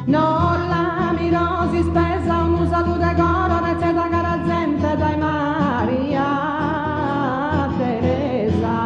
No la miro s'ispesa unu saludu 'e coro retzeda cara zente dae Maria Teresa.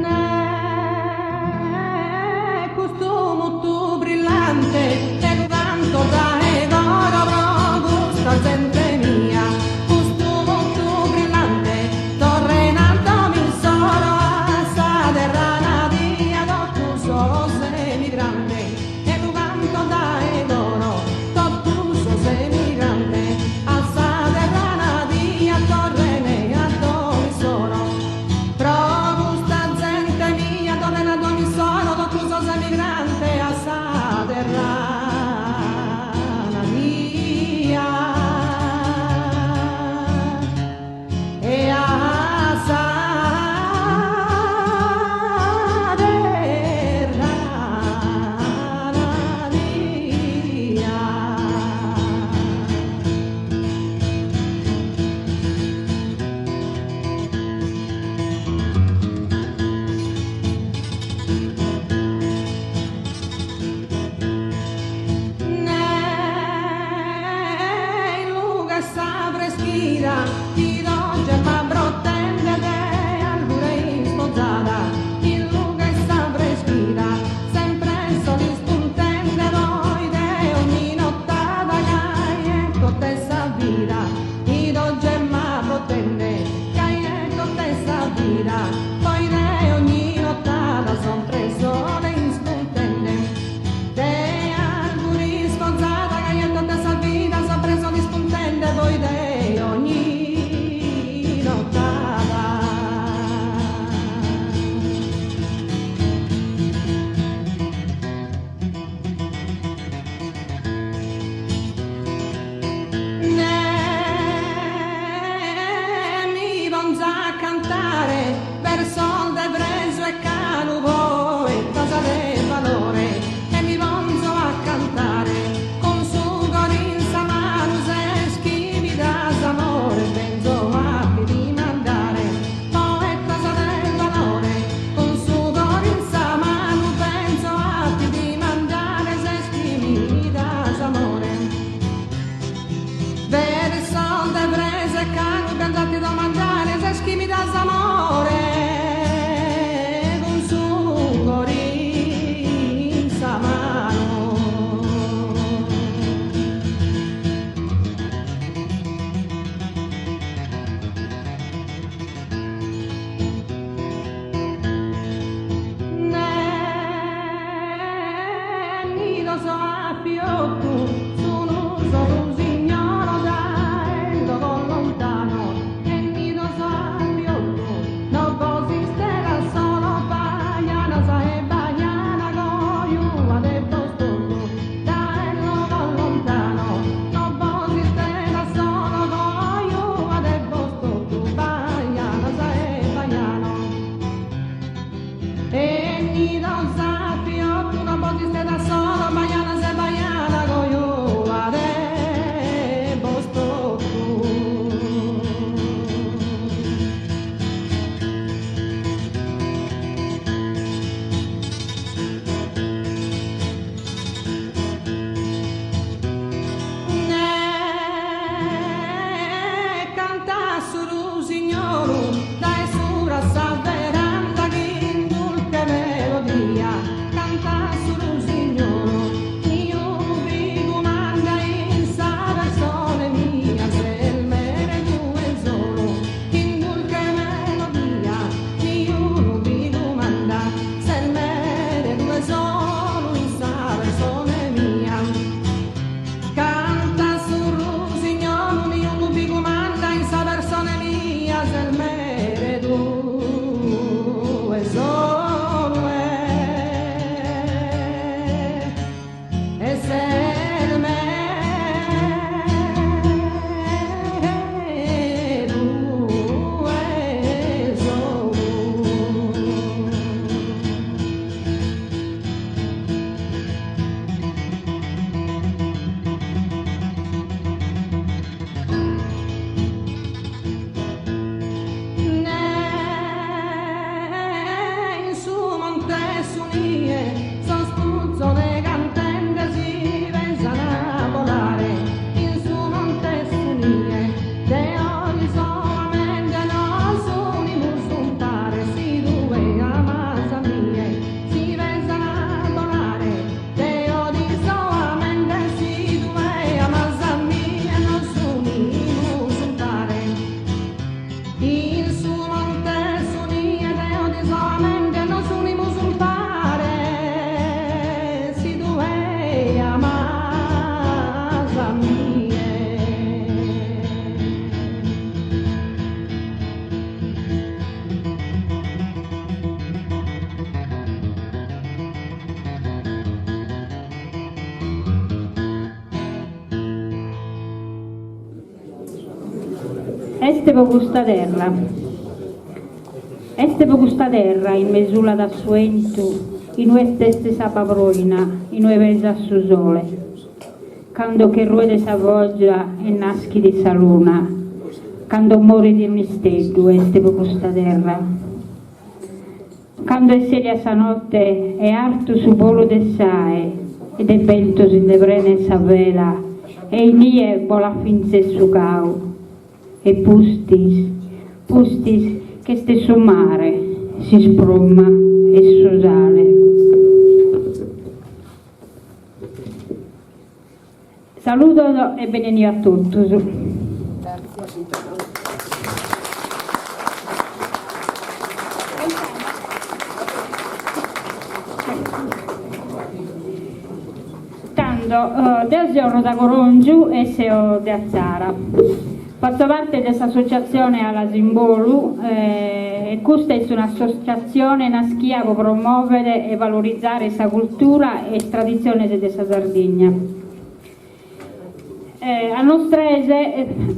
Ne custu mutu brillante ego canto dae coro pro custa zente mia custu mutu brillante torren a dom'issoro a sa terra nadia totu sos emigrantes ego canto dae coro totu sos emigrantes a sa terra nadia torren a dom'issoro Pro custa zente mia torren a dom'issoro totu sos emigrantes a sa terra nadia e a sa terra nadia. Ne in lughe sa freschida chi do gemma brotende de albure ispozada in lughe sa freschida sempre sole ispuntende poi de ogni notada gai est tota sa vida ido gemma brotende gai est tota sa vida poi de ogni notada sempre sole ispuntende de albure ispozada gai est tota sa vida sempre sole ispuntende poi de ogni. Est po custa terra. Est po custa terra inue sulat su 'entu, inue est s'abba proina, inue pesat su sole. Cando che ruet sa fogia e naschit sa luna, cando morit un'isteddu est po custa terra. Cando est seria sa notte e artu su bolu de s'ae e de bentu si nde prenet sa vela e inie bolat fintzes su cau. E pustis, pustis ch'est su mare, s'ispruma e su sale. Saludos e beneniu a totus. Tando, deo seo Rosa Corongiu e seo de Atzara. Fatzo parte de s'associatzione Alas in Bolu e custa est un'associatzione naschia po promòvere e valorizare sa cultura e is traditziones de sa Sardigna. A nois tres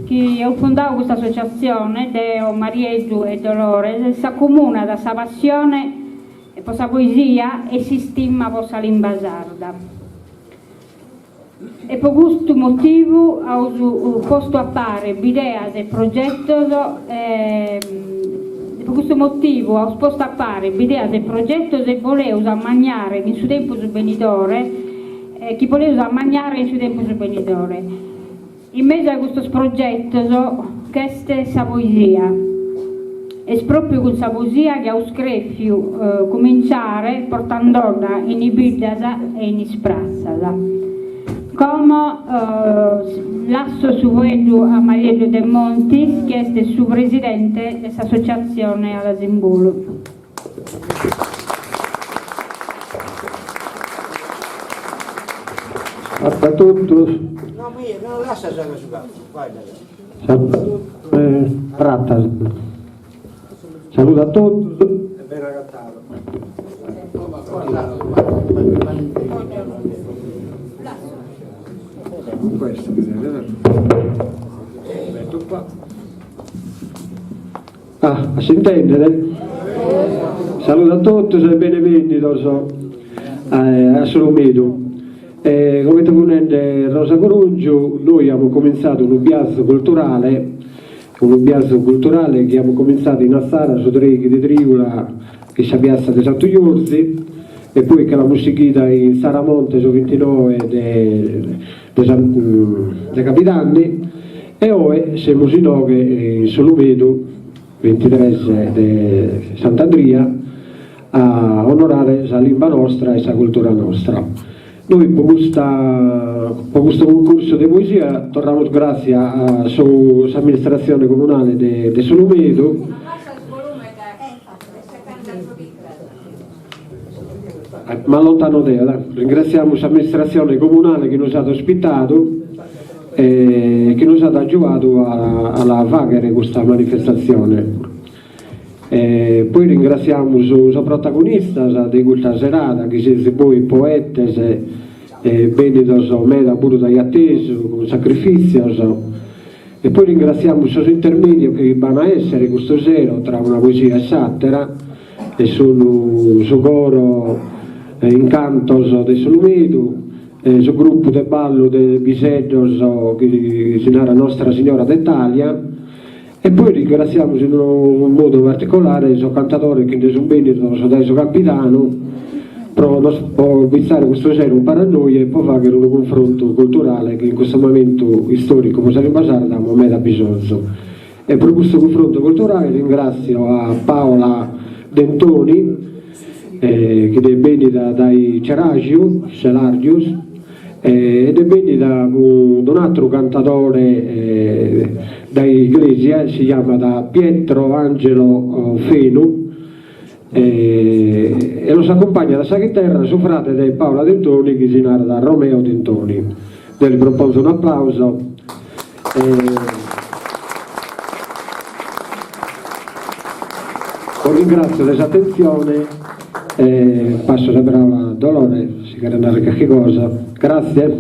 chi eus fundau custa associatzione, deo, Marieddu e Dolores, s'acomunat sa passione po sa poesia e s'istima po sa limba sarda. E po custu motivu aus postu a pare bideas e progetos e po custu motivu aus postu a pare bideas e progetos e boleus ammaniare in su tempus benidore chi boleus ammaniare in su tempus benidore. In mesu a custos progetos ch'est sa poesia. Est pròpiu cun sa poesia chi aus crèfiu cumintzare portandodda in is biddas e in is pratzas. Como lasso su fueddu a Marieddu Demontis chi est su presidente de s'associatzione Alas in Bolu. A totus. Saludu a totus. Ah, a s'intendet? Saludu a totus e bene bennidos a S'Ulumedu. Comente fut nende Rosa Corongiu, nois amus comintzadu unu biazu culturale, unu biazu culturale chi amus comintzadu in Atzara su treighi de trìula in sa piatza de Santu Jorzi e poi che l'amus sighida in Tzaramonte su vintinoe de de Cabidanni e oe semus inoghe in S'Ulumedu, bintitres de Sant'Andria, a onorare sa limba nostra e sa cultura nostra. Nois po custa po custu cuncursu de poesia torramus gràtzia a su s'amministratzione comunale de de S'Ulumedu, M'allontano deo, dai. Ringratziamus s'amministratzione comunale chi nos at ospitadu e chi nos at agiuadu a la fàghere custa manifestatzione. E poi ringratziamus sos protagonistas de custa serada chi sezis bois poetes bènnidos meda puru dae atesu cun sacrifìtzios. E poi ringratziamus sos intermèdios chi b'an a èssere custu sero tra una poesia e s'àtera e sun su coro Incantos de S'Ulumedu, su grupu de ballu de piseddos chi si narat Nostra Signora de Talia e poi ringratziamus in unu modu particolare sos cantadores chi nde sun bennidos dae su Campidanu pro nos pizare custu sero umpare a nois e pro fagher unu cunfrontu culturale chi in custu momentu istoricu pro sa limba sarda amus meda bisonzu. E pro custu cunfrontu culturale ringratzio a Paola Dentoni chi est bennida dae Ceraxiu, Selargius, ed est bennida cun un'atteru cantadore dae Iglesias, si jamat Pietro Angelo Fenu e los accumpagnat a sa chiterra su frade de Paola Dentoni chi si narat Romeo Dentoni. Deo li proponzo un'aplauso. Bos ringrazio de s'atentzione e passo sa paraula a Dolore si cheret narrer carchi cosa. Grazie.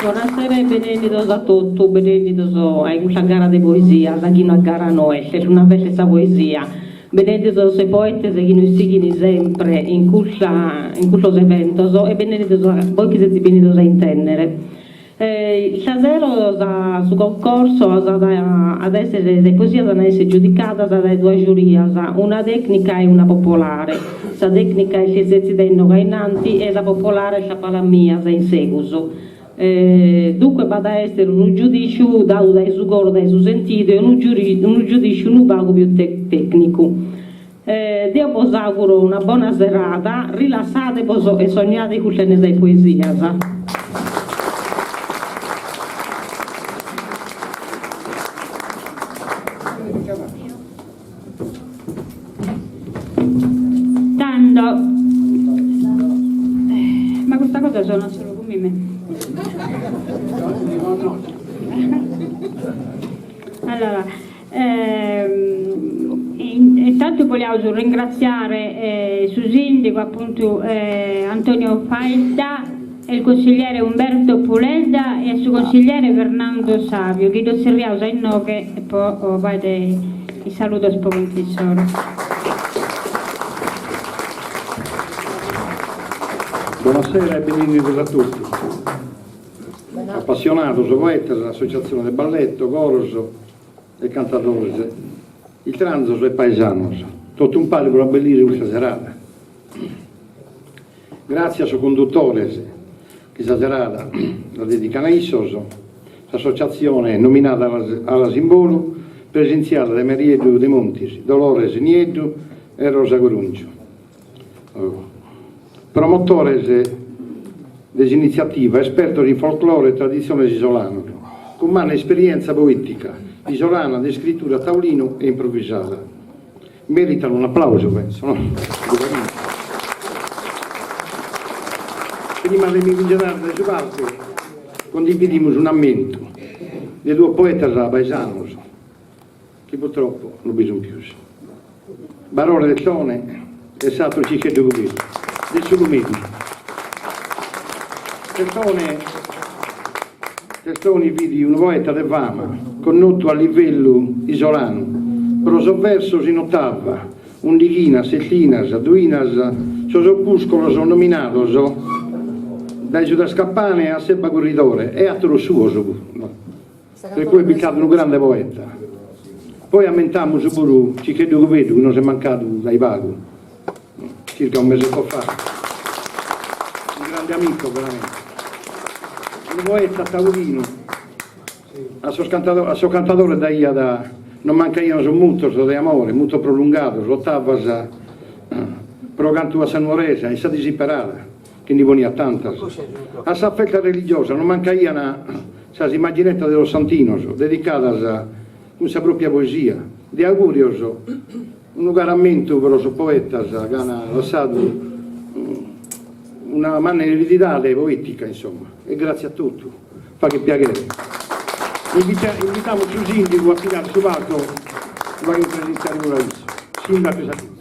Bonasera e benennidos a totu, benennidos a custa gara de poesia, sa chi una gara no est, est una festa 'e sa poesia. Benennidos sos poetes chi nos sighin sempre in custa in custos eventos e benennidos a bois chi sezis bennidos a intendere. Istasero sa su concorso at a essere sas poesias an a essere giudicadas dae duas giurias, una tecnica e una popolare. Sa tecnica est setzida inoghe a innanti e sa popolare est a palas mias in segus. Duncas b'at a essere unu giudisciu dadu dae su coro, dae su sentidu e unu unu giudisciu unu pagu pius tecnicu. Deo bos auguro una bona serada, rilassade-bos e sognade custende sas poesias. Tando, ma custa cosa sonat solu cun mime. Allora, Intantu boliaus ringratziare su sindigu apuntu Antonio Faedda e il consigliere Umberto Puledda e su consigliere Fernando Savio chi ddos tzerriaus a inoghe po fai is saludos po contu issoro. Bonasera e benennidos a totus. Apassionados, poetas, associatzione de balletto, coros e cantadores, istranzos e paesanos, totu umpare pro abbellire custa serada. Gràtzias a sos condutores chi sa serada la dedican a issos, s'associatzione nominada Alas in Bolu, presentziada dae Marieddu Demontis, Dolores Nieddu e Rosa Corùngiu. Promotores de s'initziativa, espertos in folclore e traditziones isolanos, cun manna esperièntzia poètica isolana de iscritura a taulinu e improvisada. Meritan un'aplàusu, penso, no? Prima de mi cungedare dae su palcu, condividimus un'ammentu de duos poetas paesanos chi purtroppo no bi sunt pius. Barore Testone e s'atru Ciccheddu Cubeddu, de S'Ulumedu. Testone Testoni fit unu poeta de fama, connotu a livellu isolanu, pro sos versos in otava, undighinas, sestinas, duinas, sos opuscolos nominados dae su Tascapane a s'ebba curridore e ateros suos puru. Per cui est bistadu unu grande poeta. Poi ammentamus puru Ciccheddu Cubeddu chi nos est mancadu dae pagu, circa un mesetto fa. Un grande amico veramente. Unu poeta taulinu. A sos a sos cantadores daiat, non mancaian sos mutos de amore, mutos prolungados, otavas pro cantu a sa nuoresa in sa disiperada. chi ndi poniat tantas. A sa festa religiosa non mancaian sas immaginettas de sos santinos, dedicadas cun sa propria poesia. De augurios, unu caru ammentu pro sos poetas chi an lassadu una manna eredidade poetica, insomma. E gratzie a totu. Faghet piaghere. Invitamus su sindigu a pigare su palcu pro fagher presentziare puru a issu. Sindaco Sardu.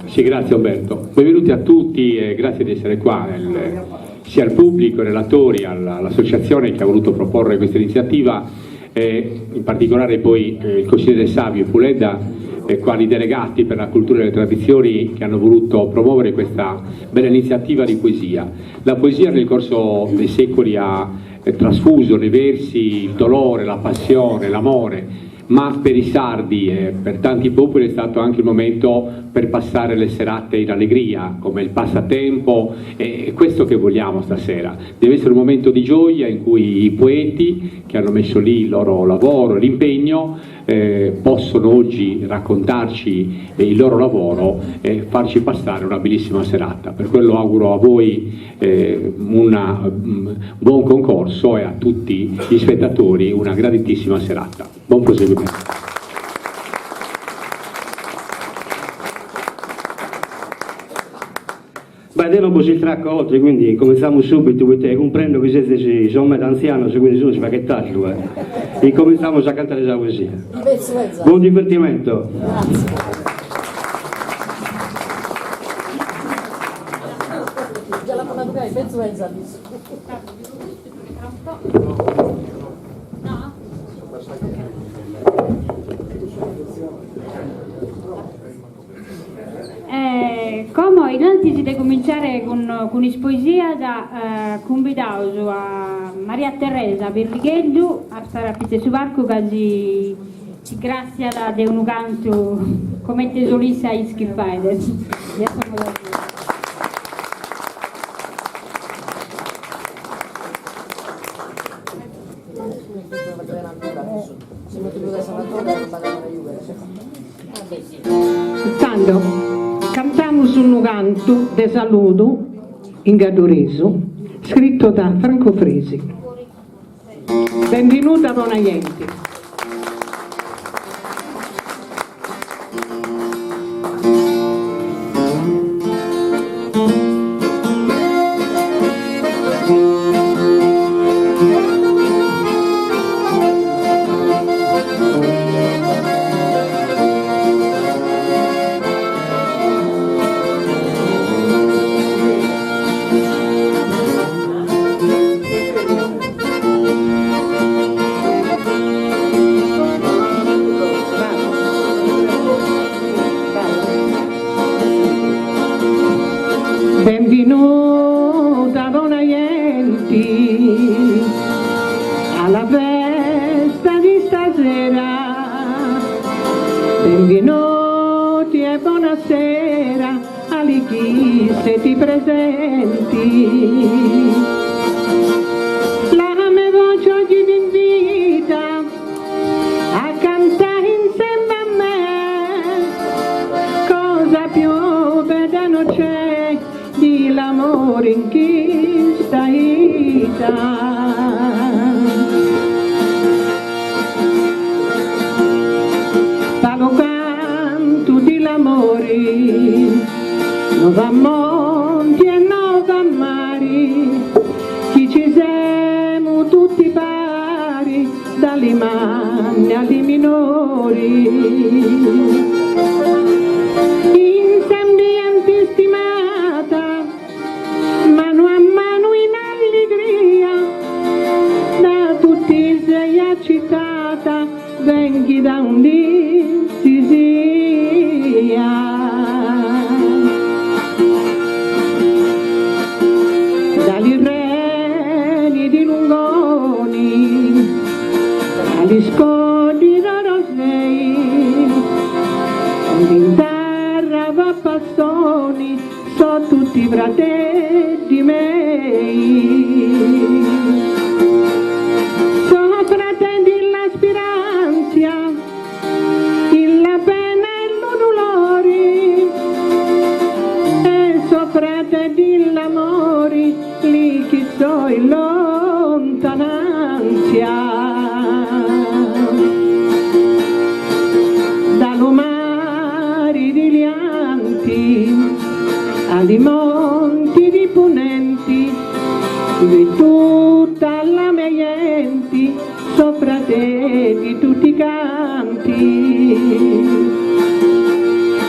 Sì, grazie Umberto. Benvenuti a tutti e grazie di essere qua, nel, sia al pubblico, ai relatori, all'associazione che ha voluto proporre questa iniziativa e in particolare poi eh, il consigliere Savio Puledda eh, quali delegati per la cultura e le tradizioni che hanno voluto promuovere questa bella iniziativa di poesia. La poesia nel corso dei secoli ha eh, trasfuso nei versi il dolore, la passione, l'amore, ma per i sardi e per tanti popoli è stato anche il momento per passare le serate in allegria, come il passatempo, e questo che vogliamo stasera. Deve essere un momento di gioia in cui i poeti che hanno messo lì il loro lavoro, l'impegno, eh, possono oggi raccontarci il loro lavoro e farci passare una bellissima serata. Per quello auguro a voi eh, un buon concorso e a tutti gli spettatori una graditissima serata. Buon proseguimento. Beh, deo non bos istracco oltre, quindi cominzamus subitu, poite cumprendo chi sezis sos meda anzianos, quindi si no si faghet tardu e incominzamus a cantare sa poesia. Buon divertimento. Como, in antis de cuminciare cun is poesias, cumbidaus a Maria Teresa Pirrigheddu a stare a pitzu 'e su parcu ca si si gràssiat de unu cantu comente solu issa ischit fàere. Tando, cantamus unu cantu de saludu in gadduresu, scritu da Franco Fresi. Benvenuta bona jenti. Benvenuta bona jenti alla festa di stasera. Benvenuti e buonasera a li chi siete presenti. La mia voce oggi vi invita a cantare insieme a me. Cosa più bella non c'è di l'amore in questa vita. Pa lu cantu di l'amore, no va monti e no va mari, chi ci siamo tutti pari, dalle manne alle minori. In sembianti stimata, mano a mano in allegria, da tutti sei accettata, venghi da un dì si sia. Dagli reni di Lungoni, agli scogli d'Orosei, in terra va passoni, so tutti fratelli miei. So fratelli la speranza, la pena e il dolore, e so fratelli l'amore, lì chi so in lontananza. Dallo mare di Lianti, ai monti di Ponenti, di tutta la mia gente, so fratelli tutti canti.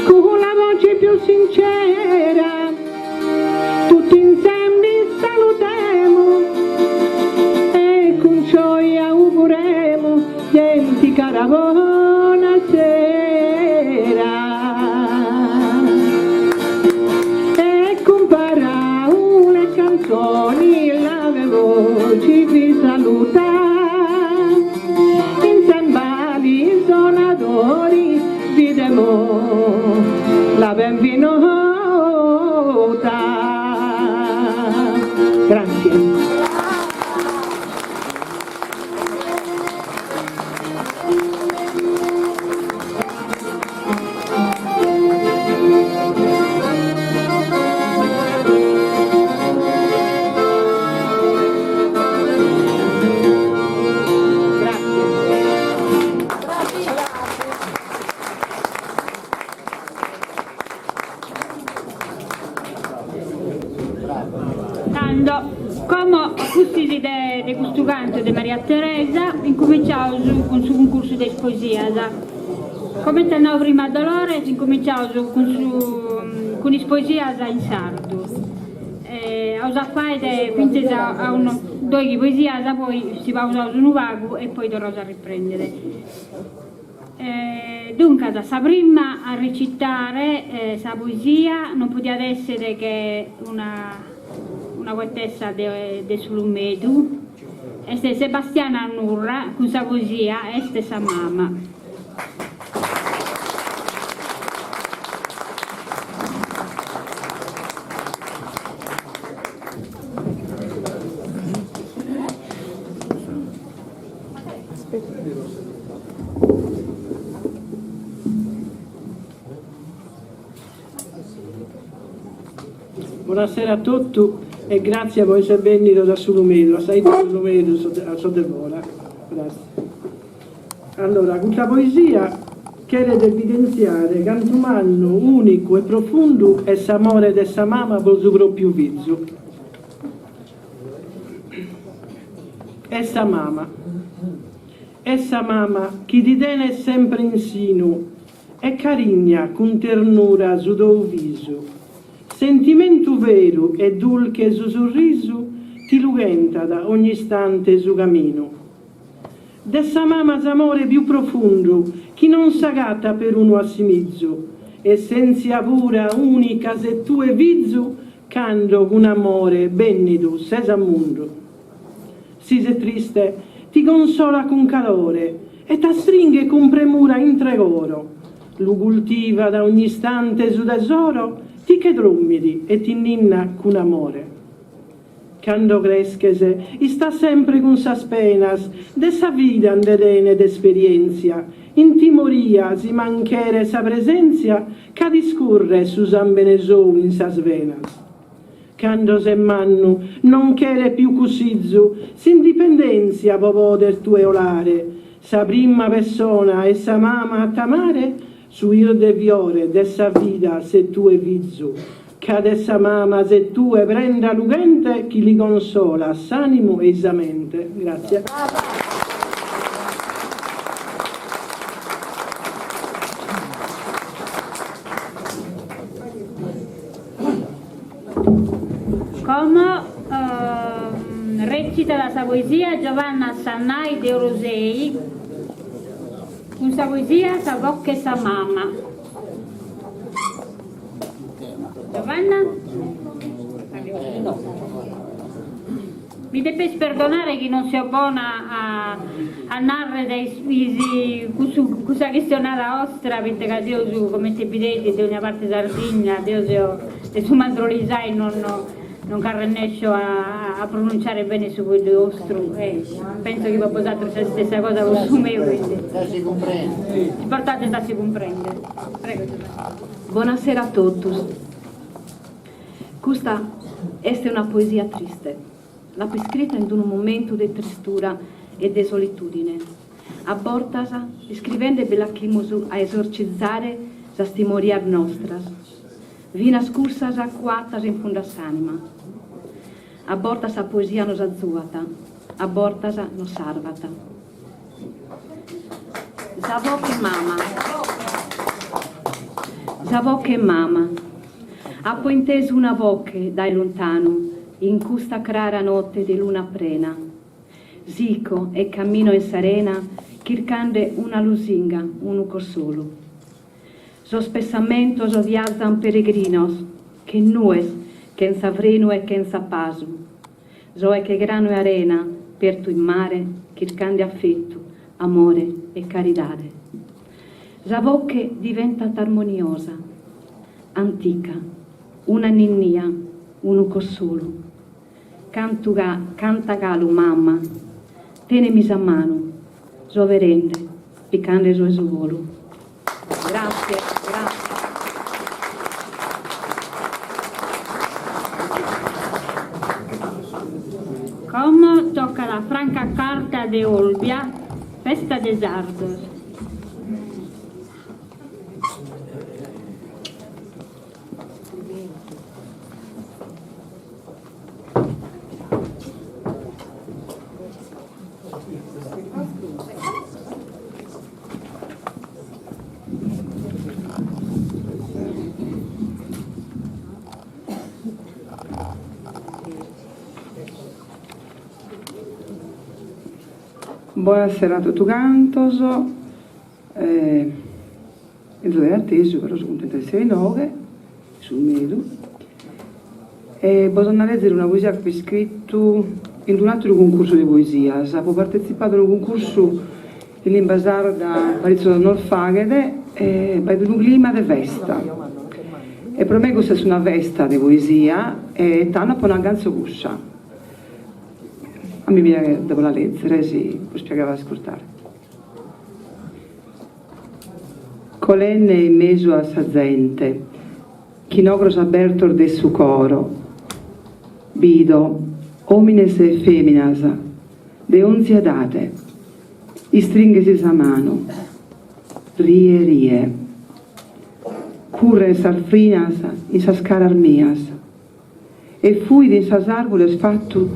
Con la voce più sincera, tutti insieme salutiamo e con gioia auguremo, gente cara buonasera. E con parole e canzoni la mia voce vi saluta. Insieme agli suonatori vi diamo la benvenuta. Grazie. Tando, como a pustis de custu cantu de Maria Teresa, incuminciaus cun su cuncursu de is poesias. Comente at nau prima Dolores, incuminciaus cun su cun is poesias in sardu. Aus a fàere fintzas a unu doighi poesias, poi si pausaus unu pagu e poi torraus a riprendere. Duncas, sa prima a recitare sa poesia non podiat èssere che una una poetessa de de S'Ulumedu, est Sebastiana Nurra cun sa poesia Est sa mama. Bonasera a totu e gràtzias pro esser bènnidos a S'Ulumedu, a sa 'idda de S'Ulumedu, a sos de fora. Gràtzias. Allora, custa poesia cheret evidentziare cantu mannu, ùnicu e profundu est s'amore de sa mama pro su pròpiu fizu. Est sa mama. Est sa mama chi ti tenet sempre in sinu e carignat cun ternura su tou visu. Sentimentu veru e dulche su sorrisu ti lughentat ogni istante su caminu. De sa mama s'amore pius profundu chi non s'agatat perunu assimizu, essenzia pura unica ses tue fizu Cando cun amore bennidu ses a mundu. Si ses triste ti consolat cun calore e t'astringhet cun premura intr'e coro, lu cultivat ogni istante su tesoro, ti che drommit e ti ninnat cun amore. Cando cresches istat sempre cun sas penas, de sa vida nde tenet esperienzia, in timoria si mancheret sa presenzia Ca t'iscurret su sambene sou in sas venas. Cando ses mannu non cheret pius cussizu, s'indipendenzia po poder tue 'olare, sa prima pessona est sa mama a t'amare, su 'irde fiore de sa vida ses tue fizu, ca de sa mama ses tue prenda lughente chi li consolat s'animu e-i sa mente. Grazie. Como recitat sa poesia Giovanna Sannai de Orosei cun sa poesia Sa voche 'e sa mama. Giovanna? Mi depeis perdonare chi non seo bona a a narrer is cussu cussa chistionada 'ostra, poita ca seus, comente bideis, de ogna parte Sardigna, deo seo de su Mandrolisai non non nc'arrennescio a a pronunciare bene su fueddu 'ostru e penso chi po bosatrus siat sa stessa cosa po su meu, quindi s'importanti est a si cumprendere. Prego Giovanna. Bonasera a totus. Custa est una poesia triste. L'apo iscrita in unu momentu de tristura e de solitùdine. A bortas, iscrivende bi l'achimus a esorcizare sas timorias nostras, finas cussas cuatas in fundu a s'ànima. A bortas sa poesia nos azuat, a bortas nos sarvat. Sa voche 'e mama. Sa voche 'e mama. Apo intesu una voche dae luntanu in custa crara note de luna prena. Sico e cammino in sa rena chircande una lusinga, unu cossolu. Sos pessamentos viazan peregrinos che nues chentza frenu e chentza pasu. Soe che granu 'e arena pertu in mare chircande affettu, amore e caridade. Sa voche diventat armoniosa, antica, una ninnia, unu cossolu. Cantu ca, canta galu mama, tenemi sa manu, so averende, picande soe su volu. Grazie, grazie. Como tocat a Franca Carta de Olbia, Festa de Sardos. Bonasera a totu cantos, 'enzo dae atesu però so cuntenta de essere inoghe, S'Ulumedu, e bos ando a lezere una poesia chi apo iscritu in d'un'ateru cuncursu de poesias, apo partetzipadu a unu cuncursu in limba sarda paritzos annos faghet e b'aiat unu clima de festa e pro me custa est una festa de poesia e tando apo nadu agganzo cussa. A mi piaghet de bos la lezere si bos piaghet a l'ascurtare. Colende in mesu a sa zente, chin ogros abertos de su coro, bido omines e feminas de onzi edade istringhesi sa manu, rie rie. Curren sas frinas in sas caras mias. E fuit in sas arvures fatu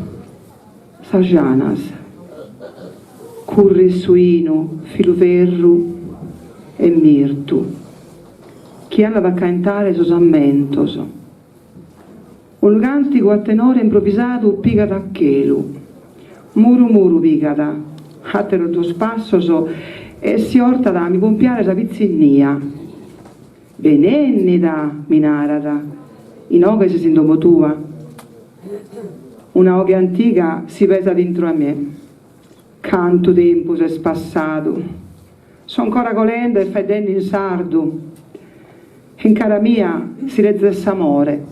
sas janas. Currit su 'inu filuferru e mirtu chi andat a caentare sos ammentos. Unu cantigu a tenore improvisadu pigat a chelu. Muru muru pigat ateros duos passos e si 'ortat a mi pompiare sa pitzinnia. Benennida, mi narat, inoghe ses in domo tua. Una 'oghe antiga si pesat intro a mie. Cantu tempus est passadu! So ancora colende e faeddende in sardu. In cara mia si lezet s'amore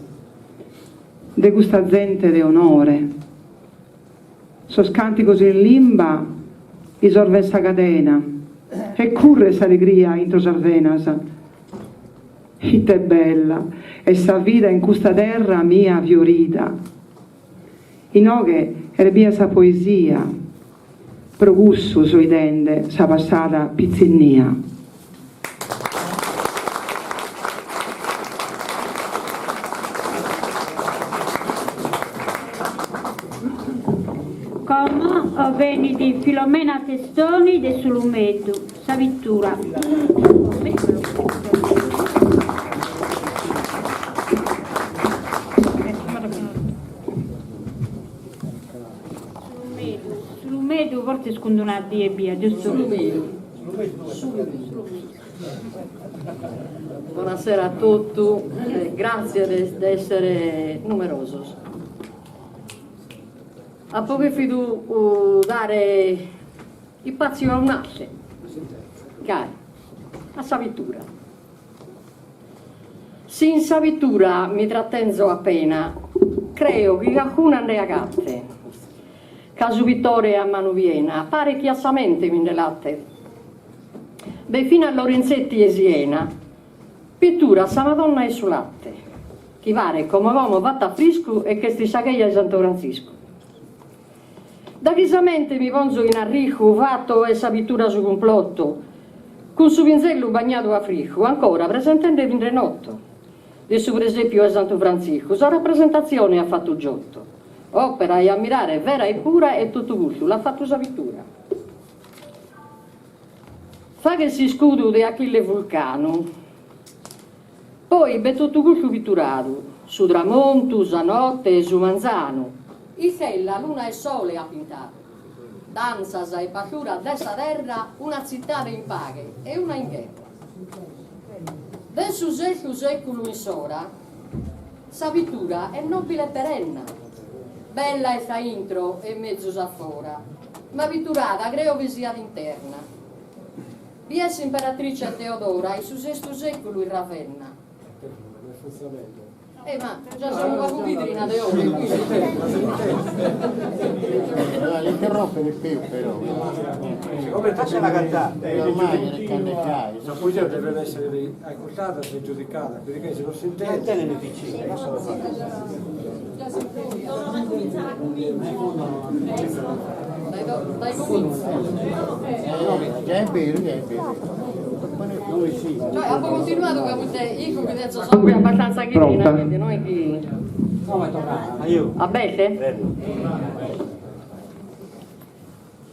de custa zente de onore. Sos càntigos in limba isorven sa cadena e curret s'allegria intro sas venas. Ite bella est sa vida in custa terra mia fiorida. Inoghe est bia sa poesia, pro cussu so 'idende sa passada pitzinnia. Como benit Filomena Testoni de S'Ulumedu, sa pittura. S'Ulumedu fortzis cun d'una D ebbia, giustu? Bonasera a totu, gràtzias de èssere numerosos. Apo chèrfidu dare ispàtziu a un'arte, gai, a sa pitura. Si in sa pitura mi tratenzo apena, creo chi calcuna nde agatte, ca su pitore a manu piena paret chi a sa mente mi nde latte. B'est finas Lorenzetti 'e Siena, pittura sa Madonna 'e su latte, chi paret como como fatta a friscu e ch'est in sa cheja 'e Santu Frantziscu. Da chi sa mente mi ponzo in arricu fato 'e sa pittura su cumplotto, cun su pinzellu bagnadu a fricu ancora presentende mi nde noto, de su presepiu 'e Santu Frantziscu sa rappresentatzione at fattu Giotto, opera 'e ammirare vera e pura e totu cussu l'at fattu sa pittura. Faghet s'iscudu de Achille Vulcanu. Poi b'est totu cussu pituradu, su tramontu, sa note e su manzanu. Isella, luna e sole at pintadu. Dantzas e pastura de sa terra, una tzitade in paghe e una in gherra. De su sestu seculu in s'ora, sa pitura est nobile e perenna, bella est a intro e mezus a fora, ma piturada creo chi siat interna. Bi est s'imperatrice Teodora in su sestu seculu in Ravenna. Eh ma già so unu pagu chidrina deo e quindi. L'interrompere più però. Siccome Faccela cantare. Ormai è La poesia deve essere ascoltata e giudicata, perché se non si intende... Non tiene lasciala fare. Dai cominzu. Già è vero, già è vero. Noi sì. Cioè, apo continuadu ca poite ico chi tenzo sa 'oghe abbastanza chidrina, quindi no est chi... A belle?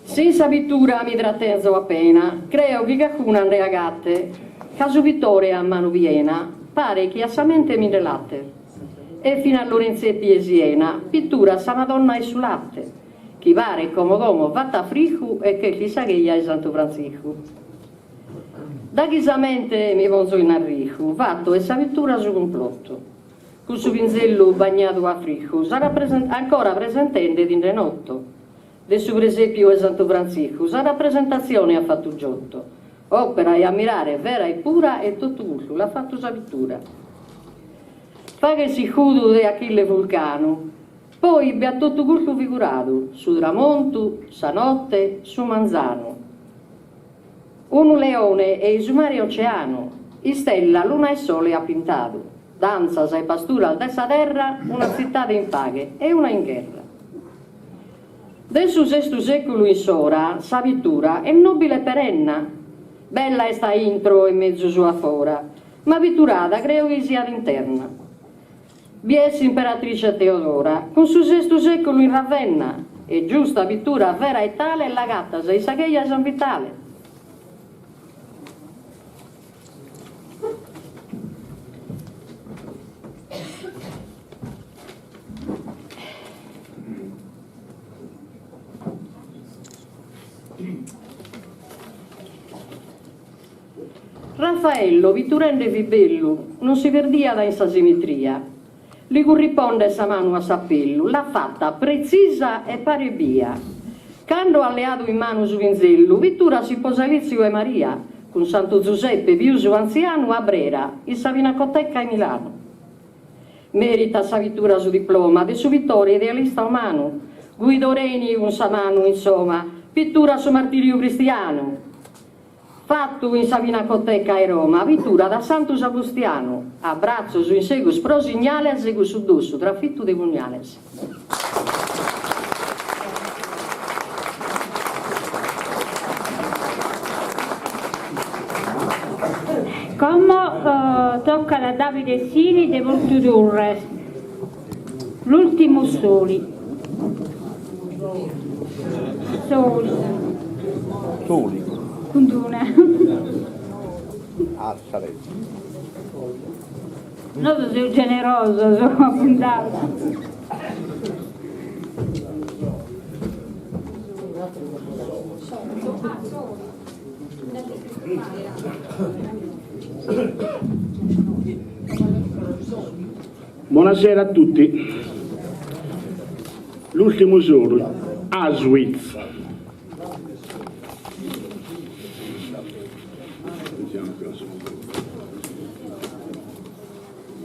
Si in sa pittura mi trattenzo appena, creo chi calcuna nde agatte, ca su pittore a manu piena, paret chi a sa mente mi nde latte. E finas Lorenzetti 'e Siena, pitturat sa Madonna 'e su latte. chi paret como como fatta a fricu e ch'est in sa cheja 'e Santu Frantzicu. Da chi sa mente mi ponzo in arricu, fatto 'e sa pittura su cumplottu. Cun su pinzellu bagnadu a fricu, sa ancora presentende ti nde noto. De su presepiu 'e Santu Frantzicu, sa rappresentatzione at fattu Giotto. Opera 'e ammirare vera e pura e totu cussu l'at fattu sa pittura. Faghet s'iscudu de Achille Vulcanu, poi bi at totu cussu figuradu, su tramontu, sa notte, su manzanu. Unu leone e-i su mare oceanu, istella, luna e sole at pintadu, danzas e pasturas de sa terra, una tzitade in paghe e una in gherra. De su sestu seculu in s'ora, sa pittura est nobile e perenna, bella est a intro e mezus a fora, ma pitturada creo chi siat interna. Bi est s'imperatrice Teodora, cun su sestu seculu in Ravenna, e giusta pittura vera e tale l'agattas in sa cheja 'e San Vitale. Raffaello pitturende fit bellu, non si perdiat in sa simetria, li curripondet sa manu a s'appellu, l'at fatta pretzisa e paret bia. Cando at leadu in manu su pinzellu, pitturat s'isposalitziu 'e Maria, cun Santu Zuseppe pius antzianu a Brera, in sa Pinacoteca 'e Milanu. Meritat sa pittura su diploma de su pittore idealista umanu, Guido Reni cun sa manu insoma, pitturat su martiriu cristianu. Fattu in sa Pinacoteca 'e Roma, pitturat a Santu Sabustianu, a bratzos in segus pro signales cun su dossu trafittu de pugnales. Como tocat a Davide Sini de Portu Turres, L'ultimu soli. Soli. Soli. Cun d'una. Ah, sa lege. Nosu seus generosos, apuntaus. Buonasera a tutti. L'ultimo solu, Auschwitz.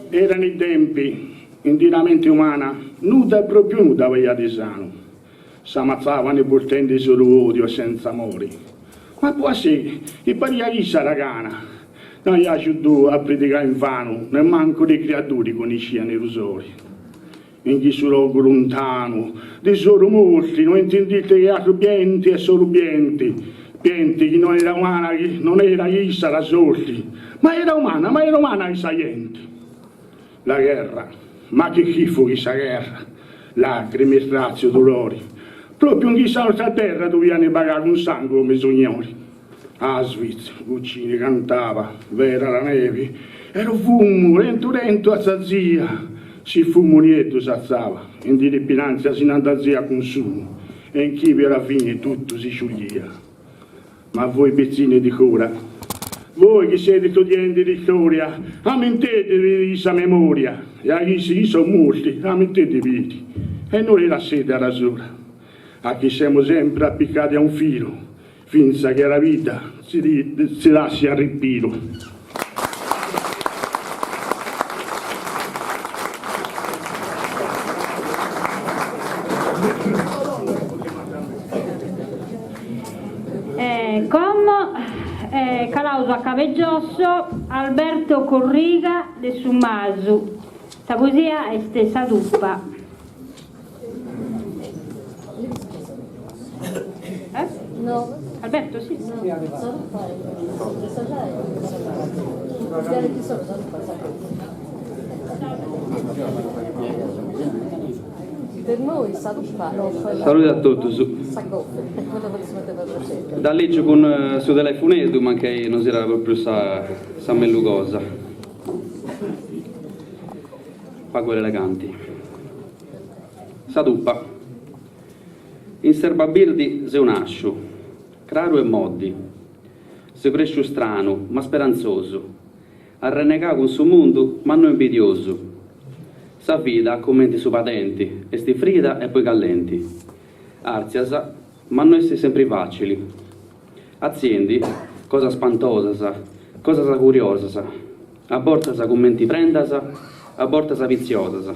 Erano i tempi in chi la mente umana nudda e propriu nudda b'aiat de sanu. S'amatzavano portendi solu odiu e senza amori. Ma può essere chi pariat chissa era cana, no aiat agiudu a predicai invanu, nemmancu li criaturi conosciano i rusori. In chissu logu luntanu, di solu morti, no intendite che atru pienti e solu pienti, pienti chi non era umana, chi non era chissa la sorti, ma era umana, ma era umana chissa genti. La gherra, ma chi chi fu chissa gherra, lacrime, strazio, dolori, propriu in chissa nostra terra doviano pagare cun sangue come signori. Auschwitz, Guccini cantava, vera la nevi, era fumu, lentu lentu a sa zia, si fumu nieddu s'azzava, in di ripinanzia si n'andazia a consumu, e in chi alla fine tutto si sciuglia. Ma voi pizzini di cura, voi chi siete studiandi di storia, ammentetevi di sa memoria, e a chi si sono morti, ammentetevi, e noi la sete alla sola, a chi siamo sempre appiccati a un filo, finza che la vita si, si lasci a ripiro. E como calaus a Cabegiosso, Alberto Corriga de Su Masu. Sa poesia est Sa tupa. Alberto, sì. Salude a totus. Dda lìgiu cun su telefoneddu mancai no siat pròpriu sa mellus cosa. Pagu eleganti. Sa tupa. In s'erba birdi seu nàsciu, craru e moddi. Seu crèsciu stranu, ma sperantzosu. Arrennegau cun su mundu, ma no imbidiosu. Sa vida, cumenti su padenti, est frida e poi callenti. Àrtzias, ma no est sempri fàcili. Atziendi, cosas spantosas, cosas curiosas, a bortas cumenti prendas, a bortas pitziosas.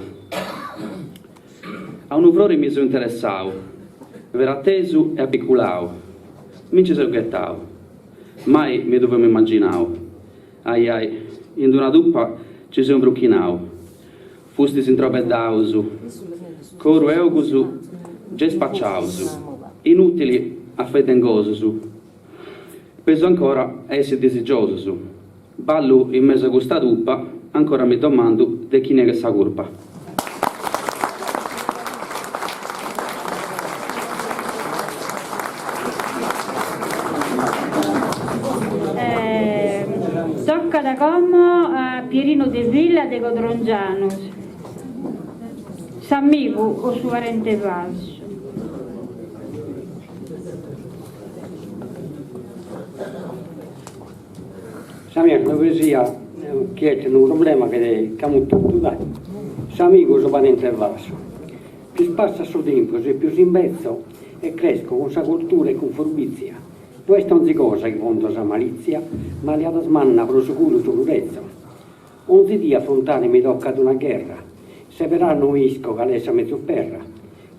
A unu frori mi seu interessau, fera atesu e apiculau, mi nci seu ghetau. Mai mi ddu femu imaginau. Ai ai, in d'una tupa nci seu imbruchinau. Fustis introbeddaus, coru e ogus giai spaciaus, inutili a fai dengosus. Peus ancora a essi disigiosus. Ballu in mesu a custa tupa, ancora mi domandu de chini est sa curpa. Tocat como a Pierino Devilla de Codrongianos, s'amigu o su parente falsu. Sa mia est una poesia chi est unu problema chi c'amus totu, dai, s'amigu o su parente falsu. Pius passat su tempus e pius imbetzo e cresco cun sa cultura e cun furbizia. No est onzi cosa chi ponzo sa malizia, ma leadas manna pro su culu solu retzo. Onzi die afrontare mi tocat una gherra, seberare no isco cale est sa mezus perra.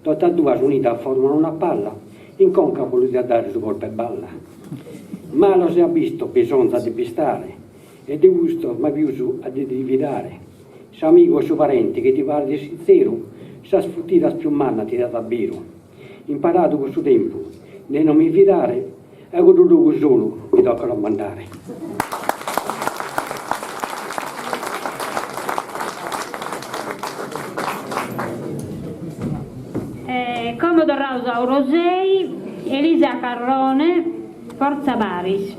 Totas duas unidas forman una palla, in conca bos lu dia dare su colpu 'e balla. Malos e abistos bisonzat de bistare, e de custos mai pius a ti fidare. S'amigu o su parente chi ti paret sintzeru, sas futtidas pius mannas ti dat abberu. Imparadu cun su tempus de non mi fidare, a cuddu logu solu mi tocat a mandare. E como torraus a Orosei, Elisa Carrone, Fortza Paris.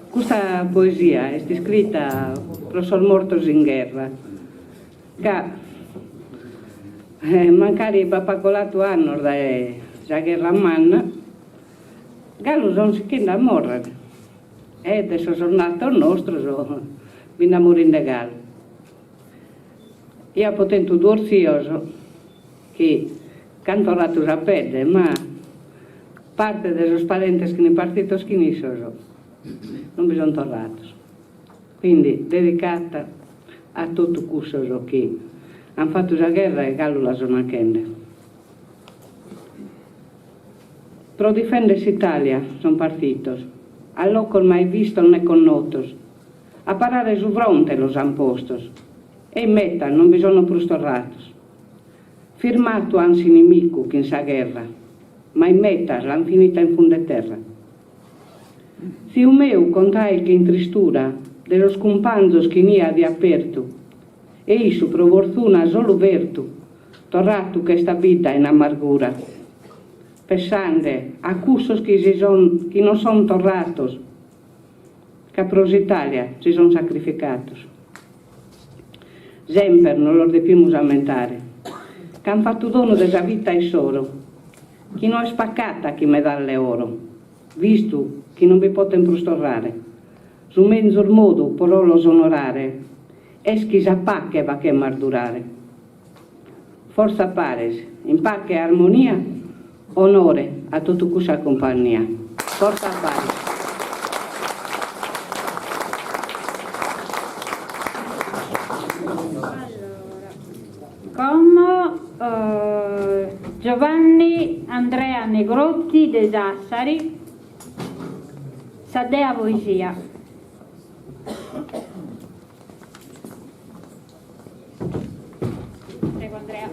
Custa poesia est iscrita pro sos mortos in gherra, ca mancari b'apat colatu annos dae sa gherra manna, galu son sichende a mòrrere e de sos sordados nostros bi nd'at morinde galu. Eo apo tentu duos tzios chi ch'ant torratu sa pedde, ma parte de sos parentes chi fin partitos chin issos non bi son torratos. Quindi dedicata a totu cussos chi an fatu sa gherra e galu la son achende. Pro difender s'Italia son partitos, a locos mai vistos ne connotos, a parare su fronte los an postos e in meta non bi sono prus torratos. Firmatu an s'inimicu chin sa gherra, ma in metas l'an finita in fund'e terra. Tziu meu contait chin tristura de sos cumpanzos chi inie adiat pertu e issu pro fortuna solu fertu torratu ch'est a bidda in amargura pessande a cussos chi si son chi non son torratos ca pro s'Italia si son sacrificatos. Semper nos los depimus ammentare, c'an fatu donu de sa vita issoro, chi no est pacata chin medalla 'e oro, vistu chi non bi poten prus torrare. Su menzus modu pro los onorare est chi sa pache fachemas durare. Fortza paris, in pache e armonia, onore a totu cussa cumpagnia. Fortza paris. Como Giovanni Andrea Negrotti de Sassari, Sa dea poesia. Prego Andrea.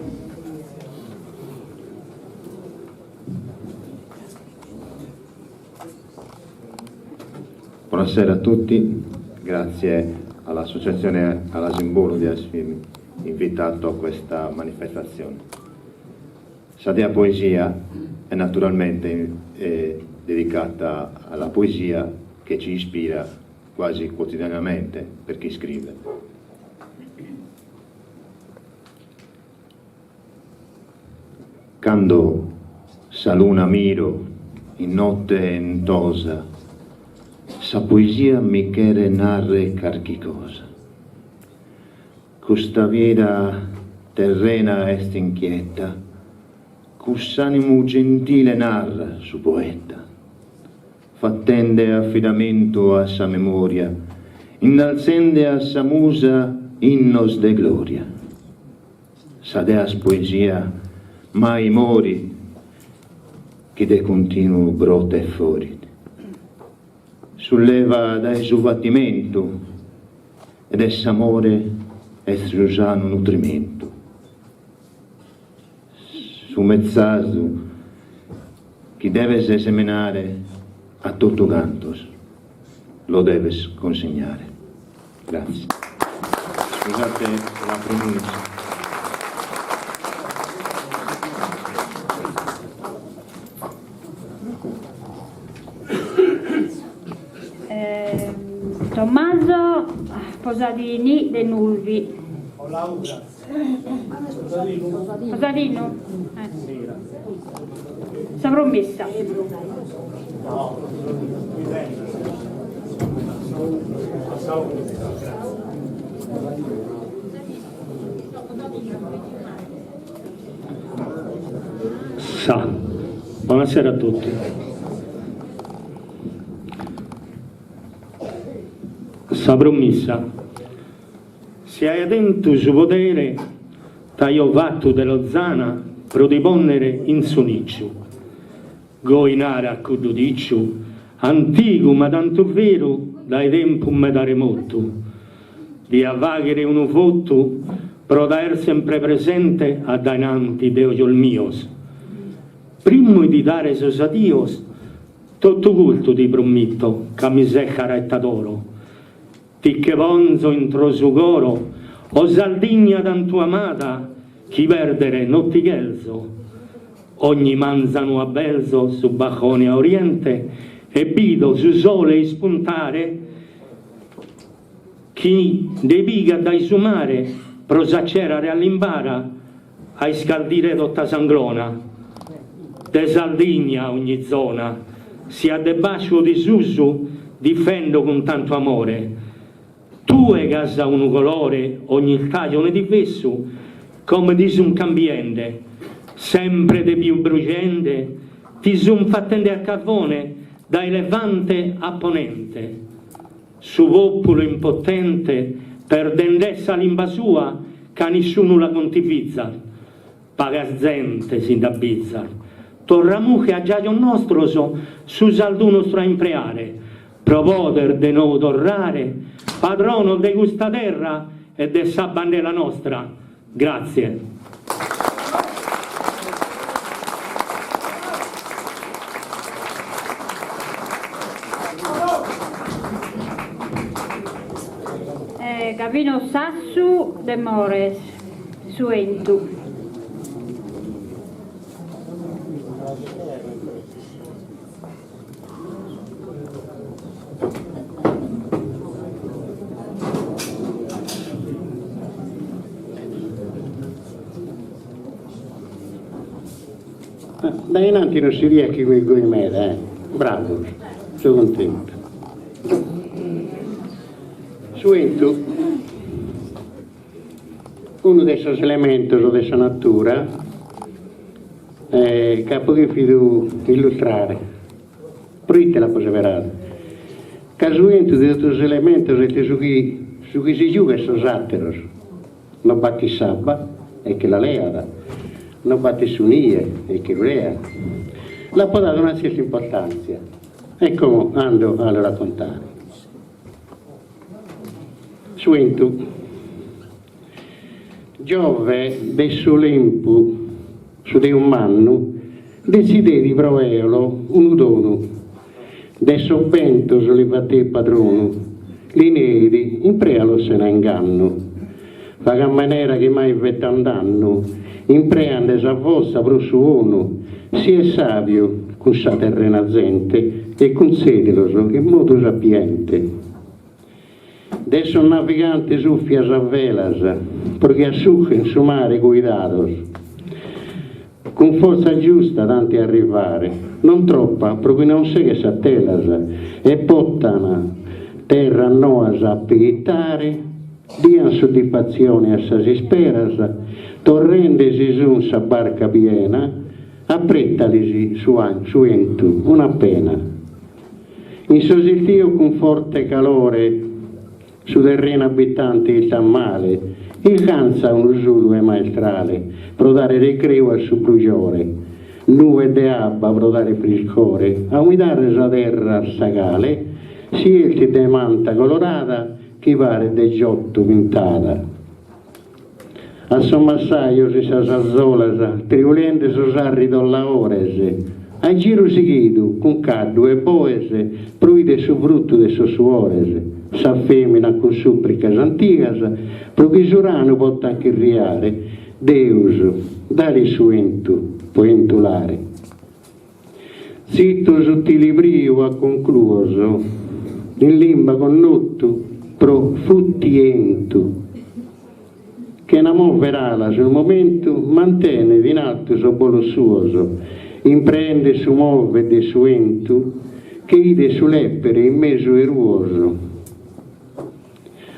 Buonasera a tutti, grazie all'associazione Alasimbolu di essermi invitato a questa manifestazione. Sa Dea Poesia è naturalmente è dedicata alla poesia che ci ispira quasi quotidianamente per chi scrive. Cando sa luna miro in notte 'entosa, sa poesia mi cheret narrer carchi cosa. Custa vida terrena est inchieta, cuss'animu gentile narat su poeta, fattende affidamentu a sa memoria, innalzende a sa musa innos de gloria. Sa deas poesia mai morit chi de continu brotat e fiorit. Sulleva dae su patimentu e de s'amore est su sanu nutrimentu. Su messazu chi deves semenare a totu cantos lo deves consegnare. Grazie. Scusate la pronuncia. Tommaso Posadini de Nulvi. Posadinu? Sa promissa. Sa. Buonasera a tutti. Sa promissa. Si aia tentu su podere t'aio fatu de lozana pro ti ponnere in su niciu. Goi narat cuddu diciu, antigu ma tantu veru dae tempus meda remotu. Dia faghere unu votu pro t'aer sempre presente a dainanti de ojos mios. Primu 'e ti dare sos adios, totu custu ti prommito ca mi ses cara e t'adoro. Ti che ponzo intro su coro, o Sardigna tantu amada, chi perdere no ti chelzo. Ogni manzanu abelzo su bacone a oriente e bido su sole ispuntare chi nde pigat dae su mare pro s'accerare a Limbara a iscaldire tota s'Anglona. De Sardigna ogni zona, siat de basciu o de susu, difendo cun tantu amore. Tue ch'as unu colore ogni istajone divessu, como ti sun cambiende, sempre de pius brujende, ti sun fatende a carvone dae levante a ponente. Su populu impotente perdende sa limba sua ca nisciunu la contivizat, paga zente si nd'abizat. Torramuche a giajos nostros su sardu nostru a impreare, pro poder de nou torrare padronos de custa terra e de sa bandela nostra. Grazie. Gavino Sassu de Mores, Su 'entu. Dae in antis non si biet chi fut goi meda, eh. Bravos, so cuntentu. Su 'entu, unu de sos elementos de sa natura chi apo chèrfidu illustrare. Proite l'apo seberadu? Ca su 'entu de totu sos elementos est su chi su chi si giughet sos àteros. No batit s'abba e che la leat, no batit su nie e che lu leat. L'apo dadu una tzerta importàntzia e como ando a lu raccontare. Su 'entu. Giove de s'Olimpu, su Deus mannu, detzideit pro Eolo unu donu, de sos bentos li fateit padronu, li neit, imprealos sena ingannu, faghe a manera chi mai fettan dannu, impreande sa fortza pro su 'onu, sie sabiu cun sa terrena zente e cuntzedilos in modu sapiente. De sos navigantes ùffia sas velas, pro chi assuchen su mare cuidados. Cun fortza giusta tanti arrivare, non troppa pro chi non seghet sas telas e potan terras noas appighitare, dian soddisfatzione a sas isperas, torrende si sun sa barca piena, apprettalis su 'entu un'appena. In sos istios cun forte calore su terrenu abitante istat male, ilcanza unu sulu 'e maestrale pro dare recreu a su brujore, nue de abba pro dare friscore, a umidare sa terra sa cale si 'estit de manta colorada chi paret de Giotto pintada. A sos massajos in sas arzolas triulende sos àrridos laores, a giru sighidu cun caddu e boes pro 'ider su frutu de sos suores, sa femina cun sùpricas antigas pro chi su ranu potan chirriare, Deus, dali su 'entu pro 'entulare. Tzito su tilibriu a concluos, in limba connotu pro futientu. Chena mover alas unu momentu, mantenet in altu sos bolos suos, impreende su mover de su 'entu, che 'idet su lèpere in mesu 'e ruos.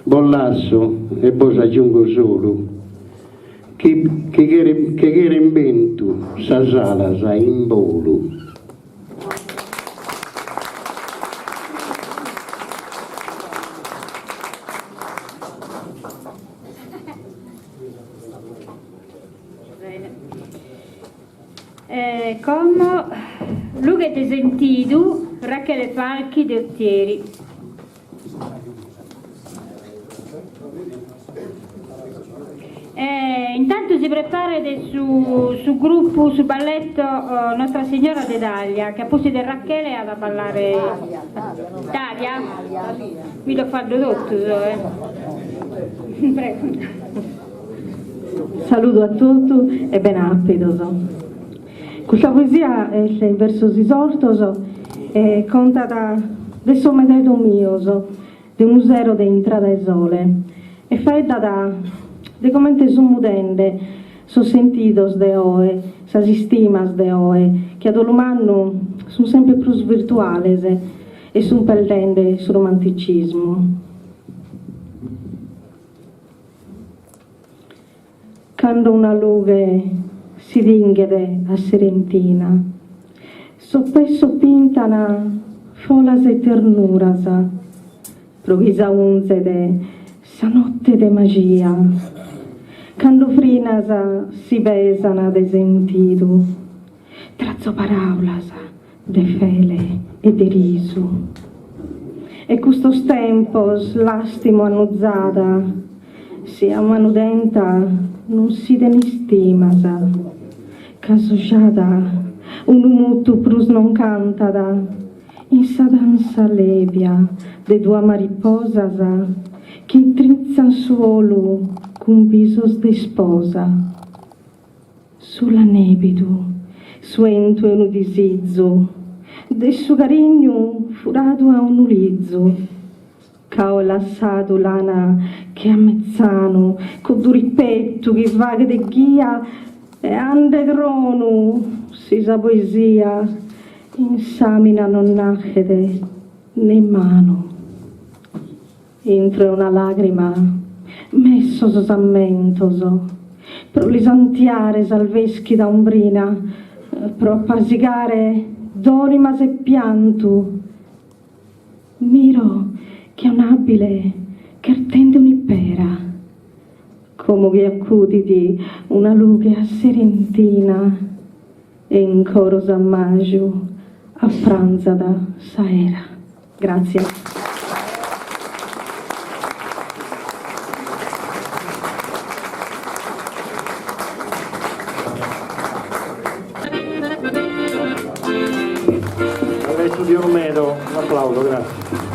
Bos lasso e bos agiungo solu chi che cheren bentu sas alas in bolu. E como lughe de sentidu, Rachele Falchi de Otieri. E intantu si preparet su su gruppu, su balletto Nostra Signora de Dalia, chi a pustis de Rachele at a ballare Dalia? Mi ddos faddo totus, eh. Prego. Saludu a totu e benàpidos. Custa poesia est in versos isortos e contat de sos mededos mios, de unu sero de intrada 'e sole e faeddat de comente sun mudende sos sentidos de oe, sas istimas de oe, chi a dolu mannu sun semper prus virtuales e sun perdende su romanticismu. Cando una lughe si tinghet a serentina, sos pessos pintan folas e ternuras, pro chi s'aunzet sa notte de majia, cando frinas si pesan de sentidu, trazo paraulas de fele e de risu. E custos tempos lastimo annuzada, si a manu tenta non s'iden istimas, ca s'ojada unu mutu prus non cantat, in sa dansa lebia de duas mariposas chi intritzan su 'olu cun bisos de isposa. Sulat nèbidu su 'entu 'e unu disizu, de su carignu furadu a unu lizu, ca oe lassadu l'ana che a metzanu, cuddu ripetu chi faghet ghia e andet tronu si sa poesia in s'amina non naschet ne in manu. Intro 'e una lagrima messo sos ammentos pro lisantiare s'alveschida umbrina, pro apasigare dòlimas e piantu. Miro che un'àbile chertende un'ipera, como chi acudit una lughe a serentina e in coro s'ammaju afranzat s'aera. Gràtzias. Di Olmedo, un applauso, grazie.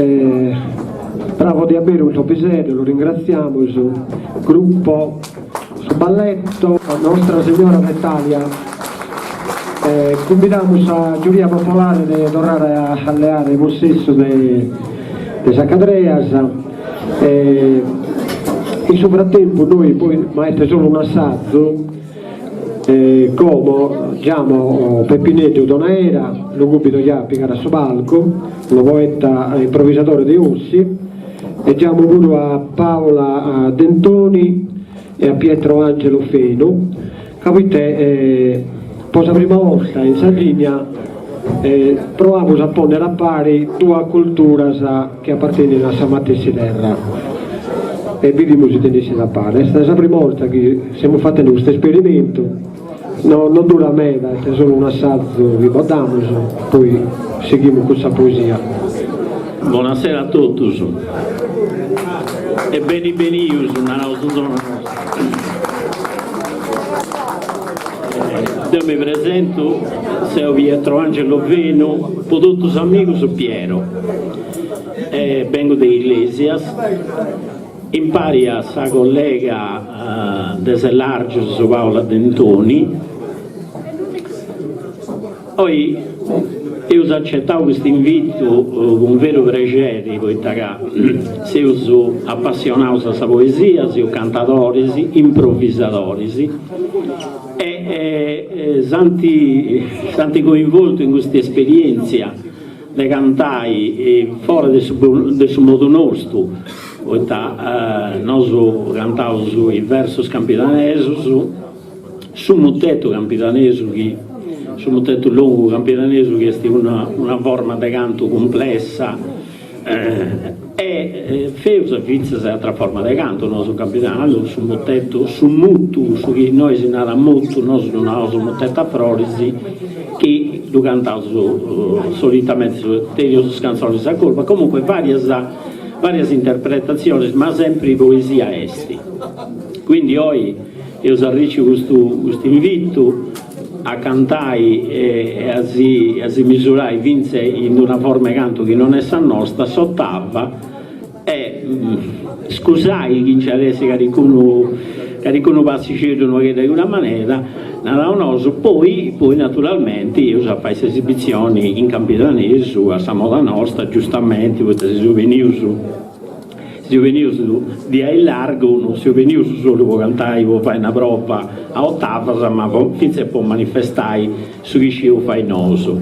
Eh, bravo de aberu su piseddu, lu ringratziamus, gruppo su balletto Nostra Signora d'Italia. Eh, cumbidamus sa giuria popolare de torrare a leare possessu de, de sas cadreas. Eh, in su frattempu noi poi, ma est solu un'assazu, E como giamo Peppineddu Donaera, lu cumbido già a pigare a su palcu, unu poeta improvisadore de Ossi, e giamo puru a Paola Dentoni e a Pietro Angelo Fenu, ca poite po sa prima 'orta in Sardigna proamus a ponnere a pari duas culturas chi apartenint a sa matessi terra e bidimus ite nd'essit a pare. Est sa prima 'orta chi semus fatende custu esperimentu, no no durat meda, est solu un'assazu chi bos damus, poi sighimus cun sa poesia. Bonasera a totus e beni benius, naraus in zona nostra. Deu mi presentu, seu Pietro Angelo Fenu, po totus is amigus Piero, e bengu de Iglesias, impari a sa collega de Selargius Paola Dentoni. Oi eus acetau custu invitu cun veru prexeri poita ca seus apassionaus a sa poesia, seus cantadoris, improvisadoris e s'ant s'ant coinvoltu in custa esperientzia de cantai fora de su de su modu nostu, poita nosu cantaus is versus campidanesus, Su mutetu campidanesu chi su mutetu longu campidanesu chi est una una forma de cantu cumplessa e feus fintzas atras formas de cantu, nosu in Campidanu su mutetu su mutu su chi innoi si narat mutu nosu ddu naraus mutetu a froris chi ddu cantaus solitamenti teneus is cantzonis a corba, comunque varias varias interpretatzionis ma sempri poesia est. Quindi oi Eus arriciu custu custu invitu a cantai e a si a si misurai fintzas in una forma 'e cantu chi non est sa nosta, s'otava, e scusai chi nci at essi calincunu calincunu passixeddu unu pagheddu de una manera, narau nosu, poi poi naturalmenti eus a fai s'esibitzioni in campidanesu a sa moda nosta, giustamenti, poita seus benius Seus benius de aillargu, non seus benius solu po cantai, po fai una prova a otavas, ma fintzas po manifestai su chi scieus fai nosu.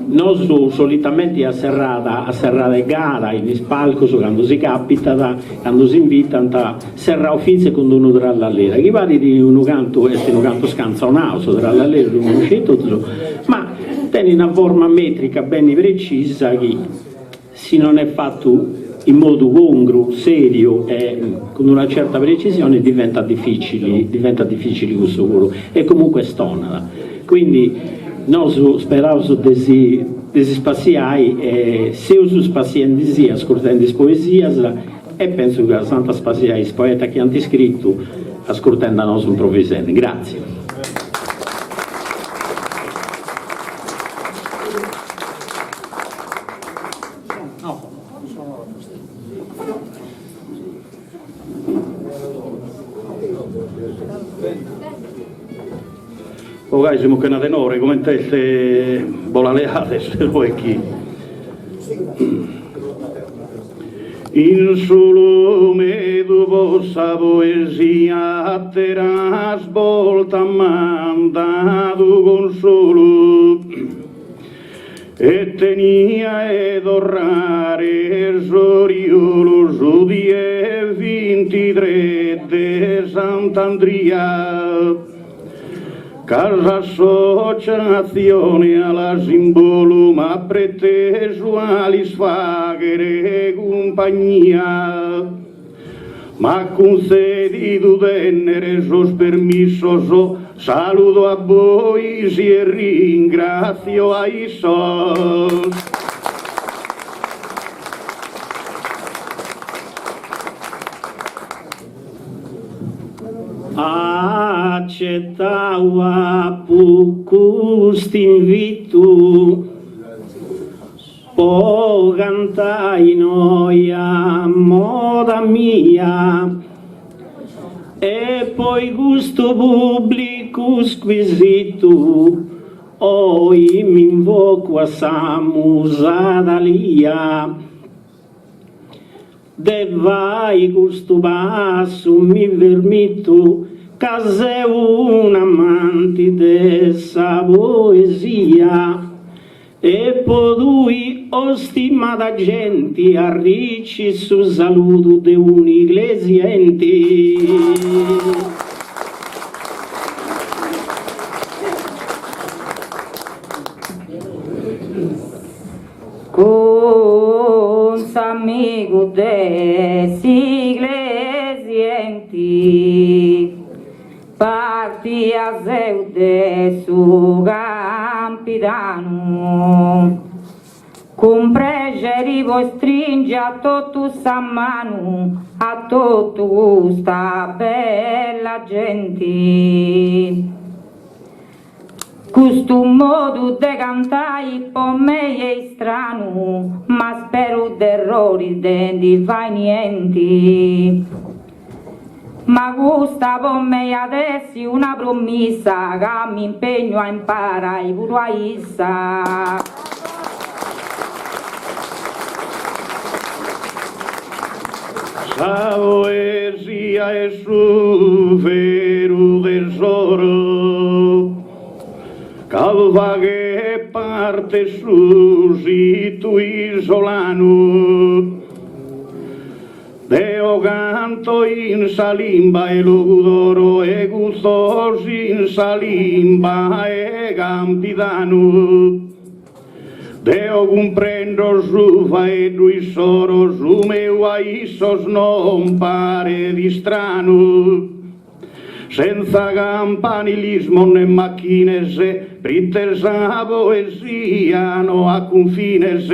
Nosu solitamenti a serrada a serrada 'e gara in is palcus candu si capitat, candu s'invitant, serraus fintzas cun d'unu trallallera, chi parit unu cantu, est unu cantu scantzonau, su trallallera ddu connosceis totus, ma tenit una forma metrica beni precisa chi Si non est fatu in modu congru, seriu e cun una certa precisione diventat dificili, diventat dificili cussu puru e comunque stonat. Quindi nosu speraus de si de si spassiai e seus spassiendisì ascurtendi is poesias e pentzu ca s'ant a spassiai is poetas chi ant scritu ascurtendi a nosu improvisendi. Gratzias. Ogai semus chena tenore, comente est bo la leades o e chi. In su Lumedu po sa poesia ateras boltas m'an dadu consolu. E tenia 'e torrare s'oriolu su die vintitres de Sant'Andria, ca s'associatzione Alasimbolu m'at pretesu a lis faghere cumpagnia. M'at cuntzedidu tennere sos permissos, saludo a bois e ringratzio a issos. Acetau apu cust'invitu. Po cantai. cantai innoi a moda mia e poi custu pubblicu squisitu oi m'invocu a sa musa Talia. De fai custu passu mi permitu ca seu un'amanti de sa poesia e po tui o stimada genti arrici su saludu de un'iglesienti. Cun s'amigu de s'Iglesienti partia seu de su Campidanu cun prexeri po stringi a totus sa manu a totu custa bella genti. Custu modu de cantai po mei est istranu, ma speru d'erroris de ndi fai nienti. Ma custa po mei at essi una promissa ca m'impegnu a imparai puru a issa. Sa poesia est su veru tesoro ca faghet parte su situ isolanu. Deo canto in sa limba 'e Logudoro e custos in sa limba 'e Campidanu. Deo cumprendo su faeddu issoro, su meu a issos non paret istranu. Senza campanilismos ne machines, prite sa poesia no at cunfines.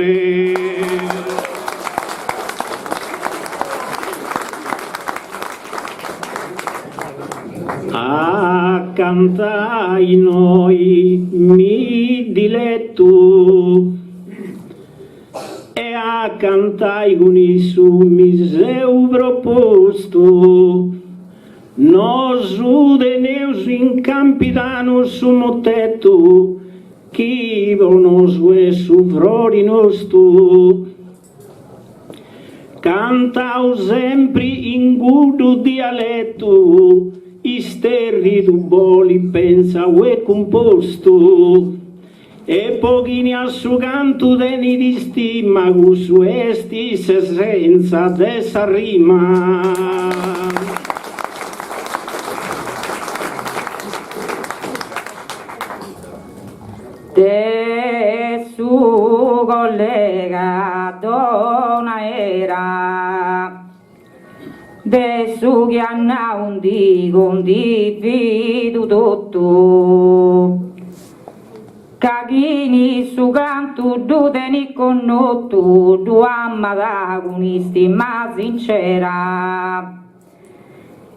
A cantai innoi mi diletu e a cantai cun issu mi seu propostu. Nosu teneus in Campidanu su mutetu chi po nosu est su frori nostu. Cantaus sempri in cuddu dialetu, isterridu bolit pentzau e cumpostu. E po chini a su cantu tenit istima cussu est s'essentza de sa rima. De su collega Donaera De su chi at nau ndi cundividu totu Ca chini su cantu ddu tenit connotu ddu amat cun istima sincera.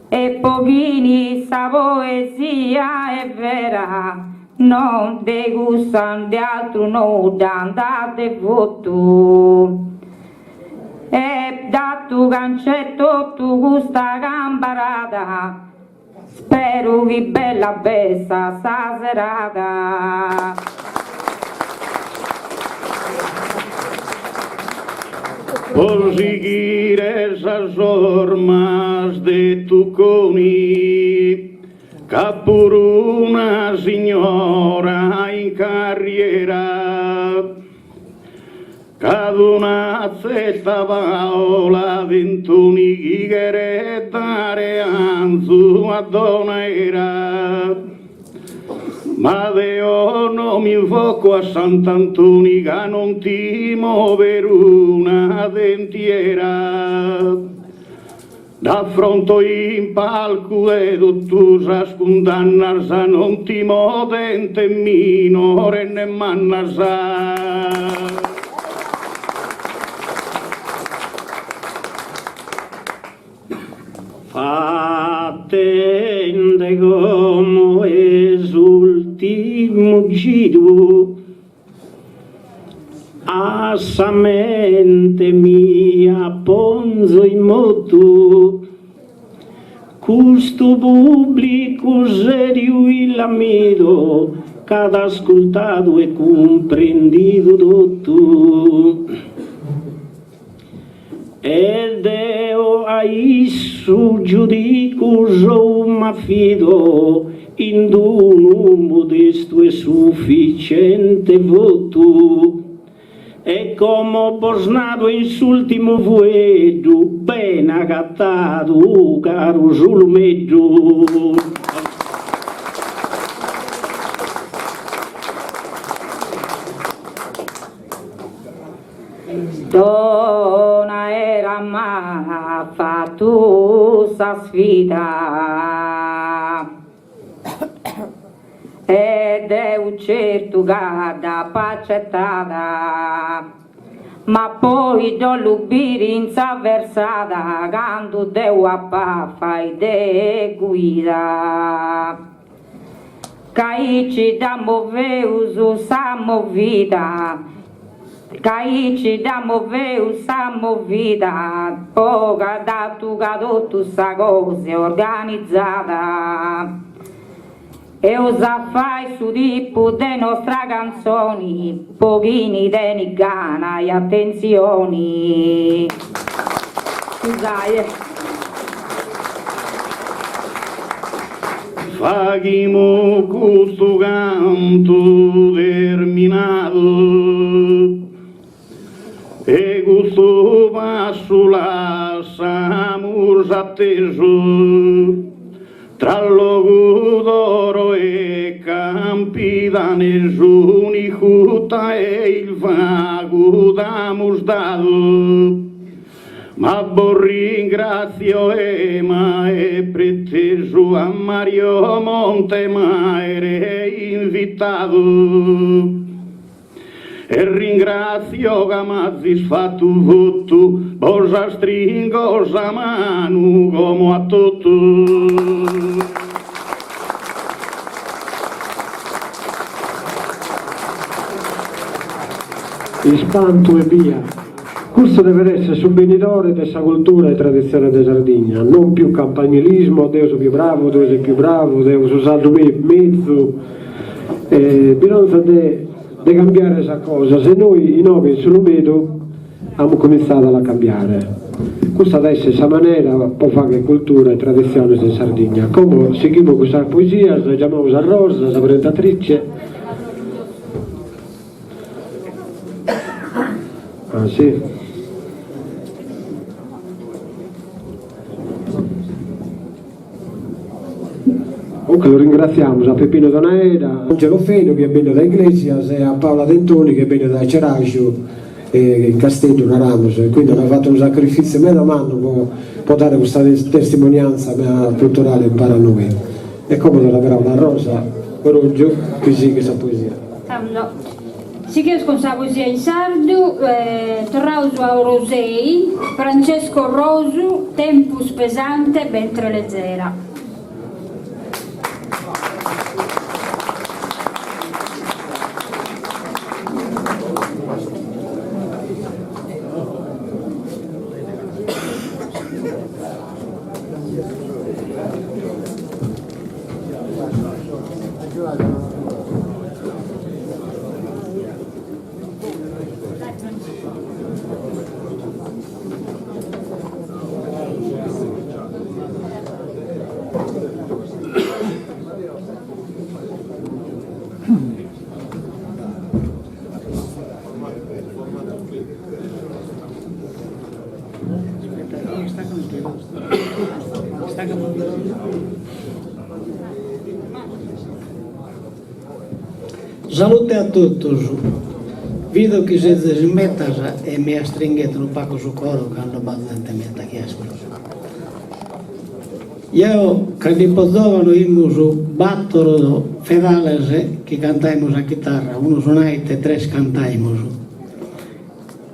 E po chini sa poesia est vera, non de cussa de altru nudda nd'at devotu. E datu ca nc'est totu custa cambarada, speru chi bella bessat sa serada. Po sighire sas ormas de Tucconi ch'at puru una signora in carriera ch'at una tzerta Paola Dentoni chi cheret dare 'anzu a Donaera. Ma deo no m'invoco a Sant'Antoni ca non timo peruna dentiera. Dd'afronto in palcu e totu sas cundannas non timo dentes minores ne mannas. Fatende como s'ultimu giru. Già sa mente mia ponzo in motu Custu pubblicu seriu illamido Ch'at ascultadu e cumprendidu totu E deo a issu giudicu sou m'afido In d'unu modestu e sufficiente votu E como bos naro in s'ultimu fueddu, bene agatadu caru S'Ulumeddu. Donaera m'at fatu sa sfida. E deu certu ca dd'apo acetada, ma poi dd'ollu biri in sa versada candu deu ap'a fai de guida. Ca aici dda moveus sa movida, ca aici dda moveus sa movida, po ca datu ca totu sa cosa est organizada. Eus a fai su tipu de nostra cantzoni po chini tenit gana e atentzioni. Scusai. Faghimu custu cantu terminadu e custu passu lassamus atesu tra Logudoro e Campidanesu un'iscuta 'e isvagu t'amus dadu Ma bos ringrazio 'e m'aer pretesu a Mario Monte m'aere invitadu E ringrazio ca m'azis fatu votu bos astringo sa manu como a totu. Ispantu ebbia. Custu devet esser su benidore de sa cultura e traditzione de Sardigna, non più campanilismo, deo so più bravu, tue ses più bravu, deo su sardu meu est mezu, bisonzat de de cambiare sa cosa, e nois inoghe in S'Ulumedu amus comintzadu a la cambiare. Custa at a esser sa manera po fagher cultura e traditziones in Sardigna. Como sighimus cun sas poesias, giamamus a Rosa, sa presentatrice. Ah, sì. Comunque lo ringraziamo a Peppino Donaera, a Angelo Fenu chi est bennidu dae Iglesias e a Paola Dentoni chi est bennida dae Ceraxiu in Casteddu naramus e quindi at fatu unu sacrifitziu meda mannu po po dare custa testimonianza culturale impare a nois. E como do sa paraula a Rosa Corongiu chi sighit sa poesia. Tando, sigheus cun sa poesia in sardu, torraus a Orosei, Francesco Rosu, Tempus pesante, bentre lezera. Salute a totus, bido chi sezis in metas e mi astringhet unu pagu su coro cando b'at zente meta chi ascurtat. Jeo cando ipo zovanu imus battoro fedales chi cantaimus a chitarra, unu sonait e tres cantaimus.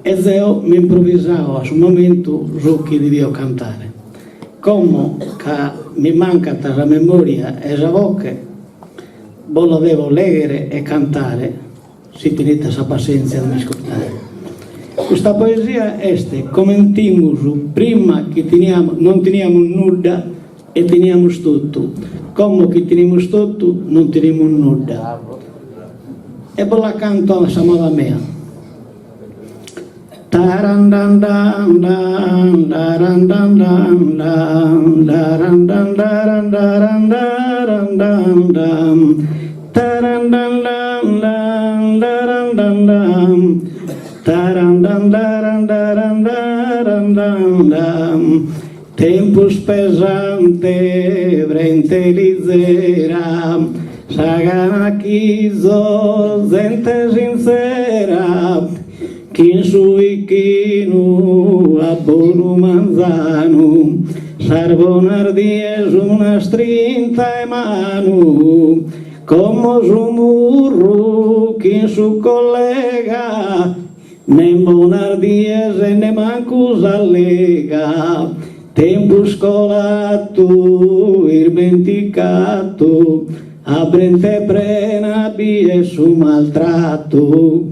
E zeo m'improvvisao a su momentu su chi devio cantare. Como ca mi mancat sa memoria e sa voche, bos la devo leghere e cantare, si tenite sa passenzia de m'iscurtare. Custa poesia est coment'imus prima chi teniamus non teniamus nudda e teniamus totu, como chi tenimus totu non tenimus nudda. E bos la canto a sa moda mea. Tarandandandan darandandandan darandandarandarandandan tarandandandan darandandan tarandandarandarandandan Tempus pesante brente lizera sa gana chizo zente sintzera chin su 'ichinu a bonu manzanu sas bonas dies un'astrinta 'e manu como su murru chin su collega Nen bonas dies e nemmancu s'allega, tempus colatu irmenticatu, a brente prena bies su maltratu.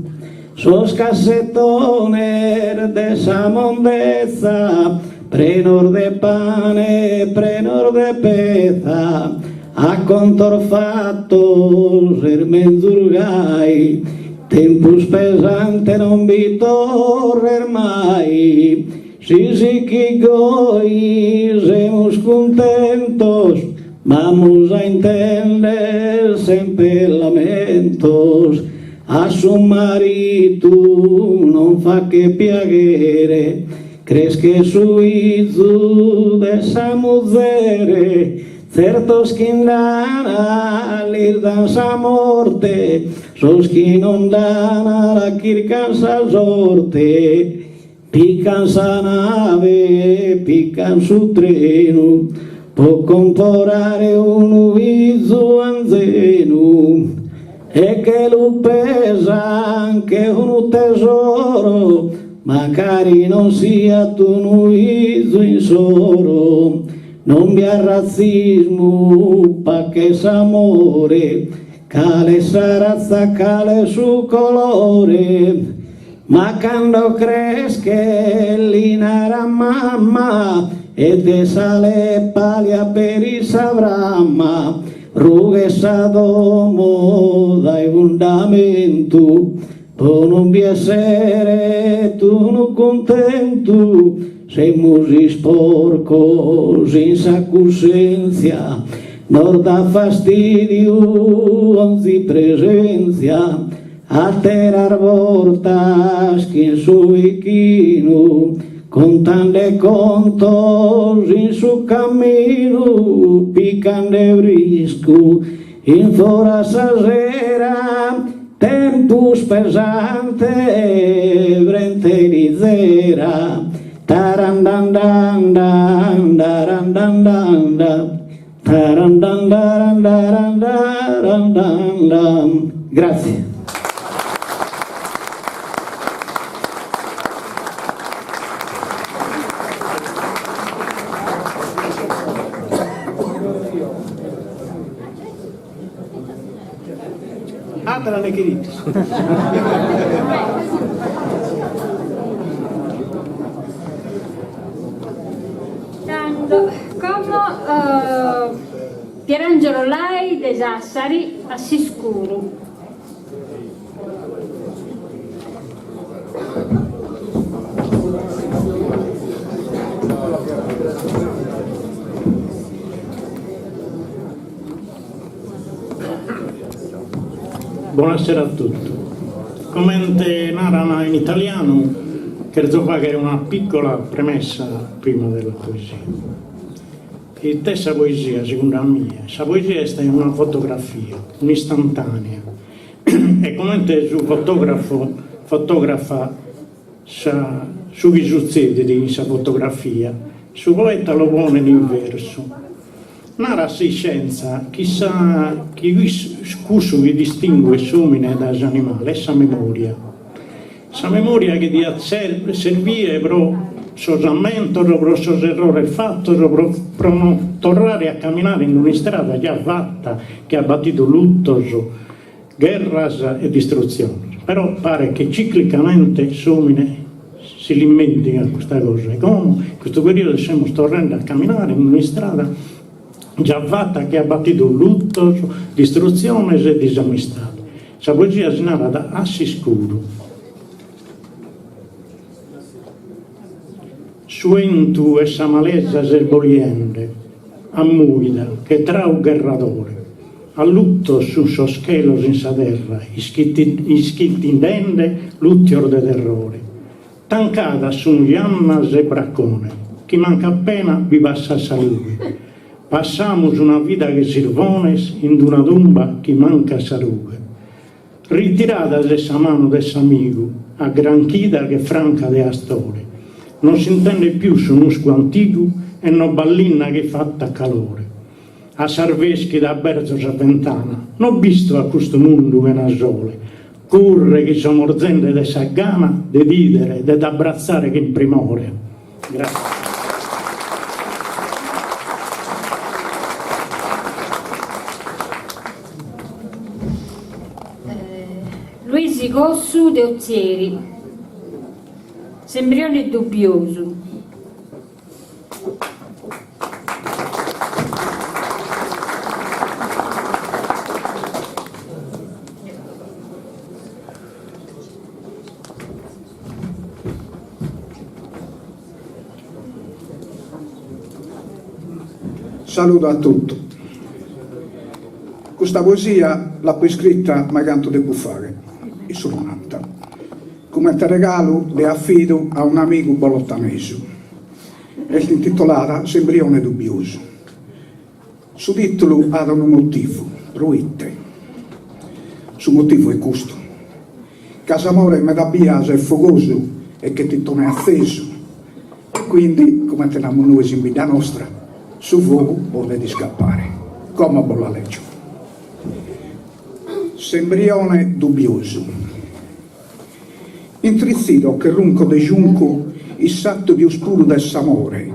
Sos cassetones de sa mondezza, prenos de pane, prenos de petza, A contos fatos est menzus gai, tempus pesante non bi torret mai, si sichit goi semus cuntentos, b'amus a intender semper lamentos, a su maritu non faghet piaghere, creschet su 'izu de sa muzere, Tzertos chi nd'ana lis dan sa morte, sos chi non nd'ana la chircan sa sorte. Pican sa nave, pican su trenu, po comporare unu 'izu anzenu. E che lu pesan che unu tesoro, mancari non siat unu 'izu insoro. Non bi at ratzismu, pache s'amore, cale sa ratza cale su colore, ma cando creschet li narat mamma e de sa lepa li aberit sa pramma, rughet sa domo dae fundamentu Po non bi esseret unu cuntentu, semus isporcos in sa cussèntzia, nos dat fastìdiu onzi presèntzia, àteras bortas chin su 'ichinu, contande contos in su caminu, picande friscu In fora sa sera, tempus pesante, brente lizera, tarandandandan, darandandandan, tarandandarandarandarandandan. Grazie. Àtera nde cherides? Tando, como Pierangelo Lai de Sassari a s'iscuru. Bonasera a totu. Comente naran in italianu, cherzo faghere una piccola premessa prima della poesia. It'est sa poesia, segundu a mie? Sa poesia est una fotografia, un'istantanea, e comente su fotografo fotografa sa su chi sutzedit in sa fotografia, su poeta lu ponet in versu. Narat s'iscientza chi sa chi cussu chi distinguet s'omine dae s'animale est sa memoria. Sa memoria chi diat servire pro sos ammentos, pro sos errores fatos, pro pro non torrare a caminare in un'istrada già fata chi at batidu lutos, gherras e distrutziones. Però paret chi ciclicamente s'omine. Si l'imentigat custa cosa e como in custu periodu semus torrende a caminare in un'istrada già fata chi at batidu lutos, distrutziones e disamistade. Sa poesia si narat A s'iscuru. Su 'entu 'e sa malesa s'est boliende, a muida, che trau gherradore. Alluttos sun sos chelos in sa terra, ischintindende lùttios de terrore. Tancadas sun jannas e bracone, chi mancu appena bi passat sa lughe. Passamus una vida che sirvones in d'una tumba chi mancat sa rughe. Ritirada s'est sa manu de s'amigu, aggranchida che franca de astore. Non s'intendet pius su nuscu antigu e no b'at linna chi fattat calore. A s'arveschida aberzo sa ventana, no bisto a custu mundu chena sole. Curre chi so morzende de sa gana de t'idere, de t'abbratzare chin primore. Grazie. Luisi Cossu de Ozieri, S'embrione dubbiosu. Saludu a totu. Custa poesia l'apo iscrita maicantu tempus faghet, in su nonanta, comente regalu de afidu a un'amigu bolotanesu. Est intitolada S'embrione dubbiosu. Su tìtulu at unu motivu, proite? Su motivu est custu, ca s'amore meda bias est fogosu e che titone atzesu e quindi, comente namus nois in bidda nostra, su fogu podet iscapare. Como bos la lègio. S'embrione dubbiosu. Intritzido che runco de giuncu in s'attu pius puru de s'amore,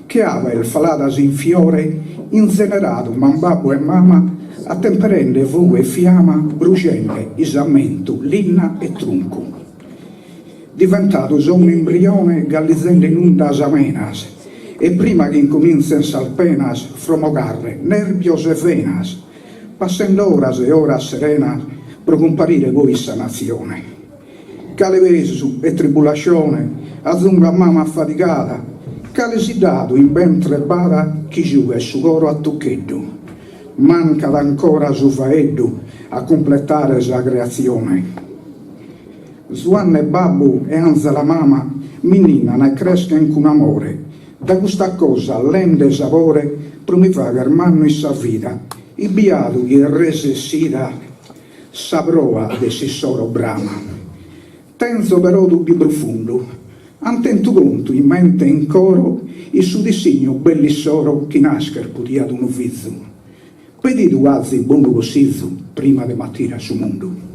che abes faladas in fiore, inzeneradu m'an babbu e mama attemperende fogu e fiama brujende isammentu, linna e truncu. Diventadu so un'embrione gallizende in undas amenas e prima chi incomintzen sas penas fromo carre, nerbios e venas Passende oras e oras serenas pro cumparire poi in sa natzione. Cale pesu e tribulascione azungo a mama affadigada, cale siddadu in bentre b'at chi giughet su coro a tuccheddu. Mancat ancora su faeddu a cumpletare sa creatzione. Zuanne babbu e Anzela mama mi ninnan e creschen cun amore, Da custa cosa lende sabore pro mi fagher mannu in sa vida, biadu chi est resessida sa proa de s'issoro brama. Tenzo però dubbiu profundu, an tentu contu in mente e in coro in su dissignu bell'issoro chi nascher podiat unu fizu. Pedidu azis bonu cossizu prima de m'atire a su mundu.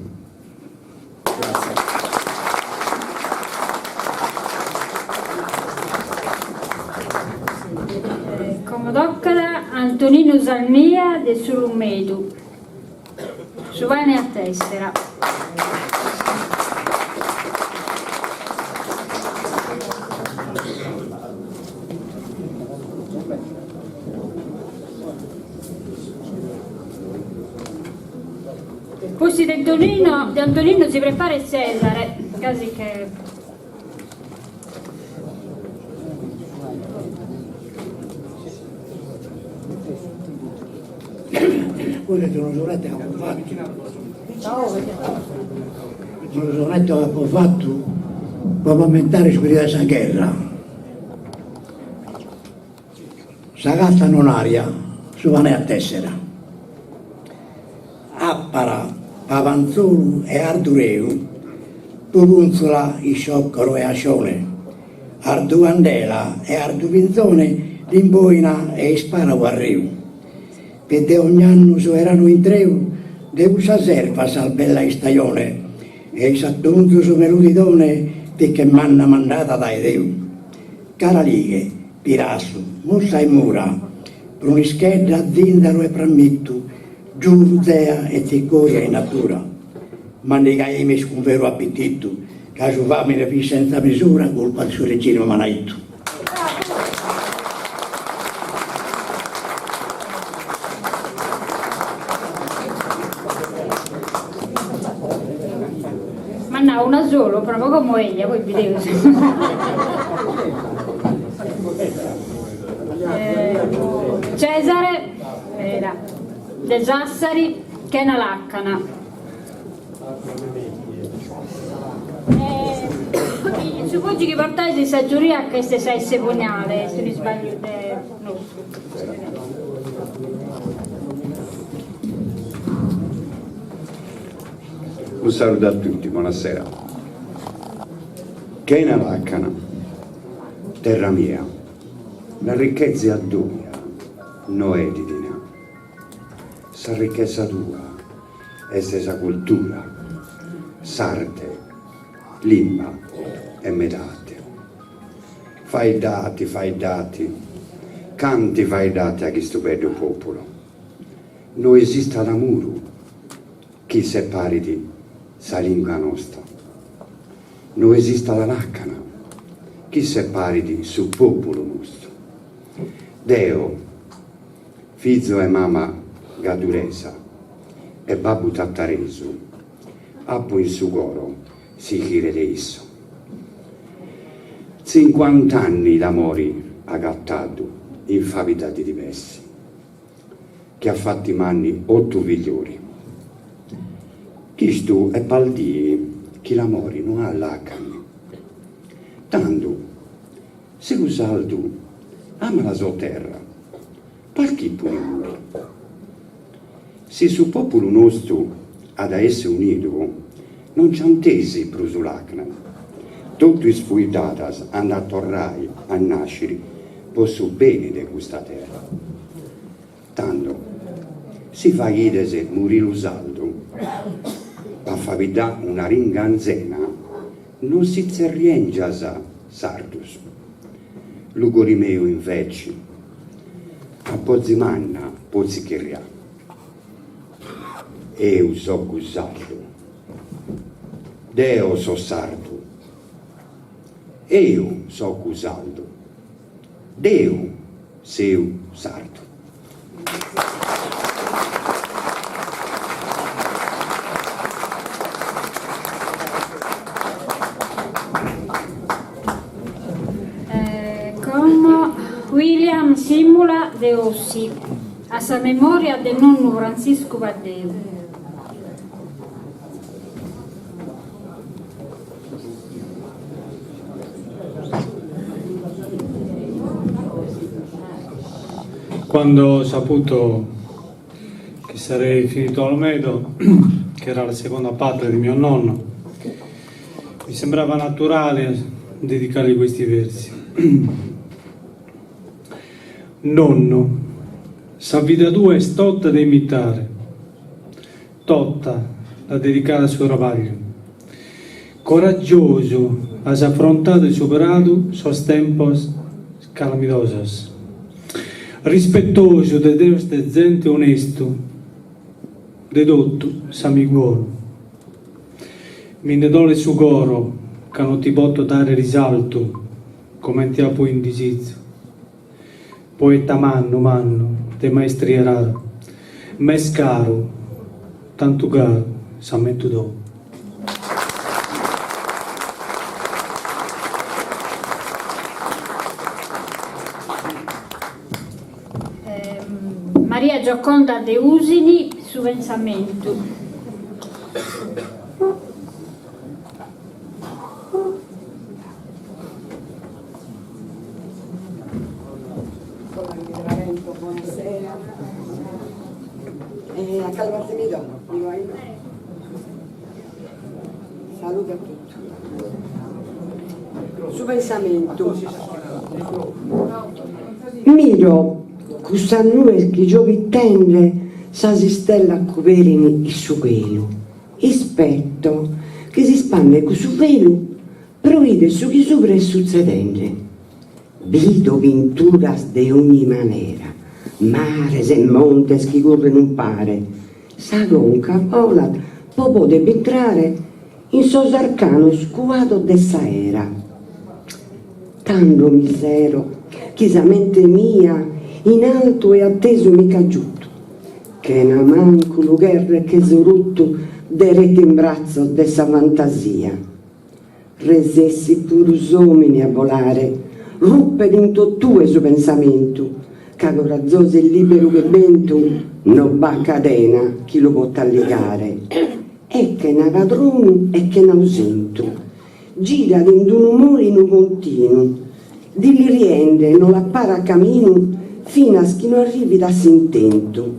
Como tocat a Antoninu Salmia de S'Ulumedu, Su pane a tessera. Pustis de Antonino, de Antonino si preparet Cesare, gasi che. Custu est unu sonetto chi apo fatu, unu sonetto chi apo fatu pro m'ammentare su periodu de sa gherra. Sa casta non aria, su pane a tessera. Apara, pabantzolu e ardureu, puguntzula, iscioccoro e ascione, ardu candela e ardu pinzone, limboina e isparagu arreu. Fit de ogn'annu su 'eranu intreu, de cussas ervas sa bella istajone, e in s'atunzu su meludidone fit che manna mandada dae Deu. Caralighe, pirassu, mussa e mura, prunischedda, zindaru e prammittu, giuvu, zea e tzicoria in natura. Mandigaimis cun veru appititu. Ca su famine fit senza misura culpa de su regime malaitu. M'at nau una solu, però po como eia, poi bideus. Cesare Meda, de Sassari, chena làcana. In su fògiu chi portais in sa giuria ch'est sa esse pugnale, est un'isbagliu de nostru. Un saluto a tutti, buonasera. Chena làcana, terra mia, la ricchezza tua no est dinari. Sa ricchesa tua est sa cultura, s'arte, limba e meda àteru. Faeddati, faeddati, canti faeddati a chistu beddu pòpulu. No esistat muru chi separit sa lingua nosta. No esistat làcana chi separit su pòpulu nostru. Deo, fizu 'e mama gadduresa e babbu tataresu, apo in su coro s'ichire de issu. Tzincuant'anni d'amori agatadu in fabida di diversi, chi at fatti manni otu figliori. Chistu est po dì chi l'amori no at làcani. Tandu, Si lu sardu amat la sua terra, perché poni muri? Si su populu nostru at a essi unidu, non nc'ant essi prus làcanas, totu is fuiddadas ant a torrai a nàsciri po su beni de custa terra. Tando, si faghides murì lu sardu, pa fabiddà una ringa anzena, non si tzerriengias sardus. Lugori meu inveci, a boxi manna po tzichirrià. Eu so sardu. Deo so sardu. Eu so sardu. Deu seu sardu. Como William Simula de Ossi, a sa memòria de nonnu Frantziscu Paddeu. Quando ho saputo che sarei finito a Olmedo, che era la seconda patria di mio nonno, mi sembrava naturale dedicargli questi versi. Nonno, sa vida tua est tota de imitare, Tota l'as dedicada a su trabagliu. Coraggiosu as afrontadu e superadu sos tempos calamidosos. Rispettosu de Deus de zente onestu, de totu s'amigu 'onu. Mi nde dolet su coro ca non ti poto dare risaltu comente apo in disizu. Poeta mannu, mannu, de maestria rara, m'est caru, tantu caru, s'ammentu tou. Maria Gioconda de Usini, su pensamentu. Buonasera. E a cale parte mi do? Saludo a tutti. Su pensamentu. Miro cussas nues chi gioghitende sas istellas coberin su chelu. Ispetto chi s'ispandet cussu velu Pro 'ider su chi subra est sutzedende. Bido pinturas de ogni manera, mares e montes chi curren umpare, sa conca bolat po poder bintrare. In sos arcanos cuados de s'aera. Tando mi sero chi sa mente mia in altu e atesu mi ch'at giutu, chena mancu lu cherrer che so rutu deretu in bratzos de sa fantasia. Resessit puru s'omine a bolare, ruppet in totue su pensamentu, ca corazosu e liberu che bentu no b'at cadena chi lu potat ligare. E chena padronu e chena ausentu, girat in d'unu molinu continu, dilliriende no l'apparat caminu finas chi no arrivit a s'intentu.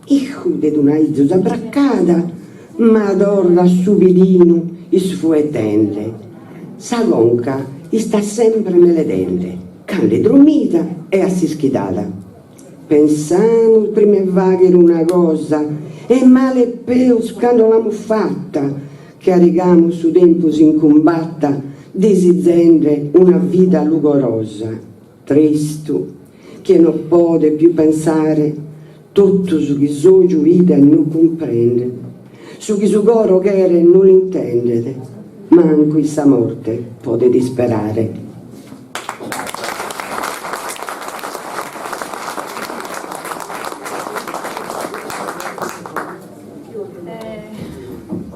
Iscudet un'aizu sa braccada, ma torrat su pidinu isfuettende. Sa conca istat sempre meledende, cando est drommida e a s'ischidada. Pensamus prima 'e fagher una cosa e male e peus cando l'amus fatta, che arigamus su tempus in cumbatta disizende una vida lugorosa. Tristu, chie no podet pius pensare, totu su chi s'oju 'idet no cumprendet, su chi su coro cheret no l'intendet, mancu in sa morte podet isperare.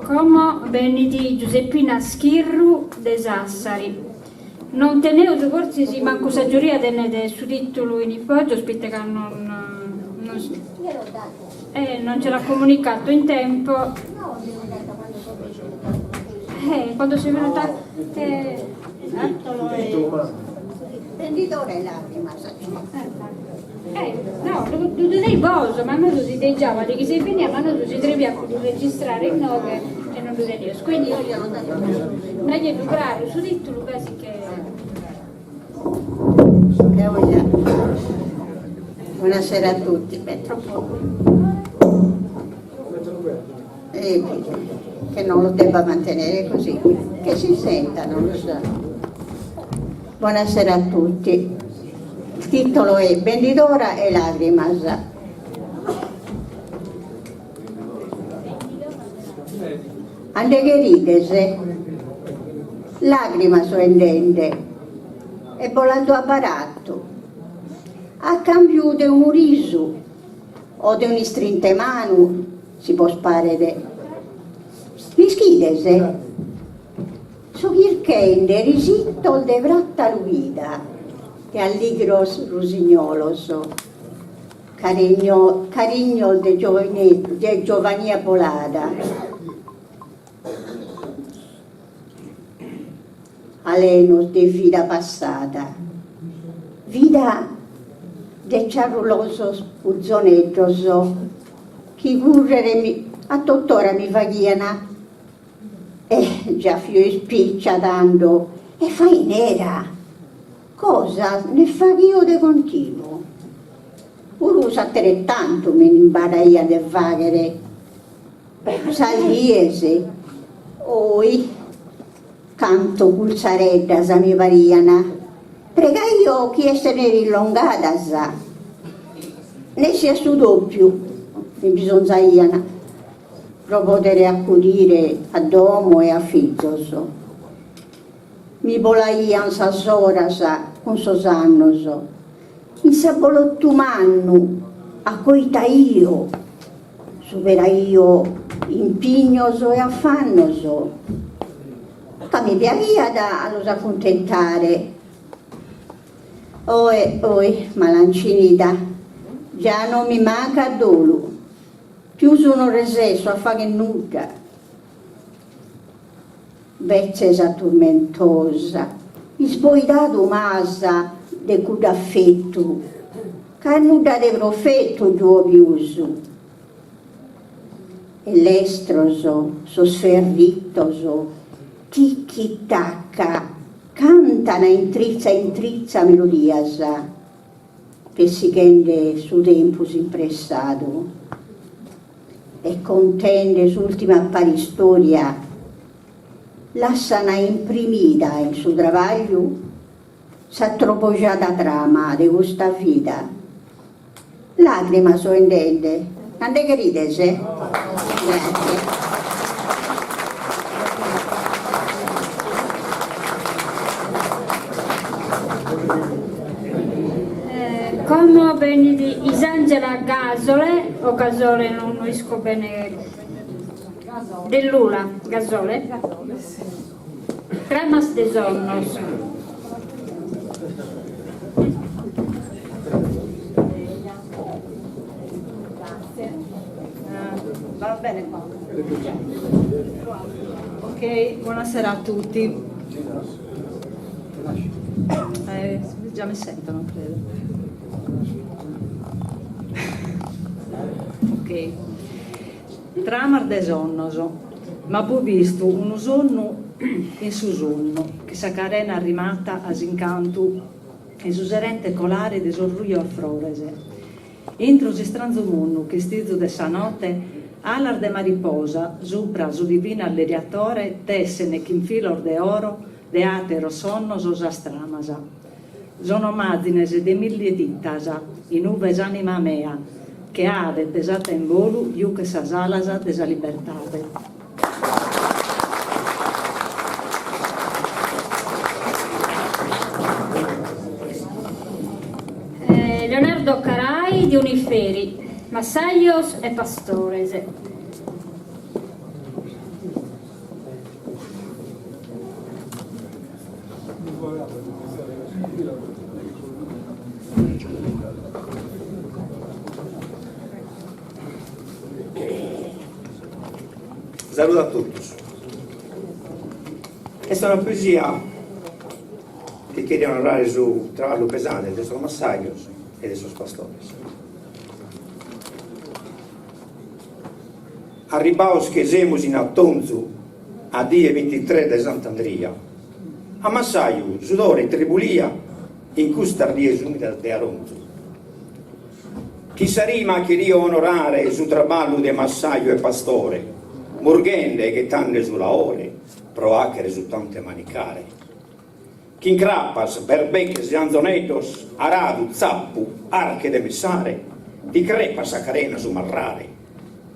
Como benit Giuseppina Schirru de Sassari. Non teneus fortzis mancu sa giuria tenet su tìtulu in is fògios poita ca non non ce l'ha comunicato in tempo. Quando sei venuta Bendidora 'e lagrimas. No, ddu teneis bosu, ma nosu si deigiabat chi seis benia, ma nosu si trebiat a ddu registrare inoghe e non ddu teneus. Quindi naideddu craru su titulu gasi che. Buonasera a tutti. Beh, troppo. Eh, che non lo debba mantenere così, che si senta, non lo so. Buonasera a tutti. Il titolo è Bendidora 'e lagrimas. A nde cherides? Lagrimas so 'endende e bos las do a barattu, a cambiu de unu risu o de un'istrinta 'e manu, si bos paret. L'ischides? So chirchende risittos de prata lughida e alligros rusignolos, carignos de de giovania bolada, alenos de vida passada, vida de ciarrulosos puzoneddos chi currere a tott'ora mi faghian E già fio ispiccia tando e fainera, cosas nde faghio de continu. Puru s'ateretantu mi nd'imbaraiat de faghere sas dies, ohi, cantu curtzareddas mi parian, pregaio chi esseren illongadas, nessi a su doppiu mi bisonzaian. Pro podere acudire a domo e a fizos. Mi bolaian sas oras cun sos annos. In s'abolottu mannu acoitaio, superaio impignos e afannos, ca mi piaghiat a los acuntentare. Oe, ohi, malancinida, già non mi mancat dolu. Pius non resesso a fagher nudda. Betzesa turmentosa, isboidadu m'as de cudd'afetu, ca nudda de profetu giuo pius. E lestros sos ferritos, ticchi tacca, cantana intritza intritza melodias. Pessighende su tempus impressadu e contende s'ultima paristoria, lassana imprimida in su trabagliu sa trobojada trama de custa vida. Lagrimas so 'endende, a nde cherides? Grazie. Como benit Isangela Gasole, o Gasole non no isco bene, de Lula, Gasole, Tramas de sonnos. Va bene qua. Ok, buonasera a tutti. Eh, già mi sentono, credo. Ok. Tramas de sonnos. M'apo bistu unu sonnu in su sonnu, chi sa carena arrimata a s'incantu 'e su serente colare de sos rujos frores. Intro s'istranzu munnu ch'est izu de sa note, alas de mariposa supra su divinu alleriatore tessen chin filos de oro de ateros sonnos sas tramas. Sono mazines de milli ditas in ube s'anima mea, che ave pesata in bolu, juchet sas alas de sa libertade. Leonardo Carai de Oniferi, Massajos e pastores. Saludu a totus. Est una poesia chi cheriat onorare su traballu pesante de sos massajos e de sos pastores. Arribados che semus in atonzu a die bintitres de Sant'Andria, a massaju sudore e tribulia in custas dies umidas de aronzu. Chin sa rima cherio onorare su traballu de massaju e pastore, murghende e ghetande su laore pro achere su tantu 'e manicare. Chin crapas, berbeches e anzoneddos, aradu, zappu, arche de messare, ti crepat sa carena su marrare,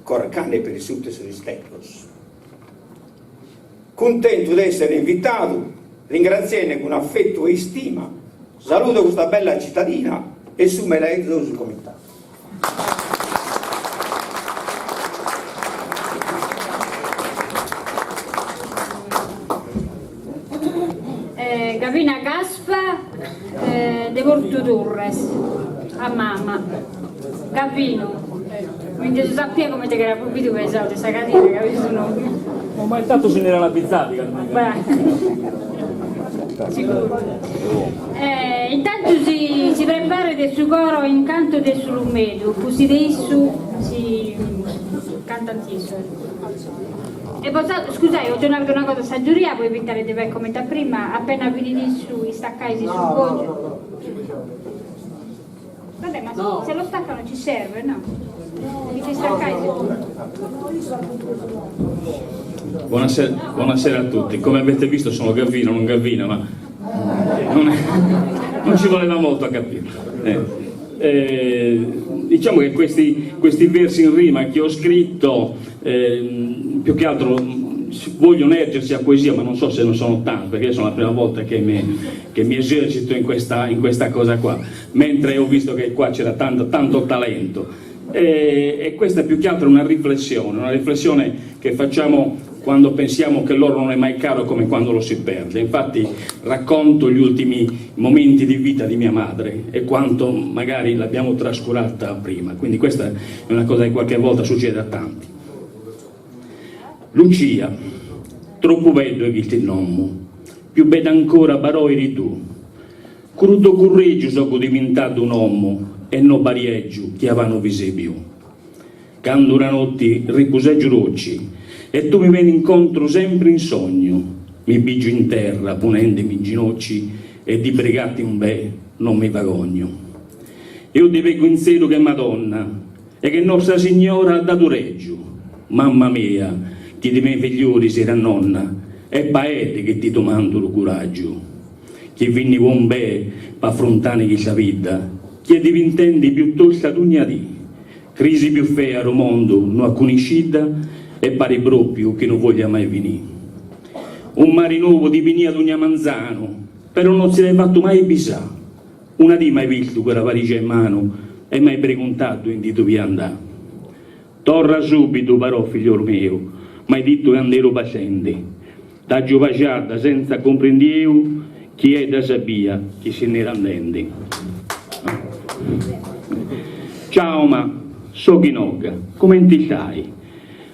corcande peri sutta 'e sos isteddos. Cuntentu de essere invitadu, ringratziende cun affettu e istima, saludo custa bella cittadina e su meravizosu comitadu. Gavina Gaspa de Portu Turres, a mama. Gavinu, mi nde so sapia comente ch'era propriu pesau de sa cadira ca fit su nòmini. Ma intantu si nd'erant abizati ca Sicuru. Intantu si si preparet su coro Incanto de S'Ulumedu, pustis de issu si cantant issos. E bos scusai, 'ògio narrer una cosa a sa giuria po evitare de fai comente a prima, appena finit issu istaccais su pòdiu. Vabbè, ma se lo staccano ci serve, no? Mi staccai Buonasera, buonasera a tutti. Come avete visto sono Gavino, non Gavina, ma non, è, non ci voleva molto a capire. Eh, eh, diciamo che questi, questi versi in rima che ho scritto, eh, più che altro vogliono ergersi a poesia, ma non so se non sono tanti, perché sono la prima volta che mi, che mi esercito in questa, in questa cosa qua, mentre ho visto che qua c'era tanto, tanto talento. E, e questa è più che altro una riflessione, una riflessione che facciamo quando pensiamo che l'oro non è mai caro come quando lo si perde. Infatti racconto gli ultimi momenti di vita di mia madre e quanto magari l'abbiamo trascurata prima. Quindi questa è una cosa che qualche volta succede a tanti. Lucia, troppu beddu è chistu nomu, più bedda ancora però eri tu. Cun su curreggiu so divintadu un'omu e no barieggiu chi avanu visi più. Candu una notti ripuseggiu roci e tu mi veni incontru sempri in sognu, mi bigiu in terra punendimi in ginocci e di brigatti un bè non mi vagognu. Eo ti pregu in zelu che Madonna e che Nostra Signora at dadu reggiu, mamma mia, chi di mei figlioli si a nonna, e paete che ti domando lu curaggiu. Chi vinni un bè p'affruntani chista vida, chi è divintendi piuttosto dugna dì. Crisi più fea ru mondo no at cuniscida e pari propriu chi no voglia mai finì. Un mari novu ti vinia dugna manzanu, però non si l'è fattu mai bisà. Una dì m'ai bistu cun sa valigia in manu e m'ai preguntadu indi dovia andà. Torra subitu parò figliolu meu, m'ai dittu cand'eru passendi. T'aggiu baxada senza cumprendieu chi è dda sabia chi si nd'era andendi. Ciao ma, so Ghinogga, cumenti istai?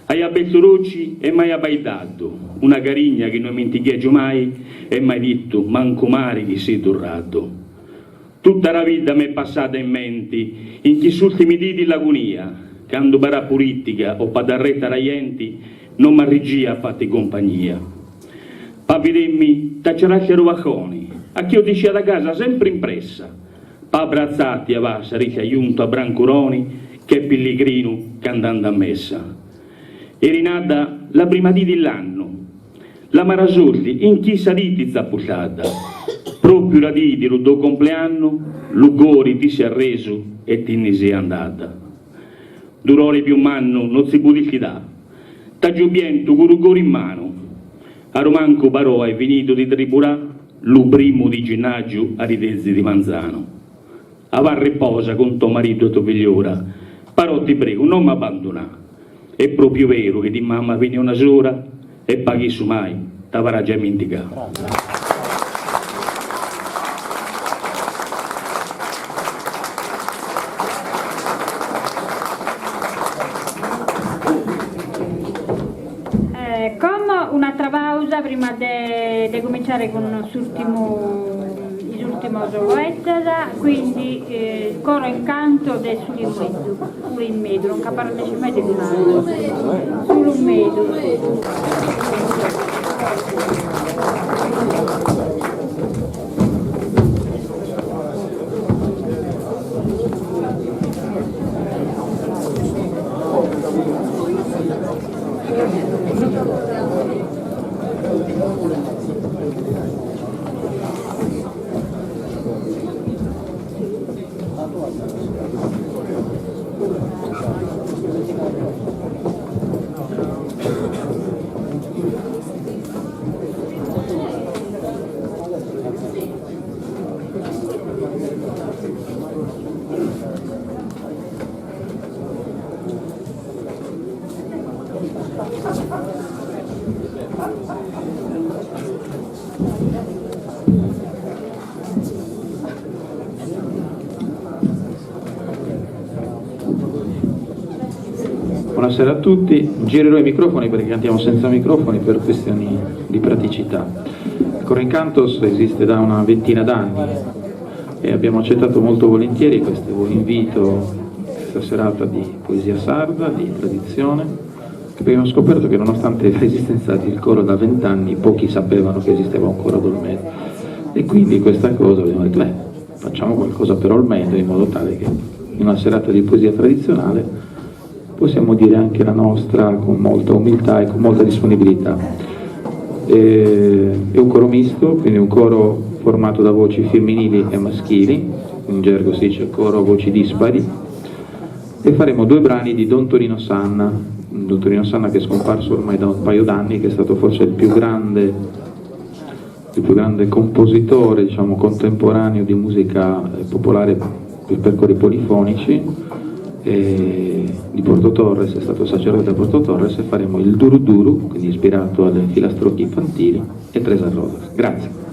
Ai abertu rocci e m'ai abaidadu, una carigna chi no imentighiagiu mai e m'ai dittu mancu mari chi sei torradu. Tutta ra vida m'est passada in menti in chiss'ultimi dì di l'agonia, candu parà puritica o padarretta ra jenti non m'arrigia a fatti compagnia. Pa videmmi t'acciarasci ru vaconi, a chi 'odiscia da casa sempri in pressa, pa abbrazzati avà sariti aiuntu a brancuroni che pilligrinu c'andanda a messa. Eri nada la prima dì dill'annu, la mara sorti in chissa dì ti zappusciada, propriu la dì di lu do compleannu, lu cori ti si arresu e ti nni si andada. Durori più mannu no si pudissi dà, t'aggiu bientu cu lu cori in manu, arumancu parò hai finitu di triburà, lu primu di ginnaggiu a li dezi di manzanu. Avà riposa cun to maritu e to figliora, parò ti pregu non m'abbandunà. È propriu veru chi di mamma veni una sola e pa chissu mai t'avaraggiu a imentigà. Como un'atra pausa prima de cominciare cun s'urtimu is urtimos poetas, quindi coro incanto de S'Ulimeddu, Ulimeddu, non nc'apo arrennesciu mai de ddu nai, S'Ulumedu. Buonasera a tutti, girerò i microfoni perché cantiamo senza microfoni per questioni di praticità. Il Coro Incantos esiste da una ventina d'anni e abbiamo accettato molto volentieri questo invito, questa serata di poesia sarda, di tradizione, perché abbiamo scoperto che nonostante l'esistenza del coro da vent'anni, pochi sapevano che esisteva un coro ad Olmedo. E quindi questa cosa abbiamo detto, beh, facciamo qualcosa per Olmedo in modo tale che in una serata di poesia tradizionale possiamo dire anche la nostra con molta umiltà e con molta disponibilità. E, è un coro misto, quindi un coro formato da voci femminili e maschili, in gergo si dice coro voci dispari, e faremo due brani di Don Tonino Sanna, Don Tonino Sanna che è scomparso ormai da un paio d'anni, che è stato forse il più grande, il più grande compositore diciamo, contemporaneo di musica eh, popolare per cori polifonici e di Porto Torres, è stato sacerdote a Porto Torres e faremo il Duru Duru, quindi ispirato alle filastrocche infantili, e Tres Arrodas. Grazie.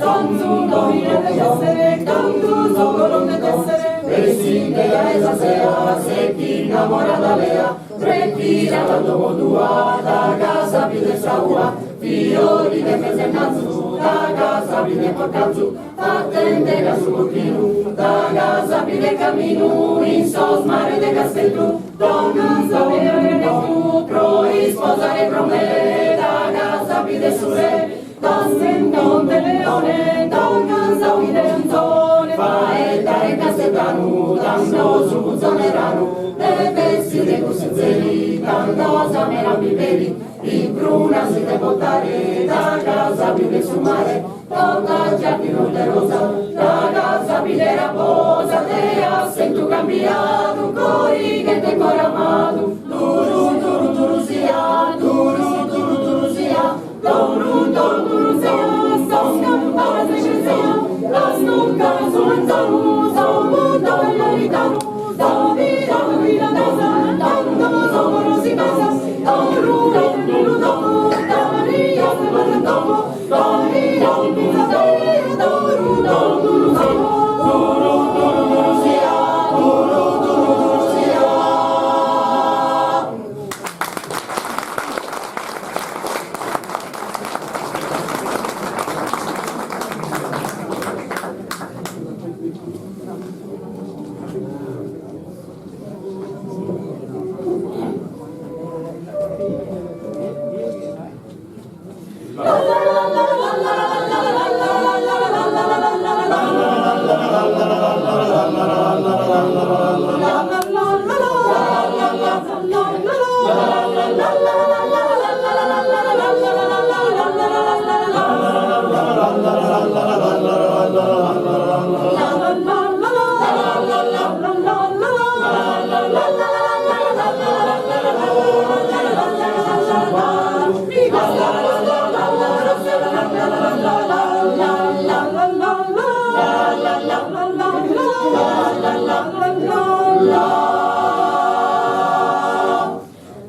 Sonzu domine de tessere, tantu sogoron de tessere. Bessinde dae sa sea, se t'innamorada Lea, retirada a domo tua, da casa bide sa ua, fiori de mesennazu, da casa bide porcazzu, Fatende casu porchinu, da casa bide caminu, in sos mares de Casteddu, donna sabia pro isposare pro me, da casa bide su re, da sendon de leone, da casa bide anzone, faeddare casteddanu, tando su cuzone ranu, de bessire cussizeri, tando sa mela mi vedi, in pruna si de portare, da casa bide su mare, Tota giardino de rosa, da casa bide raposa, de assentu cambiadu, corighente core amadu, duru duru duru sia, duru duru duru sia, duru duru duru sia, sos campanas de sia, las nucas su manzanu, so mundo loritanu, so vida vida dasa, tanto sono si basa, duru duru duru, Maria se domo, Maria duru duru duru sia, duru duru duru sia, duru duru duru sia.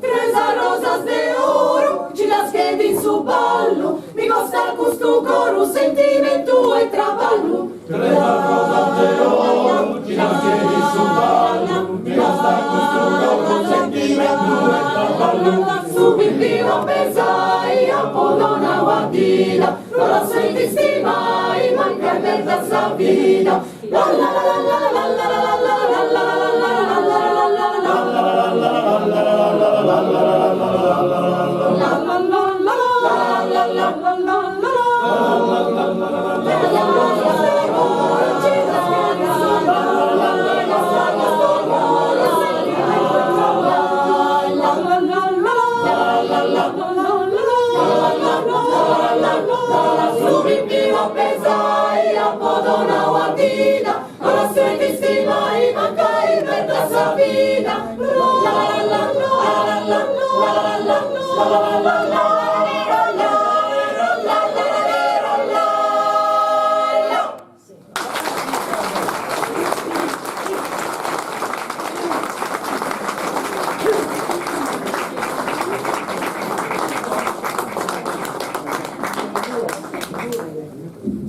Tres rosas de oro ci las in su ballu, mi costa custu coru sentimentu e traballu. Tres rosas de oro ci las in su ballu, mi costa custu coru sentimentu e traballu. Su pipiu a pesai, apo donau a Dida, non la senti stimai, manca perda sa vida. La la la la la la la la la la la la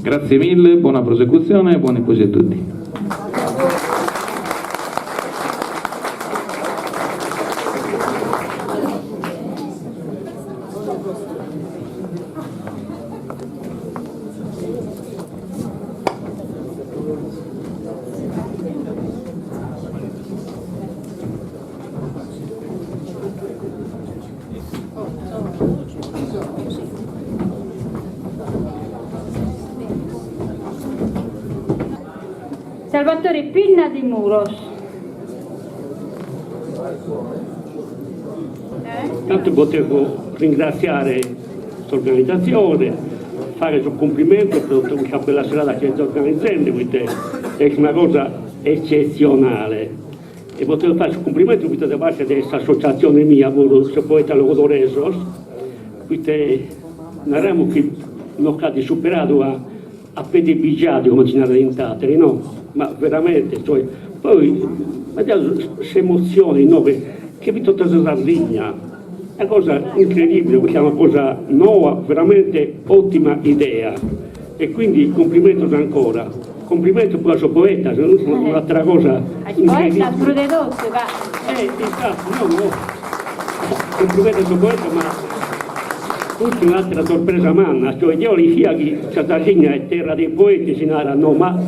Grazie mille, buona prosecuzione e buone poesie a tutti. Salvatore Pinna di Muros. Tanto volevo ringraziare l'organizzazione, fare il complimento per tutta questa bella serata che state organizzando, perché è una cosa eccezionale. E volevo fare un complimento da parte di questa associazione mia, su Poeta Logodoresos, perché narriamo che non ha superato a, a piedi come si narra in Tatari, no? Ma veramente, cioè, poi vediamo se emozioni, no? Che, che vi tutta la Sardegna, è una cosa incredibile, questa è una cosa nuova, veramente ottima idea. E quindi cumplimentos ancora. Cumplimentos puru a sos poetas, un'atera cosa incredibile. Poetas prus de totu ca. Eh, infatti, no, no. Cumplimentos a sos poetas, ma custa est un'atera sorpresa manna, cioè deo l'ischia chi sa Sardigna est terra dei poeti, si narat, no, ma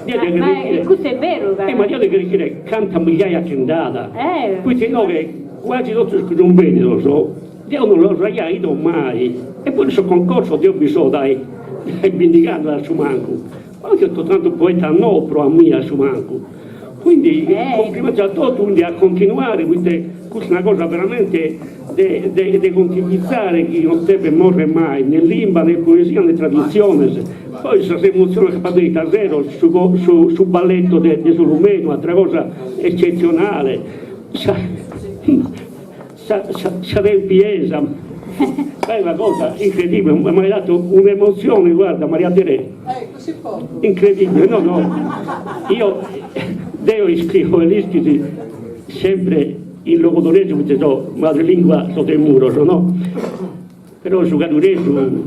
deo dia cherrer Ma custu est beru ca. Eh, ma deo dia cherrer ischire cantas migliaia che nd'at. Poita inoghe quasi totus chi sun bennidos Deo non los aia 'idos mai, e poi in sos concorsos deo bi so dae bindigh'annos a su mancu, ma totu tantu poeta no pro a mie a su mancu, quindi cumplimentos a totu, quindi a continuare poite custa est una cosa veramente de de de contivizare chi non devet morrer mai, ne limba, ne poesia, ne traditziones, poi sas emotziones chi apo tentu istasero, su su su balletto de de S'Ulumenu, atera cosa eccetzionale, sa Sa sa tempiesa è una cosa incredibile, m'at datu un'emozione, guarda Maria Terè, incredibile, no no, io deo iscrio e l'ischis sempre in logudoresu poite so madrelingua so de Muros no, però su gadduresu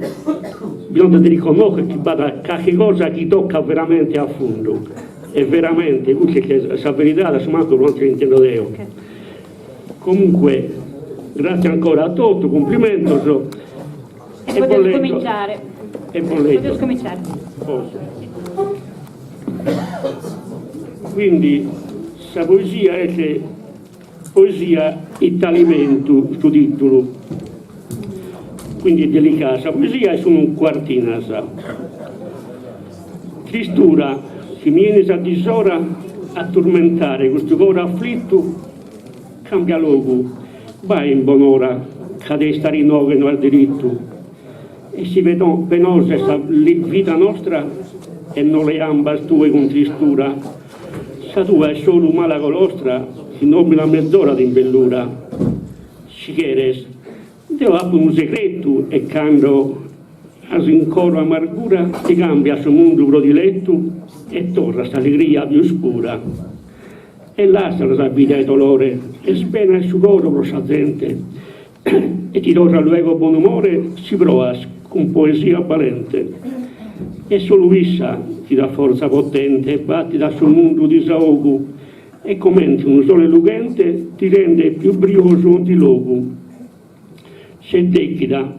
bisonzat de riconnoscher chi b'at carchi cosa chi tocat veramente a fundu e veramente custa est sa veridade a su mancu pro cantu l'intendo deo. Comunque grazie ancora a totu, cumplimentos e e bon cominciare. E bon letto. Podeus cominciare. Posso. Quindi sa poesia est poesia it'alimentu su titulu. Quindi delicada sa poesia e sun cuartinas. Tristura chi mi 'enis a disora a turmentare custu coro afflittu cambia logu, bae in bonora ca de istare inoghe no as dirittu e si penosa est sa vida nostra e no leambas tue cun tristura sa tua est solu mala colostra chi no mi la mezorat in bellura si cheres Deo apo unu segretu e cando as in coro amargura ti cambiat su mundu pro dilettu e torrat s'allegria pius pura. E lassala sa vida 'e dolore, est pena 'e su coro pro sa zente e ti torrat luego bonumore si proas cun poesia balente. E solu issa ti dat forza potente e batit a su mundu disaogu E comente unu sole lughente ti rendet pius briosu onzi logu. S'est dechida,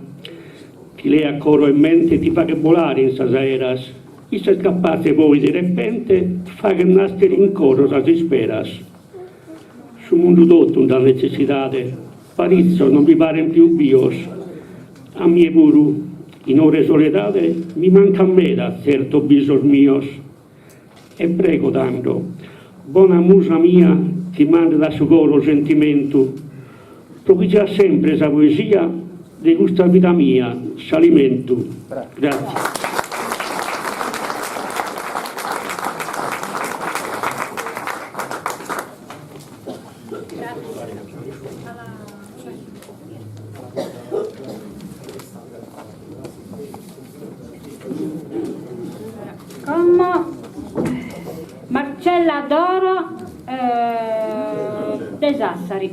ti leat coro e mente ti faghet bolare in sas aeras, issa est capatze poi de repente fagher nascher in coro sas isperas. Su mundu totu nd'at netzessidade, paritzos non bi paren pius bios. A mie puru, in ora 'e soledade, mi mancan meda tzertos bisos mios. E prego tando, bona musa mia chi mandet a su coro sentimentu, pro chi siat sempre sa poesia de custa vida mia s'alimentu. Grazie. Como Marcella Doro de Sassari.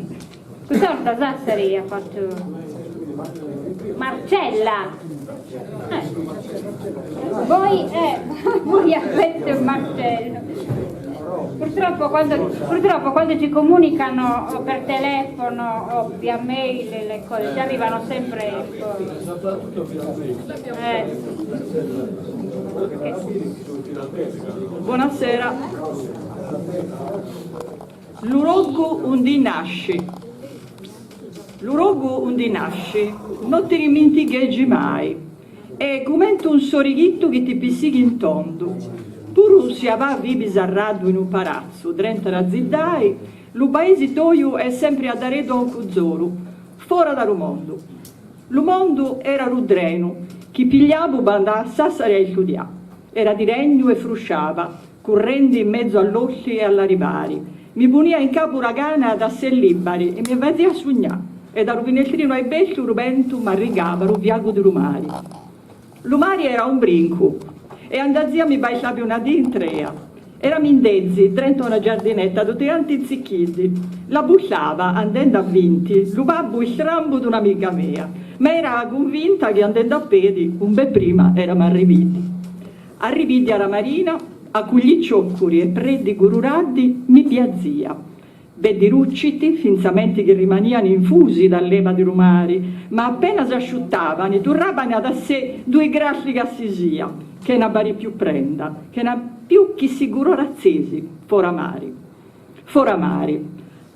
Custa 'orta Sassari at fatu Marcella. Poi poi at fetu Marcello. Purtroppo quando, purtroppo quando ci comunicano o per telefono o via mail le cose ci arrivano sempre un po'. Eh. Buonasera. Lu logu undi nasci. Lu logu undi nasci no ti rimintigheggi mai. È cumenti un sorighittu chi ti pissighi in tondu. Puru si ava vivi sarradu in un parazzu, drenta una ziddai, lu paesi toju è sempri addaredu a un cuzoru, fora da lu mondu. Lu mondu era lu drenu, chi pigliabu p'andà a Sassari a istudià. Era di regnu e frusciava, currendi in mezzu all'olli e all'aribari. Mi punia in capu la gana d'assè libari e mi fazia sugnà e da lu finestrinu aibeltu lu bentu m'arrigava lu viagu di lu mari. Lu mari era un brincu e andazia mi baissabi una dì intrea. Eramu in dezi, drento una giardinetta tutti canti zicchiddi. La bussava, andende a vinti, lu babbu istrambu d'un'amiga mia, ma era cunvinta chi andende a pedi, umbe prima eramu arriviti. Arrividdi a la marina, a cuglì cioccuri e preddi cururaddi, mi piazia. Beddi rucciti, finzamenti chi rimaniani infusi dall'eva di lu mari, ma appena s'asciuttavani, turravani ad assè dui grassi cassisia, chena bari più prenda, chena più chi si curorazzesi, fora mari. Fora mari.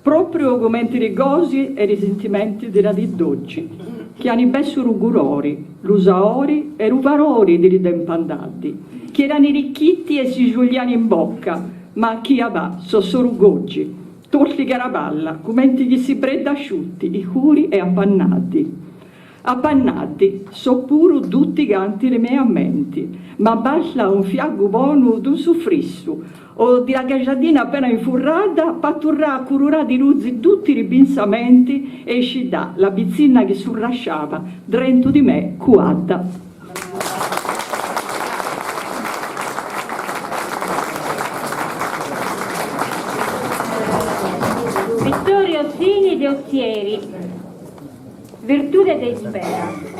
Propriu cumenti li gosi e li sintimenti di la dì d'oggi, chi ani pessu lu culori, lu saori e lu valori di li tempi andati, chi erani ricchitti e si sciugliani in bocca, ma chi avà so solu goggi, torti carapalla, cumenti chi si bredda asciutti, icuri e appannati. Appannati so puru tutti canti li mei ammenti, ma basta un fiagu bonu d'un suffrissu o di la caxadina appena infurrata p'atturrà a cururà di luzi tutti li pinsamenti e iscidà la pitzinna chi surrasciava drentu di me cuadda. Vittorio Zini de Ozieri, Virtude de ispera.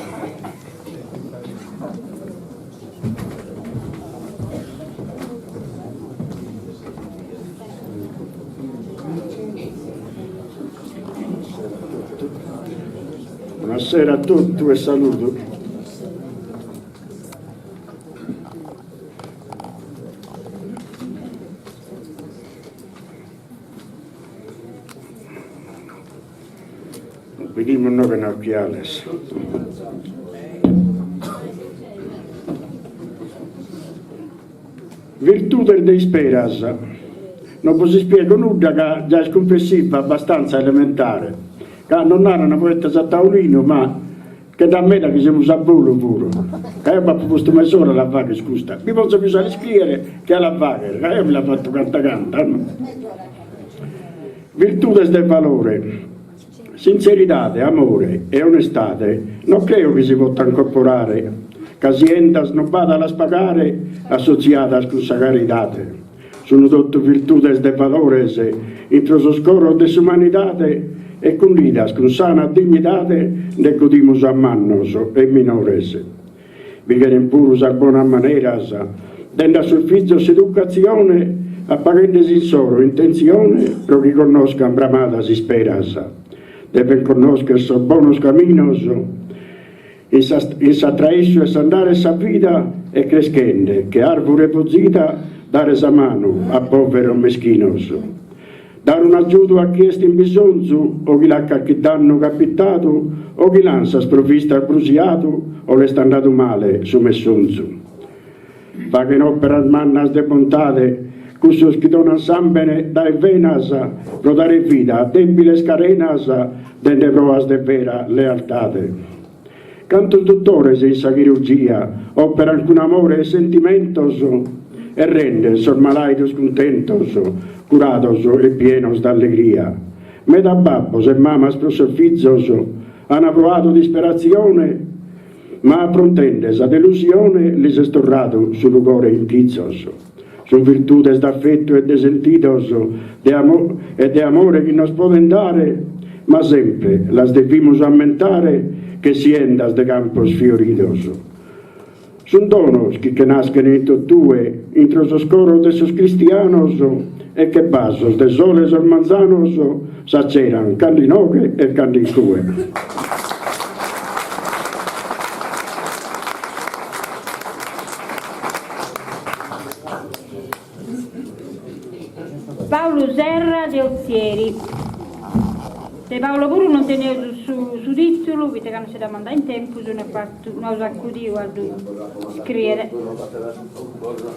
Buonasera a totu e saludu. Bidimus no chena ochiales. Virtudes de isperas. No bos ispiego nudda ca già est cumplessiva abbastanza elementare, ca non naran poetas a taulinu ma che nd'at meda chi semus a bolu puru, ca eo b'apo postu mes'ora a la fagher custa, mi ponzo pius a l'iscriere che a la fagher, ca eo mi la fatto canta canta, no. Virtudes de valore, Sintzeridade, amore e onestade no creo chi si potan comporare, ca siendas no b'at a las pagare assotziadas cun sa caridade. Sunu totu virtudes de valores intro sos coros de s'umanidade e cundidas cun sana dignidade nde godimus a mannos e minores. Bi cheren puru sas bonas maneras, dende a sos fizos s'educatzione, apaghende s'insoro intentzione pro chi connoscan bramadas isperas. Deven connoscher sos bonos caminos in in s'atraessu 'e s'andare 'e sa vida e creschende che arvure fozida dare sa manu a poveros meschinos. Dare un'agiudu a chie est in bisonzu o chi l'at carchi dannu capitadu o chi l'an sas provvistas brusiadu o l'est andadu male su messonzu. Faghen òperas mannas de bontade cussos chi donan sàmbene dae venas pro dare vida a dèbiles carenas dende proas de vera lealtade. Cantos dutores in sa chirurgia òperan cun amore e sentimentos e renden sos malàidos cuntentos, curados e pienos d'allegria. Meda babbos e mamas pro sos fizos an proadu disperatzione, ma afrontende sa delusione lis est torradu su lugore in chizos. Sun virtudes d'affettu e de sentidos de e de amore chi nos poden dare, ma sempre las devimus ammentare che siendas de campos fioridos. Sun donos chi che naschen in totue intro sos coros de sos cristianos e che basos de sole sos manzanos s'acceran cando inoghe e cando in cue. Paulu Serra de Otzieri. De Paolo puru non teneus su su tìtulu, poita ca non si dd'at mandau in tempus, no at fatu, no aus acudiu a ddu scriere.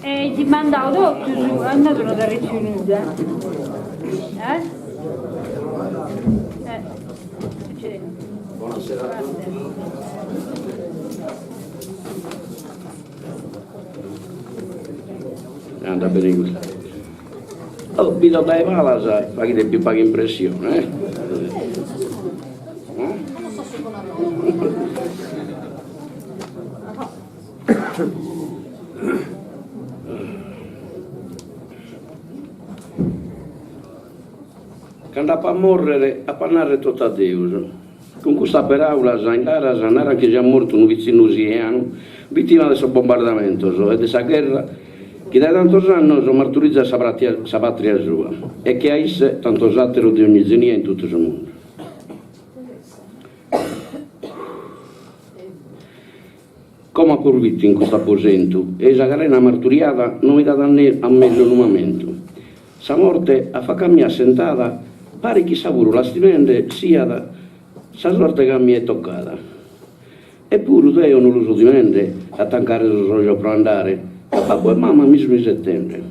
E eis mandau totus, a nosu no eus arritziu nudda. Eh? Eh, succede. Buonasera a tutti. Andat bene così. Oh, bido dae palas faghet pius paga impressione, eh? Cando apo a mòrrere, apo a nàrrere totu a Deus. Cun custas peràulas in laras naran chi siat mortu unu pitzinnu sianu. Vìtima de sos bombardamentos e de sa gherra chi dae tantos annos marturizat sa sa pàtria sua e che a isse tantos àteros de ogni zenia in totu su mundu. Como apo bitu in custu aposentu e-i sa carena marturiada no mi dat a mesu unu mamentu. Sa morte a faca mia assentada paret chi issa puru lastimende siat sa sorte chi a mie est tocada. Eppuru deo no lu so timende a tancare sos ojos pro andare, ca babbu e mama mi sun isettende.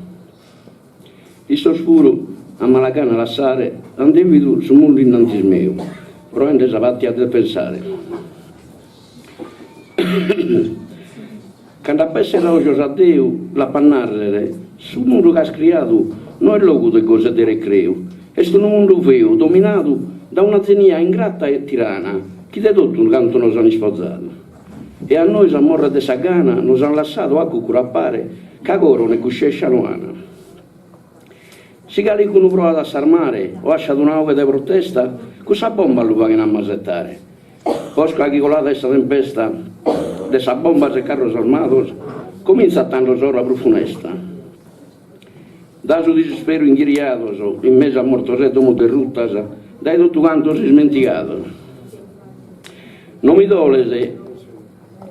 Issos puru a mala gana lassare an devidu su mundu innantis meu, proende sa patria a defensare. Cando ap'esser ojos a Deu l'ap'a narrer, su mundu ch'as criadu no est logu de gosu e de recreu, est unu mundu feu dominadu da una zenia ingrata e tirana chi de totu cantu nos an ispozadu. E a nois a morrer de sa gana nos an lassadu a cucuru a pare ca coro ne cuscescia no ana. Si calicunu proat a s'armare o asciat una 'oghe de protesta, cussas bombas lu faghen ammasettare. Posca chi colada est sa tempesta de sas bombas e carros armados, comintzat tando s'ora prus funesta. Da su disisperu inghiriados, in mesu a mortos e domos derrutas, dae totu cantos ismentigados. No mi dolet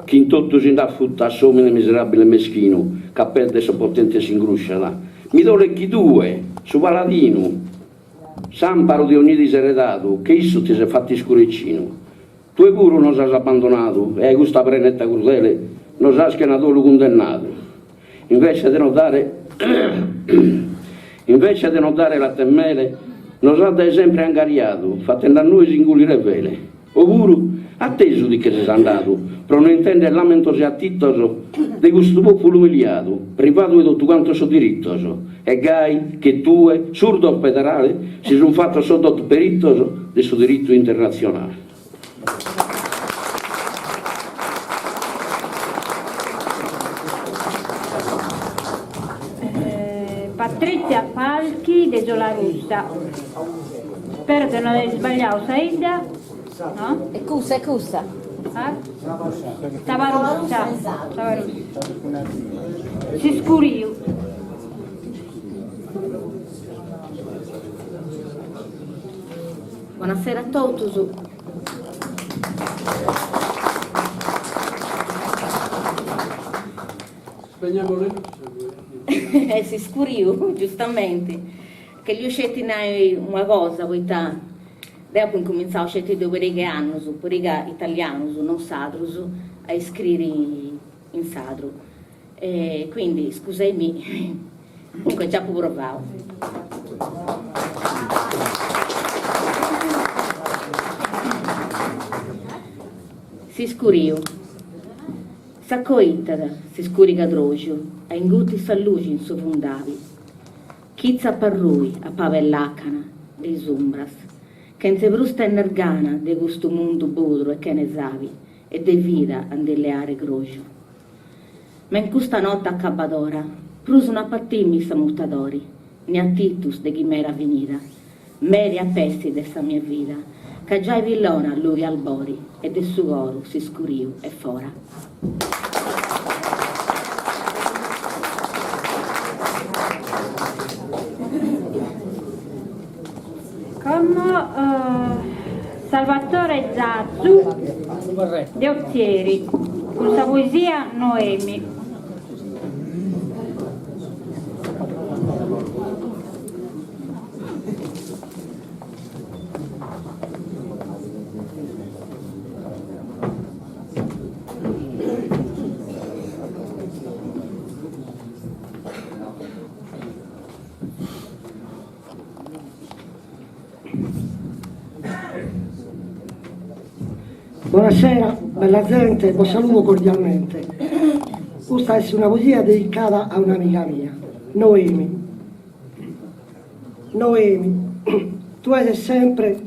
chi in totu si nd'afutat s'omine miserabile e meschinu, ch'a pes de sos potentes s'ingrusciat, mi dolet chi tue, su paladinu, S'amparu de ogni diseredadu, che issu ti ses fattu iscurecinu. Tue puru nos as abbandonadu e ai custa preneta crudele nos as chena dolu cundennadu. Invece de nos dare invece de nos dare latte e mele nos as dae sempre angariadu fatende a nois ingulire fele. O puru, atesu ti che ses andadu, pro no intender lamentos e attitos de custu populu umiliadu, privadu 'e totu cantos sos dirittos, e gai, che tue, surdos federale, si sun fattos sos dottos peritos de su dirittu internatzionale. Patrizia Falchi de Solarussa. Spero de no aer isbagliadu sa 'idda, no? È cussa, è cussa. Ah? Sabarussa. Sabarussa. S'iscuriu. Buonasera a totus. Spegniamo le luci. S'iscuriu, giustamenti. Cherjo sceti nai una cosa, poita deu apu incumintzau sceti de una pariga 'e annus, pariga italianus, non sadrus, a iscriri in sadru. E quindi scusaimì, comunque già apu provau. S'iscuriu. S'acoitat s'iscurigadroxu a inguti sa luxi in su fundabi. Chitza p'arrui a paba 'e làcana de is umbras, chentze prus tenner gana de custu mundu budru e chene sabi e de vida a ndi leare croxu. Ma in custa notte acabadora prus no ap'a timi s'amutadori, ne atitus de chimera finida, meri ap'essi de sa mia vida, ca giai pillona lughe albori e de su coru s'iscuriu est fora. Como Salvatore Zazzu de Ozieri cun sa poesia Noemi. Buonasera, bella zente, bos saludo cordialmente. Custa est una poesia dedicada a un'amiga mia, Noemi. Noemi, tue ses sempre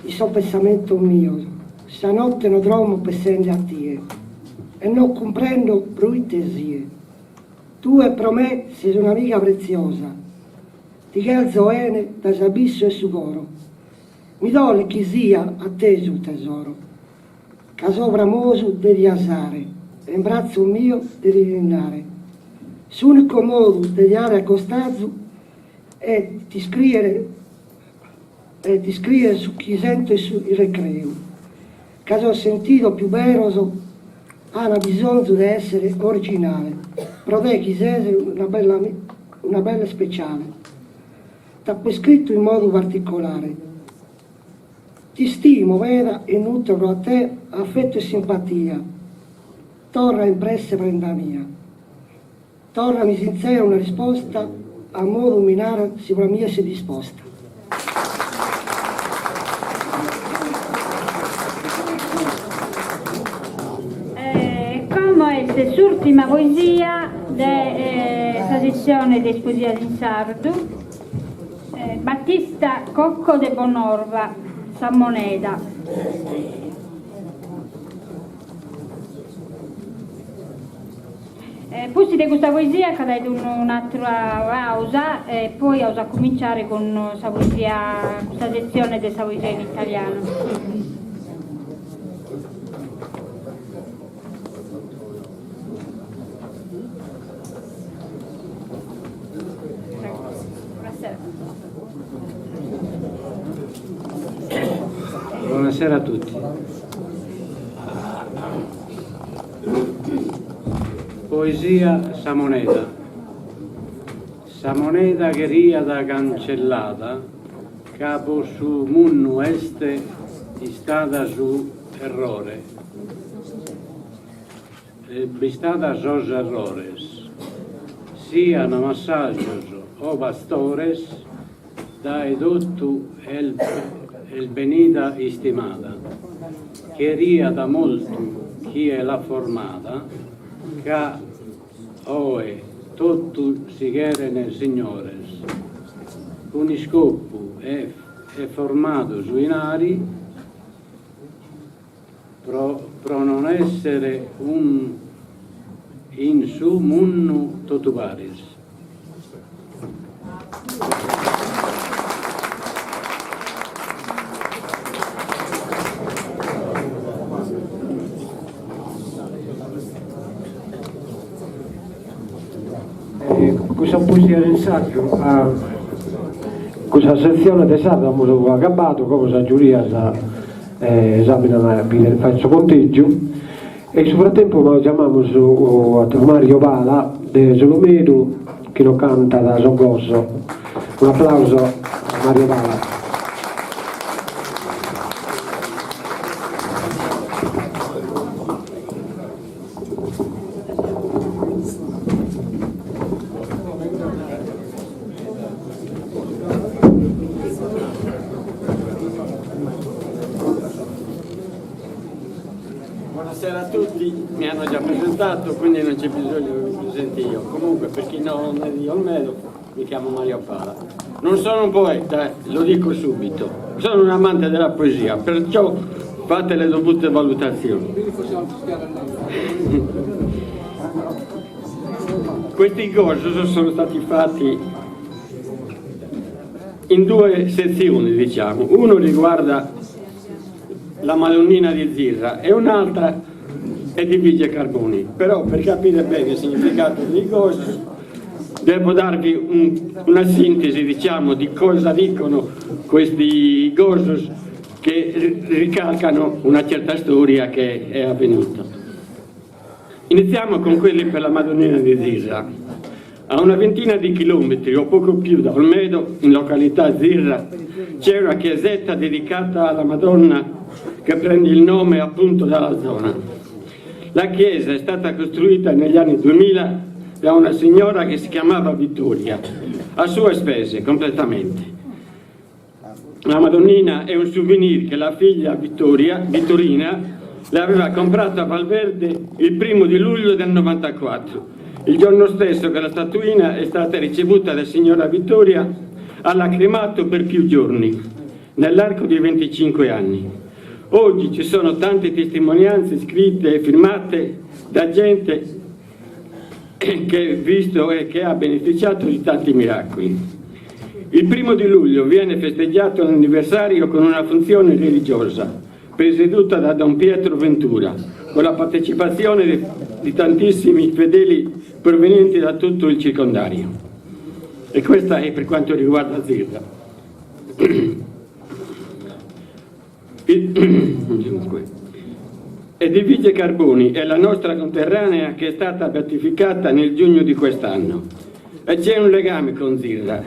in sos pensamentos mios, sa notte no dromo pensende a tie e no cumprendo proite sie. Tue pro me ses un'amiga pretziosa, ti cherzo 'ene dae s'abissu 'e su coro. Mi dolet chi sia attesu tesoro, ca so bramosu de ti 'asare. E in bratzos mios de ti ninnare. S'ùnicu modu de ti àere a costazu est t'iscrìere est t'iscrìere su chi sento in recreu, ca sos sentidos pius beros an bisonzu de èssere originale pro te chi ses una bella una bella ispeciale. T'apo iscritu in modu particolare. T'istimo meda e nutro pro a te afetu e simpatia. Torra in presse prenda mia. Torrami sintzera una risposta a modu mi nara si pro a mie ses disposta. E como est s'ùrtima poesia de sa setzione de is poesias in sardu, Battista Cocco de Bonorva, Sa moneda. Pustis de custa poesia nc'at ai un'àtera pausa e poi aus a cuminciare cun sa poesia, cun sa setzione de sa poesia in italianu. Buonasera a tutti. Poesia Sa moneda. Sa moneda cheriat cancellada ca po su mundu est istada su errore. Est bistada sos errores. Sian massajos o pastores dae totu est benida istimada, cheriat mortu chie l'at formada ca oe totu si cheren signores, cun iscopu 'e formadu su 'inari Pro pro non èssere un in su mundu totu paris. Custa poesia in sardu, custa setzione de sardu amus agabbadu, como sas giurias esaminat bident faent su conteggiu e in su frattempu giamamus a Mario Pala de S'Ulumedu chi nos cantat Su Goso. Un applauso a Mario Pala. Buonasera a tutti, mi hanno già presentato, quindi non c'è bisogno che mi presenti io. Comunque, per chi non è di Olmedo, mi chiamo Mario Pala. Non sono un poeta, eh, lo dico subito, sono un amante della poesia, perciò fate le dovute valutazioni. Questi gosos sono stati fatti in due sezioni, diciamo. Uno riguarda la Madonnina di Zirra e un'altra è di Bice Carboni. Però per capire bene il significato dei gosos devo darvi un, una sintesi, diciamo, di cosa dicono questi gosos che ricalcano una certa storia che è avvenuta. Iniziamo con quelli per la Madonnina di Zirra. A una ventina di chilometri o poco più da Olmedo, in località Zirra, c'è una chiesetta dedicata alla Madonna che prende il nome appunto dalla zona. La chiesa è stata costruita negli anni 2000 da una signora che si chiamava Vittoria, a sue spese completamente. La Madonnina è un souvenir che la figlia Vittoria, Vittorina le aveva comprato a Valverde il primo di luglio del 94, il giorno stesso che la statuina è stata ricevuta da signora Vittoria, ha lacrimato per più giorni, nell'arco di 25 anni. Oggi ci sono tante testimonianze scritte e firmate da gente che visto e che ha beneficiato di tanti miracoli. Il primo di luglio viene festeggiato l'anniversario con una funzione religiosa presieduta da Don Pietro Ventura. con la partecipazione di, di tantissimi fedeli provenienti da tutto il circondario. E questa è per quanto riguarda Zirra. Edvige Carboni è la nostra conterranea che è stata beatificata nel giugno di quest'anno e c'è un legame con Zirra,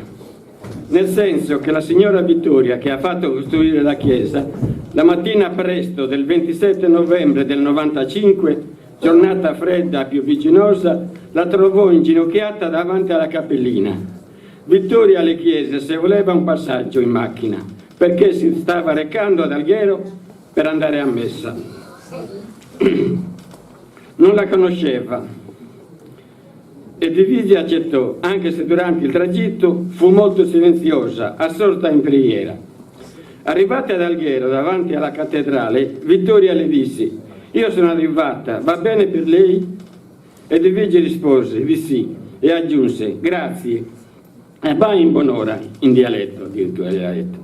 nel senso che la signora Vittoria che ha fatto costruire la chiesa, la mattina presto del 27 novembre del 95, giornata fredda piovigginosa, la trovò inginocchiata davanti alla cappellina. Vittoria le chiese se voleva un passaggio in macchina, perché si stava recando ad Alghero per andare a messa. Non la conosceva Edvige accettò, anche se durante il tragitto fu molto silenziosa, assorta in preghiera. Arrivata ad Alghero, davanti alla cattedrale, Vittoria le disse: Io sono arrivata, va bene per lei? Edvige rispose di sì e aggiunse: Grazie, e vai in buon'ora, in dialetto addirittura gli ha detto.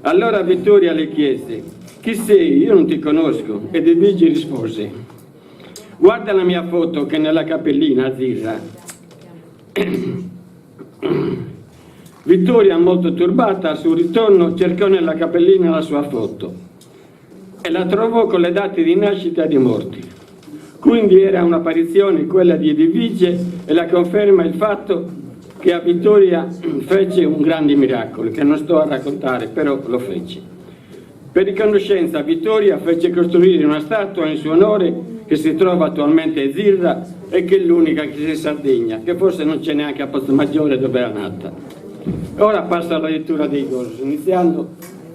Allora Vittoria le chiese: Chi sei? Io non ti conosco. Edvige rispose: Guarda la mia foto che è nella cappellina a Zirra. Vittoria, molto turbata, al suo ritorno cercò nella cappellina la sua foto e la trovò con le date di nascita e di morte. Quindi era un'apparizione quella di Edvige e la conferma il fatto che a Vittoria fece un grande miracolo, che non sto a raccontare, però lo fece. Per riconoscenza Vittoria fece costruire una statua in suo onore che si trova attualmente a Zirra e che è l'unica che c'è in Sardegna, che forse non c'è neanche a Pozzomaggiore dove era nata. Ora passo alla lettura dei gosos, iniziando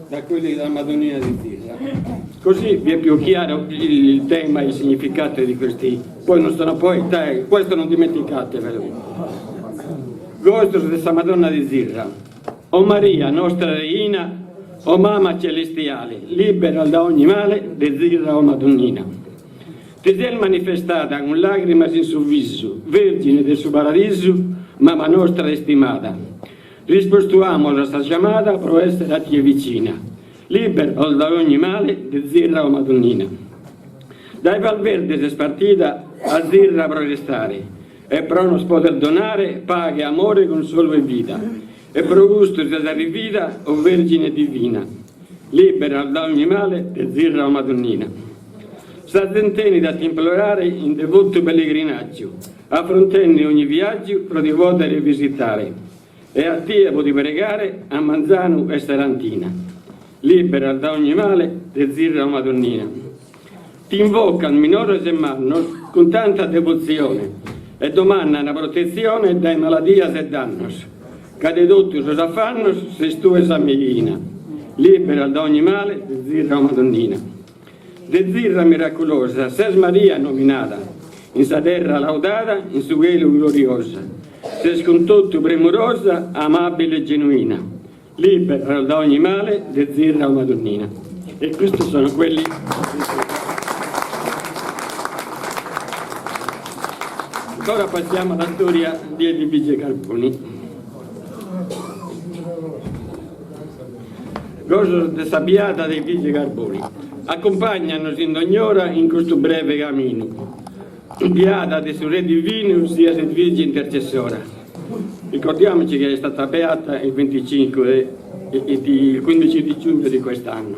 da quelli della Madonnina di Zirra. Così vi è più chiaro il, il tema e il significato di questi. Poi non sono poeta, eh, questo non dimenticatevelo. Gosos de sa Madonna di Zirra. O Maria, nostra reina, o Mama celestiale, libera da ogni male, de Zirra o Madonnina. Ti ses manifestada cun lagrimas in su visu, Vergine de su Paradisu, Mama nostra istimada. Rispostu amos a sa giamada pro essere a tie vicina. Libera da ogni male, de Zirra o Madonnina. Dae Valverde ses partida a Zirra pro restare e pro nos poder donare paghe, amore, consolu e vida. E pro custu ses arrivida, o Vergine divina. Libera da ogni male, de Zirra o Madonnina. Sa zente 'enit a t'implorare in devotu pellegrinaggiu, afrontende ogni viaggiu pro ti podere visitare e a tie pro ti pregare a manzanu e serantina. Libera da ogni male, de Zirra o Madonnina. T'invocan minores e mannos cun tanta devotzione e domandan protetzione dae maladias e dannos, ca de totu sos afannos ses tue sa meighina. Libera da ogni male, de Zirra o Madonnina. De Zirra miraculosa, ses Maria nominada, in sa terra laudada, in su chelu gloriosa. Ses cun totu premurosa, amabile e genuina. Libera da ogni male, de Zirra o Madonnina. E questi sono quelli. Ora passiamo alla storia di Edvige Carboni. Gosos de sa biada de Edvige Carboni. Accumpagnanos in dognora in custu breve caminu. Biada de su Re Divinu sias Edvige intercessora. Ricordiamoci che è stata beata il 25 e il 15 di giugno di quest'anno.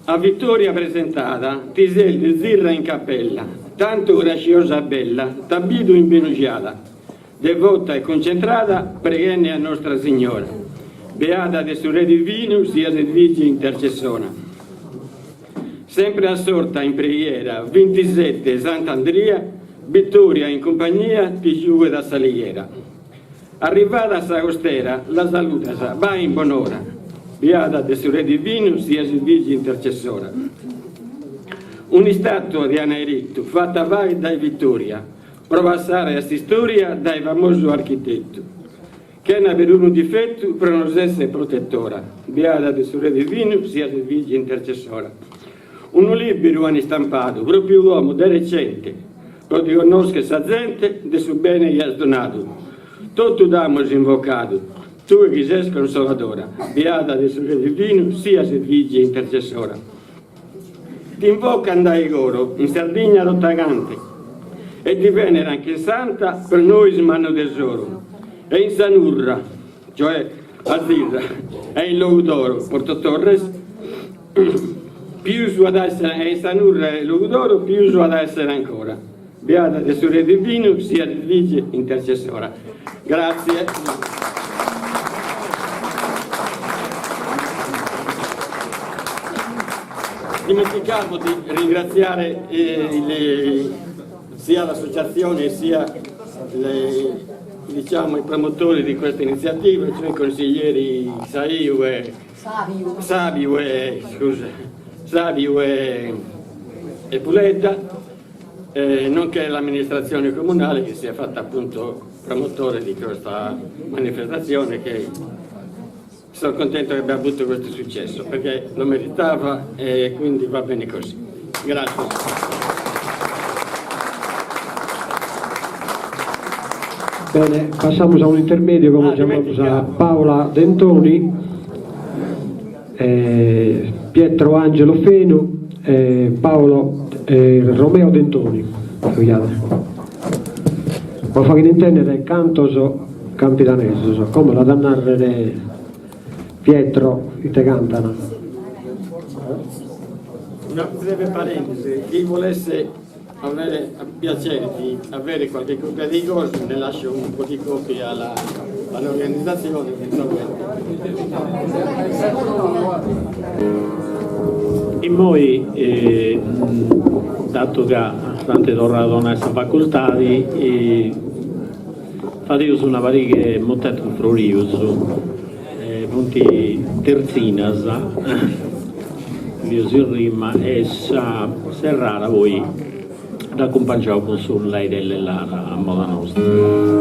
A Vittoria presentada ti ses de Zirra in cappella, tantu grasciosa e bella, t'at bidu imbenugiada, devota e cuncentrada preghende a Nostra Signora. Beada de su Re Divinu sias Edvige intercessora. Sempre assorta in preghiera, vintisette Sant'Andria, Vittoria in cumpagnia ti giughet a S'Alighera. Arrivada a sa costera, la saludas, bae in bonora. Biada de su Re Divinu sias Edvige intercessora. Un'istatua ti ana erettu, fata fagher dae Vittoria, pro passare a s'istoria dae famosu architettu. Chena perunu difettu pro nos esser protettora. Biada de su Re Divinu sias Edvige intercessora. Unu liberu an istampadu, propriu como, de recente, pro ti connoscher sa zente de su bene chi as donadu. Totu t'amus invocadu, tue chi ses consoladora, biada de su Re Divinu, sias Edvige intercessora. T'invocan dae coro in Sardigna totagante e ti veneran che santa pro nois mannu tesoro e in sa Nurra, cioè a Zirra, e in Logudoro, Porto Torres, pius at a essere e in sa Nurra e Logudoro pius at a essere ancora. Beata de su Re Divinu siat Edvige intercessora. Grazie. Dimenticavo di ringraziare eh, sia l'associazione sia le, diciamo, i promotori di questa iniziativa, cioè i consiglieri Saiu e Sabiu e, scusa, Sabiu e, e Puledda, eh, nonché l'amministrazione comunale che si è fatta appunto promotore di questa manifestazione che sono contento che abbia avuto questo successo perché lo meritava e quindi va bene così. Grazie. Bene, passamus a un'intermediu, como giamamus a Paola Dentoni, Pietro Angelo Fenu e Paolo Romeo Dentoni, po fagher intendere cantos campidanesos, como l'at a narrere Pietro ite cantan. Una breve parentesi, chi volesse avere il piacere di avere qualche copia di Gosu, ne lascio un po' di copie alla, all'organizzazione eventualmente. Immoi, datu ca s'ant torradu a donai sa facultadi, fadeus una pariga 'e mutetus frorius, funt tertzinas, lius in rima, e sa serrada poi dd'acumpangiaus cun su lairelle lara a moda nostra.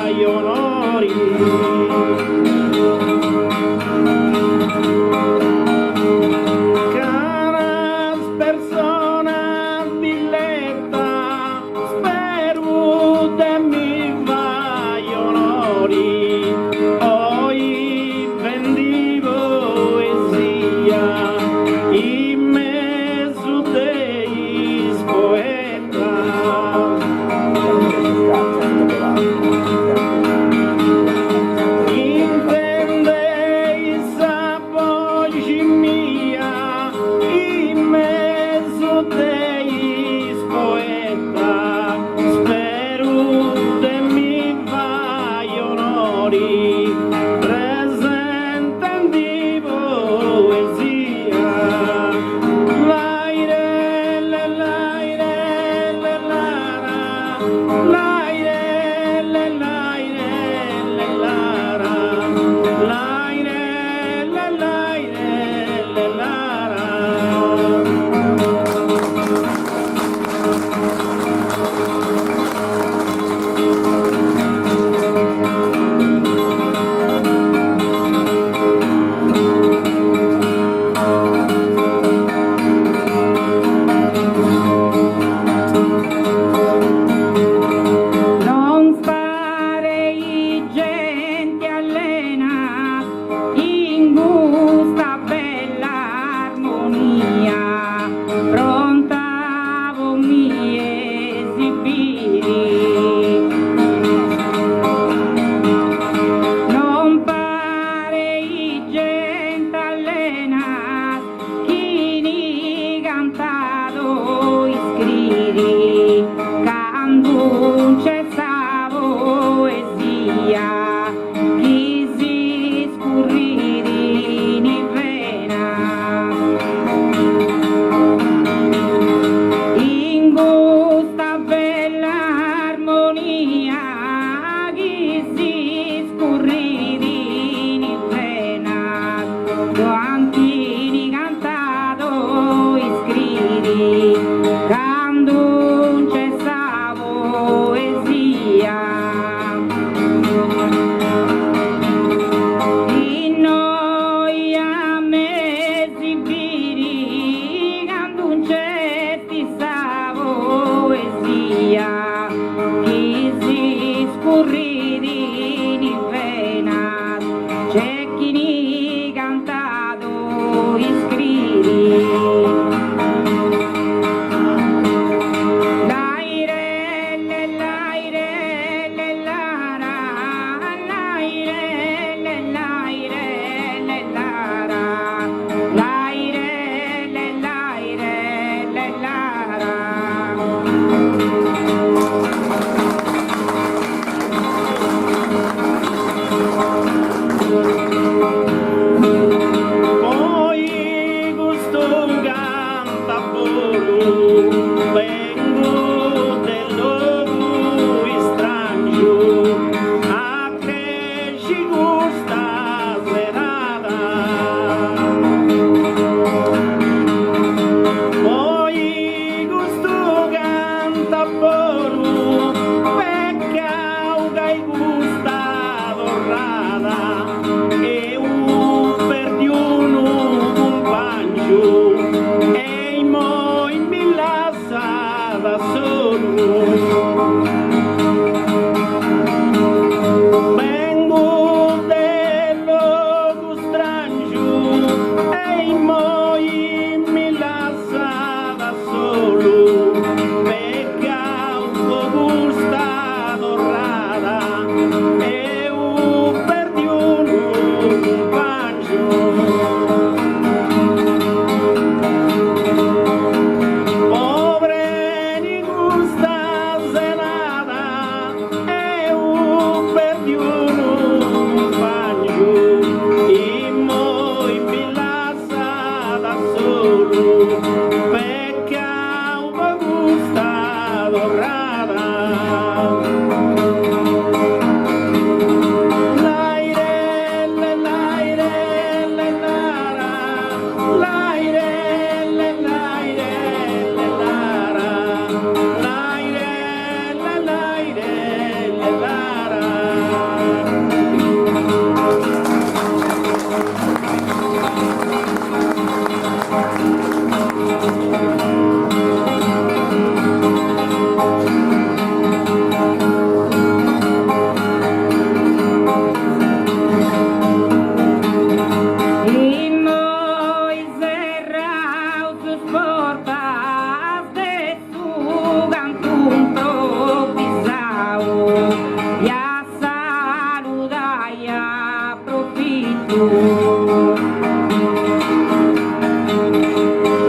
fai onori. Caras personas diletta, speru de mi fai onori, oi fendi poesia in mesu de is poetas. Intendei sa boxi.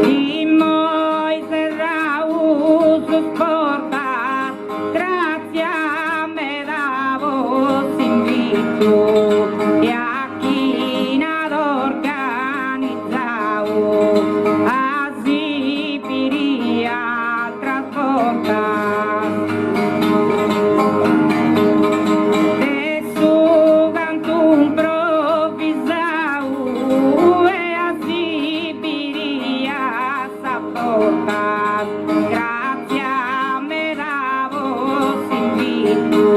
Immoi serraus is portas, Gratzias meda po s'invitu e a chini at organizau a si biri atras bortas. De su cantu improvisau e a si biri atras bortas. Gratzias meda po s'invitu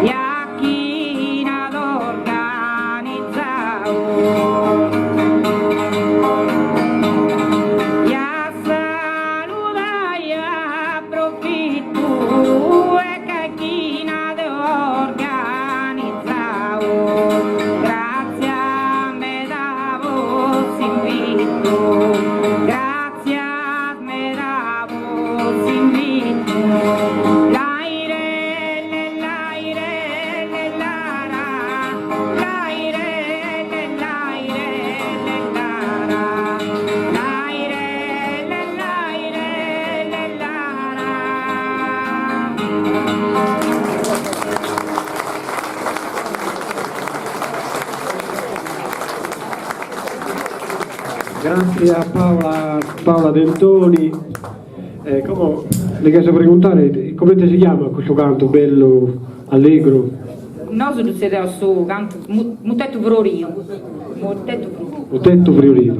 e a chini at organizau. E a saludai aprofitu e ca chini at organizau. Gratzias meda po s'invitu. Gratzias meda po s'invitu. Lairelle lairelle lara lairelle lairelle lara lairelle lairelle lara. Grazie a Paola, Paola Dentoni. Eh, como li cherzo preguntare comente si chiama custu cantu bellu, allegru? Nosu ddu tzerriaus su cantu mutetu froriu, mutetu froriu. Mutetu froriu.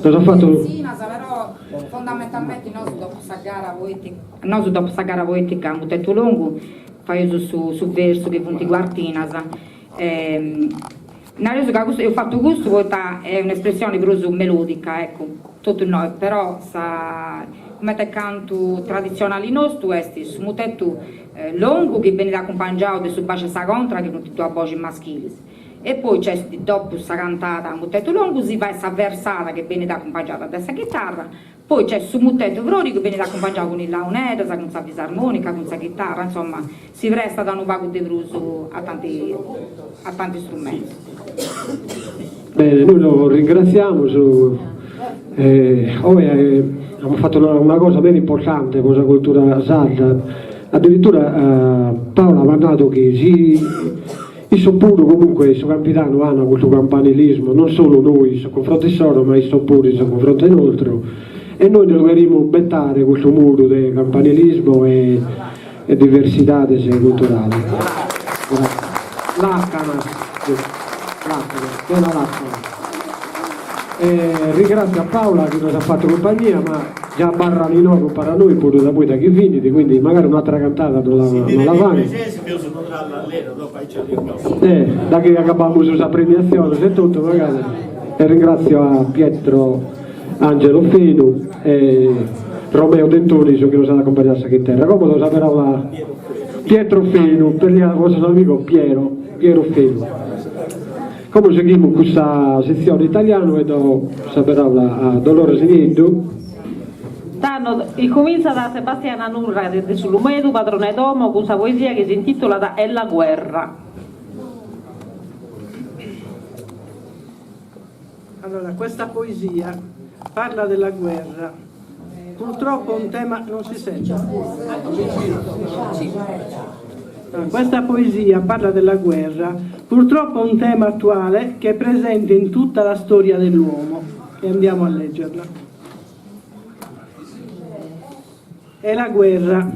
Nos at fatu. Però fondamentalmenti nosu dopu sa gara poetica, nosu dopu sa gara poetica mutetu longu faeus su su versu chi funt cuartinas e Nareus ca custu, eus fatu custu poita est un'espressioni prus melodica, eccu, totu innoi, però sa, cumenti cantu traditzionali nostu est su mutetu longu chi benit acumpangiau de su basciu e sa contra chi funt duas boxis maschilis e poi nc'est dopu sa cantada a mutetu longu si fait sa versada chi benit acumpangiada de sa chitarra Poi nc'est su mutetu froriu chi benit acumpangiau cun is launeddas, cun sa fisarmonica, cun sa chitarra, insoma, si prestat unu pagu de prus a tanti a tanti strumentus. Bene, noi lo ringraziamus, oe amus fatu una cosa meda importante po sa cultura sarda, addirittura Paola m'at nadu chi si Issos puru comunque in su Campidanu an custu campanilismu, non solu nois in su cunfrontu issoro, ma issos puru in su cunfrontu nostru, e nois nde lu cherimus betare custu muru de campanilismu e e diversidades culturales. Làcanas, làcanas, chena làcanas. E ringrazio a Paola chi nos at fatu cumpagnia, ma già abarrat inoghe umpare a nois puru da poita chi finit, quindi magari un'atera cantada no la no la faghet. Eh, da chi agabamus sa premiatziones e totu magari. E ringrazio a Pietro Angelo Fenu e Romeo Dentoni su chi nos at accumpagnadu a sa chiterra. Como do sa paraula Pietro Fenu, per sos amigos Piero, Piero Fenu. Como sighimus cun sa setzione italianu e do sa paraula a Dolores Nieddu. Tando incumintzat Sebastiana Nurra de S'Ulumedu, padrona 'e domo, cun sa poesia chi s'intitulat È la guerra. Allora, questa poesia parla della guerra. Purtroppo un tema non si sente. Questa poesia parla della guerra, purtroppo un tema attuale che è presente in tutta la storia dell'uomo. E andiamo a leggerla. È la guerra.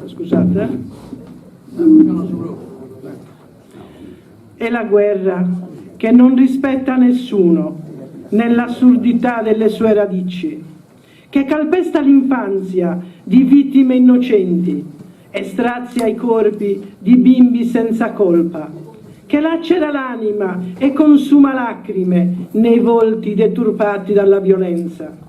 Scusate. È la guerra che non rispetta nessuno nell'assurdità delle sue radici, che calpesta l'infanzia di vittime innocenti e strazia i corpi di bimbi senza colpa, che lacera l'anima e consuma lacrime nei volti deturpati dalla violenza.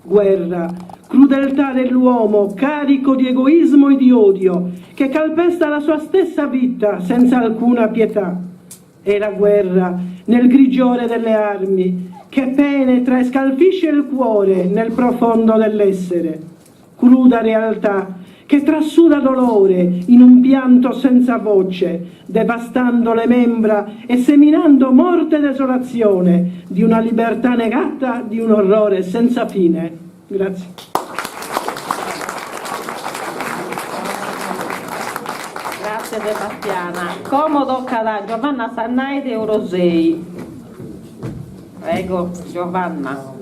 Guerra, crudeltà dell'uomo carico di egoismo e di odio, che calpesta la sua stessa vita senza alcuna pietà. È la guerra nel grigiore delle armi, che penetra e scalfisce il cuore nel profondo dell'essere. Cruda realtà. Che trasuda dolore in un pianto senza voce, devastando le membra e seminando morte e desolazione di una libertà negata, di un orrore senza fine. Grazie. Grazie Sebastiana. Como tocat a Giovanna Sannai de Orosei. Prego Giovanna.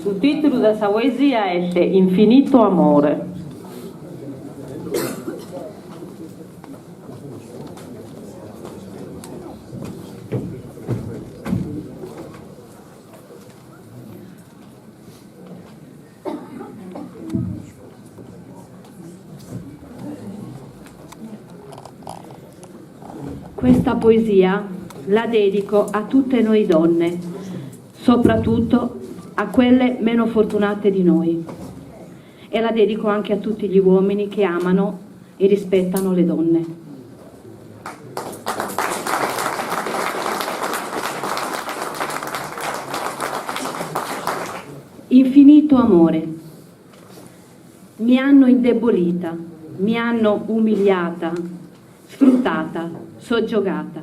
Su tìtulu de sa poesia est Infinito amore. Questa poesia la dedico a tutte noi donne, soprattutto a quelle meno fortunate di noi. E la dedico anche a tutti gli uomini che amano e rispettano le donne. Infinito amore. Mi hanno indebolita, mi hanno umiliata, sfruttata, soggiogata.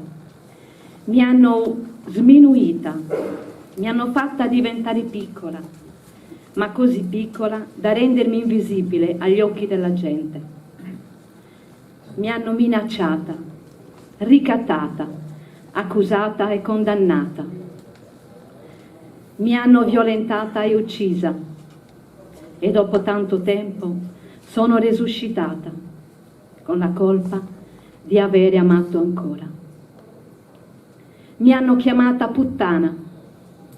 Mi hanno sminuita, mi hanno fatta diventare piccola, ma così piccola da rendermi invisibile agli occhi della gente. Mi hanno minacciata, ricattata, accusata e condannata. Mi hanno violentata e uccisa e dopo tanto tempo sono resuscitata con la colpa di avere amato ancora. Mi hanno chiamata puttana,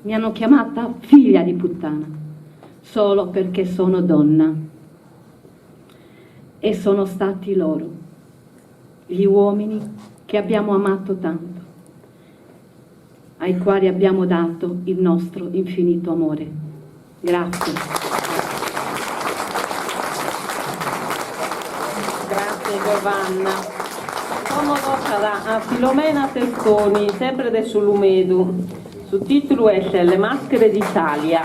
mi hanno chiamata figlia di puttana, solo perché sono donna. E sono stati loro, gli uomini che abbiamo amato tanto, ai quali abbiamo dato il nostro infinito amore. Grazie. Grazie Giovanna. Como tocat a Filomena Testoni, sempre de S'Ulumedu. Su tìtulu est Le maschere d'Italia.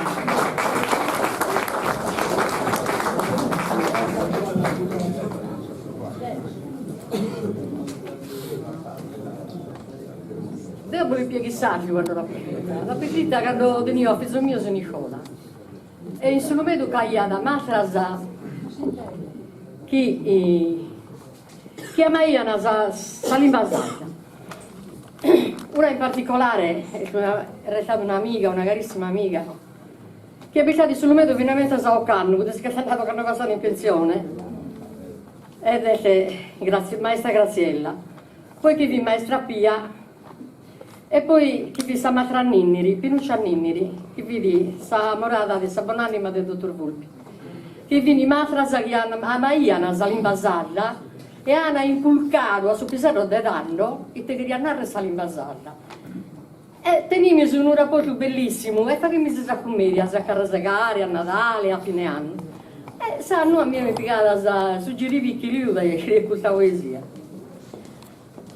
Deo apo impieghi sardu cando l'apo iscrita. L'apo iscrita cando tenio a fizos mios in iscola e in S'Ulumedu c'aiat mastras chi chi amaian sa sa limba sarda. Una in particolare est restada un'amiga, una carissima amiga, chi est bistada in S'Ulumedu finamentas a ocannu, poita si ch'est andada ocannu passadu in pensione, ed est maestra Graziella. Poi chi fit maestra Pia e poi chi fit sa mastra Ninniri, Pinuccia Ninniri, chi fit s'amorada de sa bon'anima de dottor Vulpi, chi fin mastras chi amaian sa limba sarda e an inculcadu a sos piseddos de tando ite cheriat narrer sa limba sarda. E tenimis unu raportu bellissimu e faghimis sas cummedias a carrasegare, a Nadale, a fine annu. E s'annu a mie m'est pigada sa su giribichiliu de iscrier custa poesia.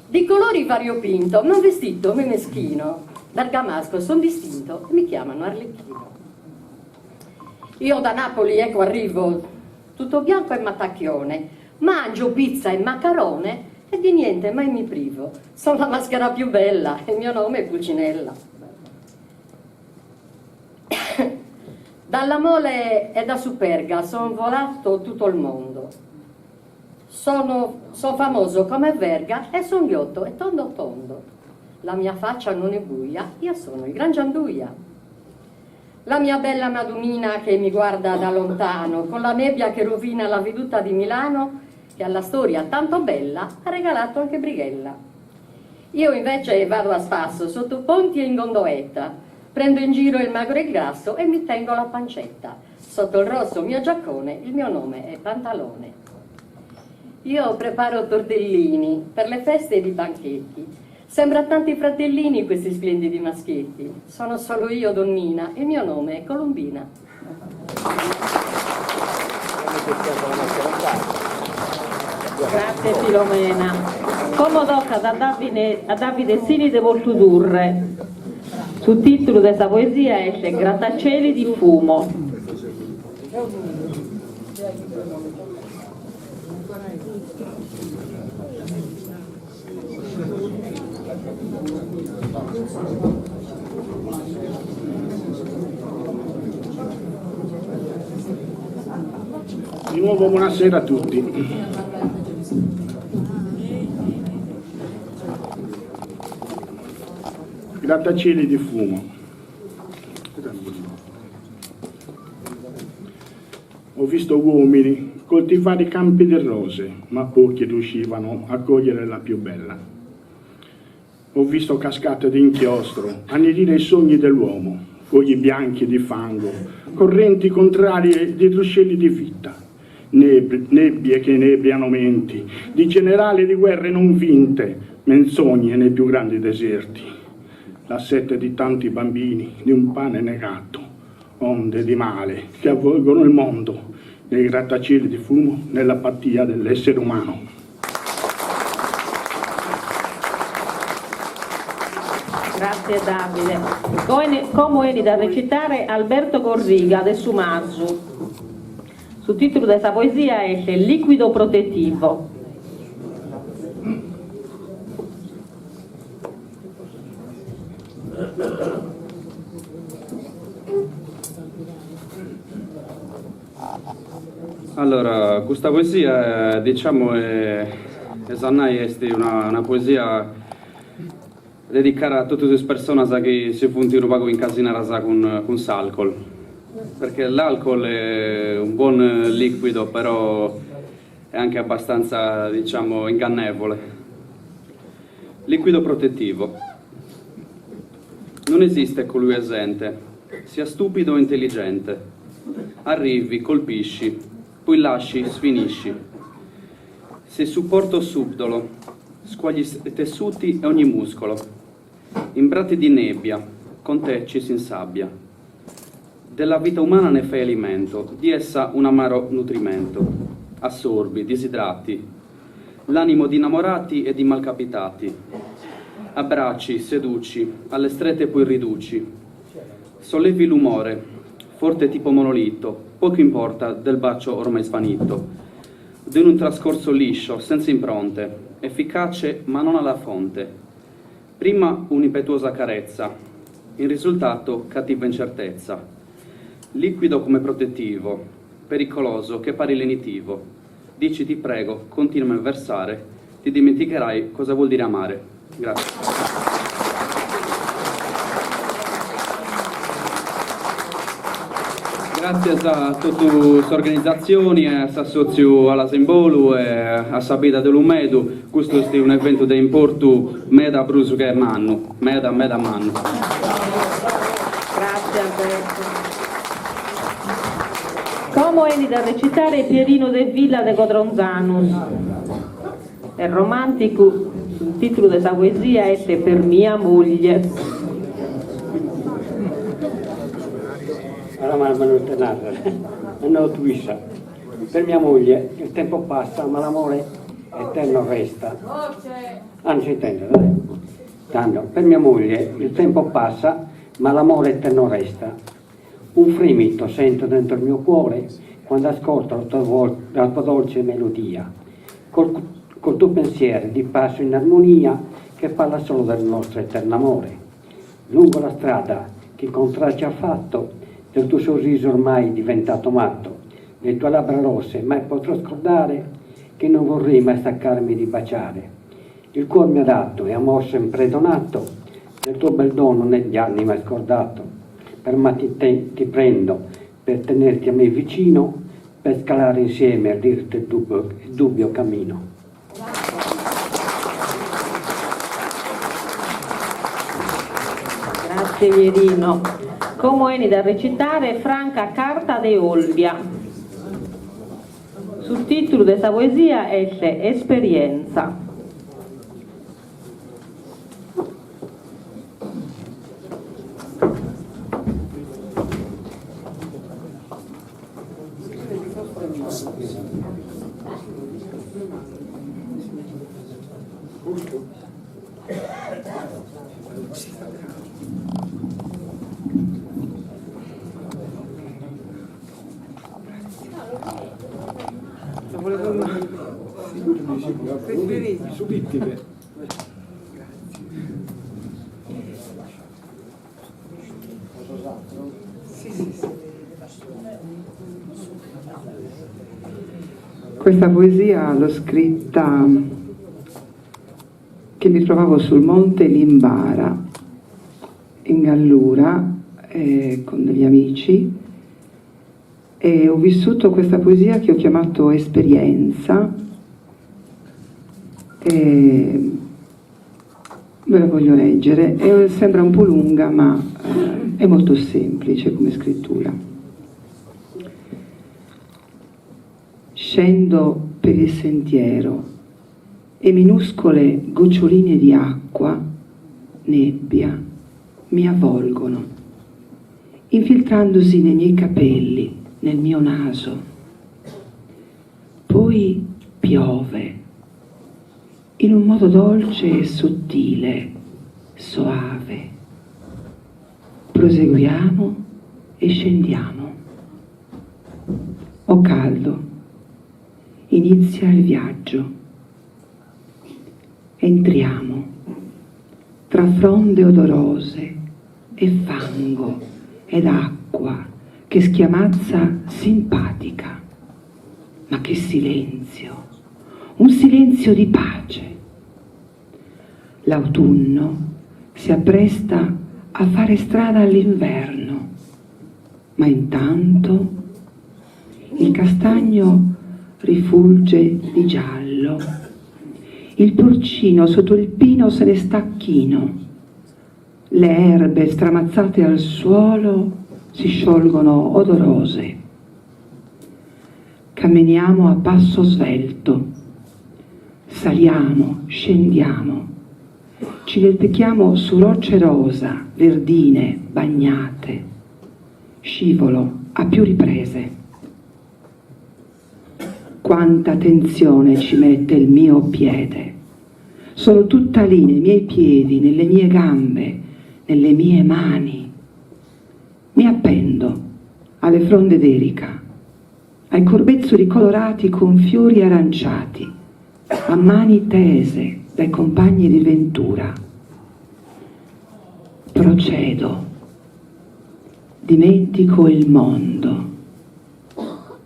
Di colori variopinto, ma vestito come meschino, bergamasco son distinto e mi chiamano Arlecchino. Io da Napoli ecco arrivo tutto bianco e mattacchione, mangio pizza e maccarone e di niente mai mi privo. Sono la maschera più bella e il mio nome è Pulcinella. Dalla Mole e da Superga son volato tutto il mondo. Sono so famoso come Verga e son ghiotto e tondo tondo. La mia faccia non è buia, io sono il gran Gianduia. La mia bella Madunina che mi guarda da lontano, con la nebbia che rovina la veduta di Milano, che alla storia tanto bella ha regalato anche Brighella. Io invece vado a spasso sotto ponti e in gondoletta, prendo in giro il magro e il grasso e mi tengo la pancetta. Sotto il rosso mio giaccone il mio nome è Pantalone. Io preparo tortellini per le feste ed i banchetti. Sembra tanti fratellini questi splendidi maschietti. Sono solo io, donnina, e il mio nome è Colombina. Grazie Filomena. Como tocat a Davide a Davide Sini de Portudurre. Su tìtulu de sa poesia est Grattacieli di fumo. Di nuovo buonasera a tutti. Grattacieli di fumo. Ho visto uomini coltivare campi di rose, ma pochi riuscivano a cogliere la più bella. Ho visto cascate di inchiostro annerire i sogni dell'uomo, fogli bianchi di fango, correnti contrarie di ruscelli di vita, nebbie che inebriano menti, di generali di guerre non vinte, menzogne nei più grandi deserti, la sete di tanti bambini di un pane negato, onde di male che avvolgono il mondo nei grattacieli di fumo, nell'apatia dell'essere umano. Grazie Davide. Como 'enit a recitare Alberto Corriga de Su Masu. Su tìtulu de sa poesia est Liquido protettivo. Allora, custa poesia, diciamo, est a nai est una una poesia dedicada a totus is personas chi si funt unu pagu incasinadas cun cun s'alcol, perché l'alcol è un buon liquido però è anche abbastanza, diciamo, ingannevole. Liquido protettivo. Non esiste colui esente, sia stupido o intelligente. Arrivi, colpisci, poi lasci, sfinisci. Sei supporto subdolo, squagli tessuti e ogni muscolo. Imbrati di nebbia, con te ci si insabbia. Della vita umana ne fai alimento, di essa un amaro nutrimento. Assorbi, disidrati, l'animo di innamorati e di malcapitati. Abbracci, seduci, alle strette poi riduci. Sollevi l'umore, forte tipo monolito, poco importa del bacio ormai svanito. Di un trascorso liscio, senza impronte, efficace ma non alla fonte. Prima un'impetuosa carezza, il risultato cattiva incertezza. Liquido come protettivo, pericoloso che pare lenitivo. Dici ti prego, continua a versare, ti dimenticherai cosa vuol dire amare. Grazie. Gràtzias a totu s'organizatzioni e a s'assòtziu Alas in Bolu e a sa bidda de Ulumedu, custu est un'eventu de importu meda prus che mannu, meda meda mannu. Grazie Alberto. Como 'enit a recitare Pierino Devilla de Codronzanus. Est romànticu, su tìtulu de sa poesia est Per mia moglie. Per mia moglie il tempo passa ma l'amore eterno resta. Ah, non si intende, dai. Tando, per mia moglie il tempo passa ma l'amore eterno resta. Un fremito sento dentro il mio cuore quando ascolto la tua, la tua dolce melodia. Col, col tuo pensiero di passo in armonia che parla solo del nostro eterno amore. Lungo la strada che incontrar ci ha fatto, del tuo sorriso ormai diventato matto, le tue labbra rosse mai potrò scordare che non vorrei mai staccarmi di baciare. Il cuor mi ha dato e amor sempre donato, del tuo bel dono negli anni mai scordato. Per matti te, ti prendo, per tenerti a me vicino, per scalare insieme a dirti il dubbio, il dubbio cammino. Grazie Pierino. Como 'enit a recitare Franca Carta de Olbia. Su tìtulu de sa poesia est Esperienza. Questa poesia l'ho scritta che mi trovavo sul monte Limbara, in Gallura, con degli amici, e ho vissuto questa poesia che ho chiamato Esperienza, e ve la voglio leggere, e sembra un po' lunga ma è molto semplice come scrittura. Scendo per il sentiero e minuscole goccioline di acqua, nebbia, mi avvolgono, infiltrandosi nei miei capelli, nel mio naso. Poi piove, in un modo dolce e sottile, soave. Proseguiamo e scendiamo. Ho caldo. Inizia il viaggio. Entriamo tra fronde odorose e fango ed acqua che schiamazza simpatica. Ma che silenzio! Un silenzio di pace. L'autunno si appresta a fare strada all'inverno, ma intanto il castagno rifulge di giallo, il porcino sotto il pino se ne sta chino, le erbe stramazzate al suolo si sciolgono odorose. Camminiamo a passo svelto, saliamo, scendiamo, ci inerpichiamo su rocce rosa, verdine, bagnate. Scivolo a più riprese. Quanta attenzione ci mette il mio piede. Sono tutta lì nei miei piedi, nelle mie gambe, nelle mie mani. Mi appendo alle fronde d'erica, ai corbezzoli colorati con fiori aranciati, a mani tese dai compagni di ventura. Procedo, dimentico il mondo,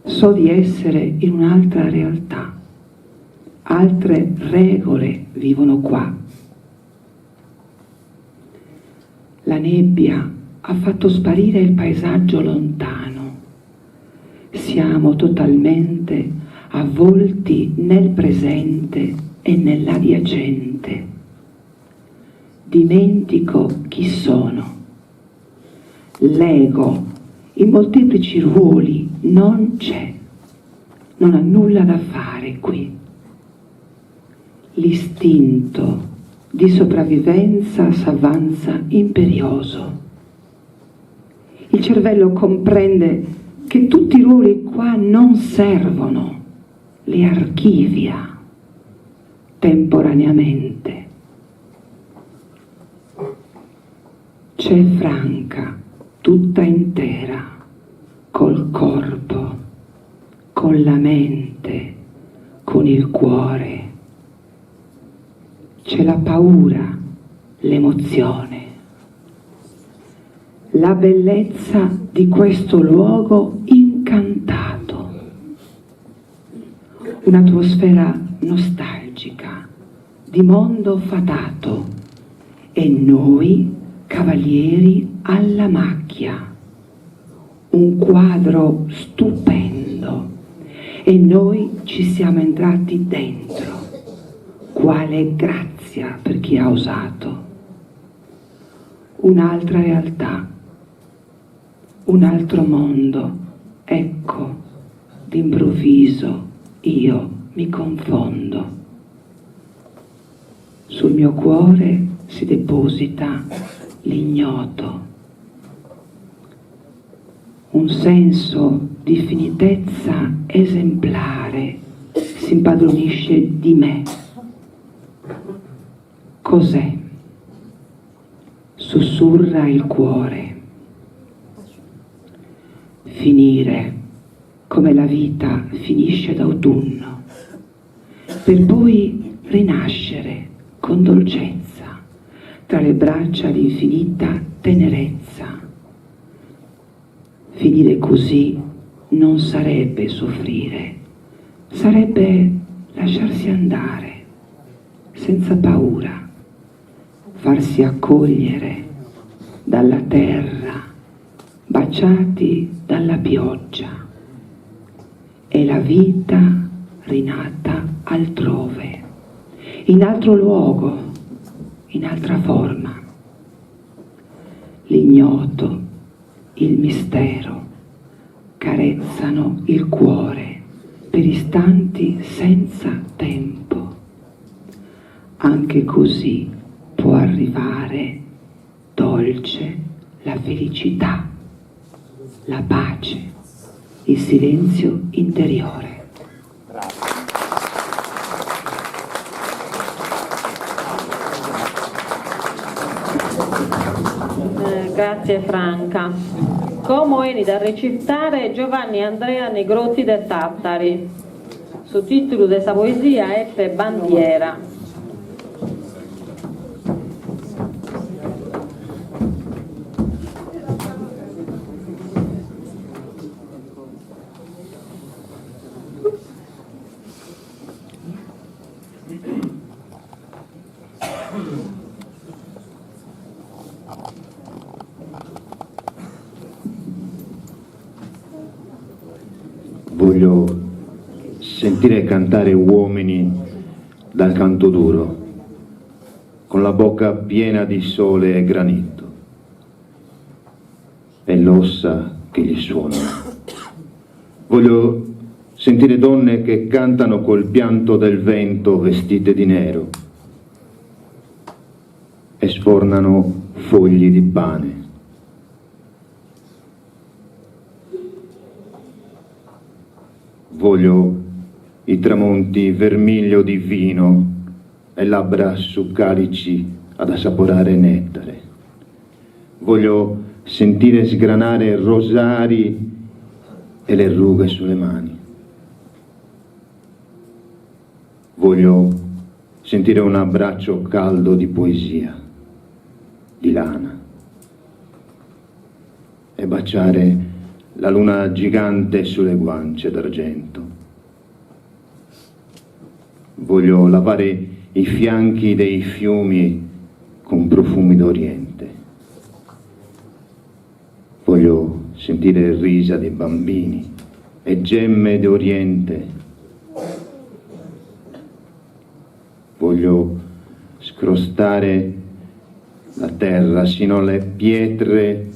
so di essere in un'altra realtà, altre regole vivono qua. La nebbia ha fatto sparire il paesaggio lontano. Siamo totalmente avvolti nel presente e nell'adiacente. Dimentico chi sono. L'ego in molteplici ruoli non c'è, non ha nulla da fare qui. L'istinto di sopravvivenza s'avanza imperioso. Il cervello comprende che tutti i ruoli qua non servono, li archivia temporaneamente. C'è Franca tutta intera, col corpo, con la mente, con il cuore. C'è la paura, l'emozione. La bellezza di questo luogo incantato. Un'atmosfera nostalgica, di mondo fatato. E noi cavalieri alla macchia. Un quadro stupendo. E noi ci siamo entrati dentro. Quale grazia per chi ha osato. Un'altra realtà, un altro mondo. Ecco, d'improvviso io mi confondo. Sul mio cuore si deposita l'ignoto. Un senso di finitezza esemplare si impadronisce di me. Cos'è? Sussurra il cuore. Finire. Come la vita finisce d'autunno, per poi rinascere con dolcezza tra le braccia d'infinita tenerezza. Finire così non sarebbe soffrire, sarebbe lasciarsi andare, senza paura, farsi accogliere dalla terra, baciati dalla pioggia. È la vita rinata altrove, in altro luogo, in altra forma. L'ignoto, il mistero carezzano il cuore per istanti senza tempo. Anche così può arrivare dolce la felicità, la pace, il silenzio interiore. Grazie Franca. Como 'enit a recitare Giovanni Andrea Negrotti de Tàtari. Su tìtulu de sa poesia est Bandiera. Voglio sentire cantare uomini dal canto duro, con la bocca piena di sole e granito e l'ossa che gli suonano. Voglio sentire donne che cantano col pianto del vento vestite di nero e sfornano fogli di pane. Voglio i tramonti vermiglio di vino e labbra su calici ad assaporare nettare. Voglio sentire sgranare rosari e le rughe sulle mani. Voglio sentire un abbraccio caldo di poesia, di lana e baciare la luna gigante sulle guance d'argento. Voglio lavare i fianchi dei fiumi con profumi d'Oriente. Voglio sentire risa di bambini e gemme d'Oriente. Voglio scrostare la terra sino alle pietre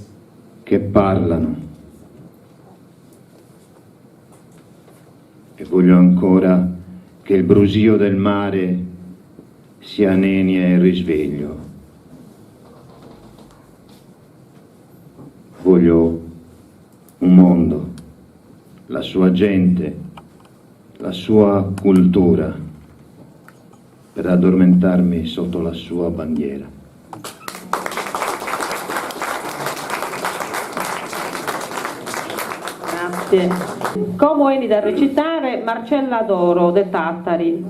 che parlano. E voglio ancora che il brusio del mare sia nenia e risveglio. Voglio un mondo, la sua gente, la sua cultura, per addormentarmi sotto la sua bandiera. Grazie. Como 'enit a recitare Marcella Doro de Tàtari.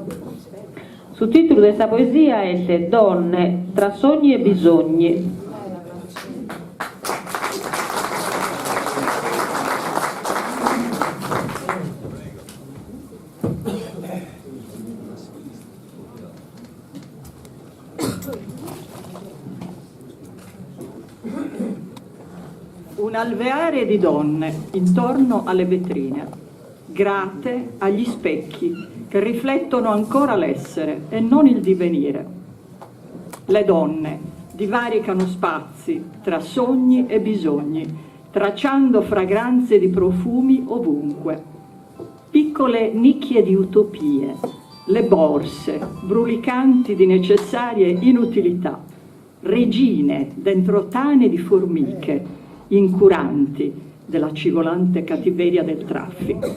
Su tìtulu de sa poesia est Donne tra sogni e bisogni. Un alveare di donne intorno alle vetrine, grate agli specchi che riflettono ancora l'essere e non il divenire. Le donne divaricano spazi tra sogni e bisogni, tracciando fragranze di profumi ovunque. Piccole nicchie di utopie, le borse, brulicanti di necessarie inutilità, regine dentro tane di formiche, incuranti della cigolante cattiveria del traffico.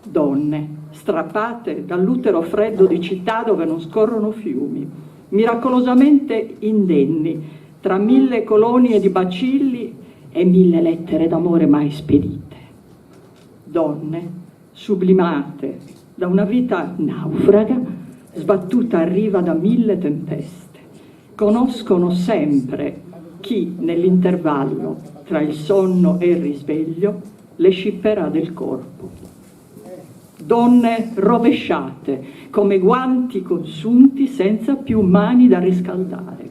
Donne, strappate dall'utero freddo di città dove non scorrono fiumi, miracolosamente indenni tra mille colonie di bacilli e mille lettere d'amore mai spedite. Donne sublimate da una vita naufraga sbattuta a riva da mille tempeste. Conoscono sempre chi nell'intervallo tra il sonno e il risveglio le scipperà del corpo. Donne rovesciate come guanti consunti senza più mani da riscaldare.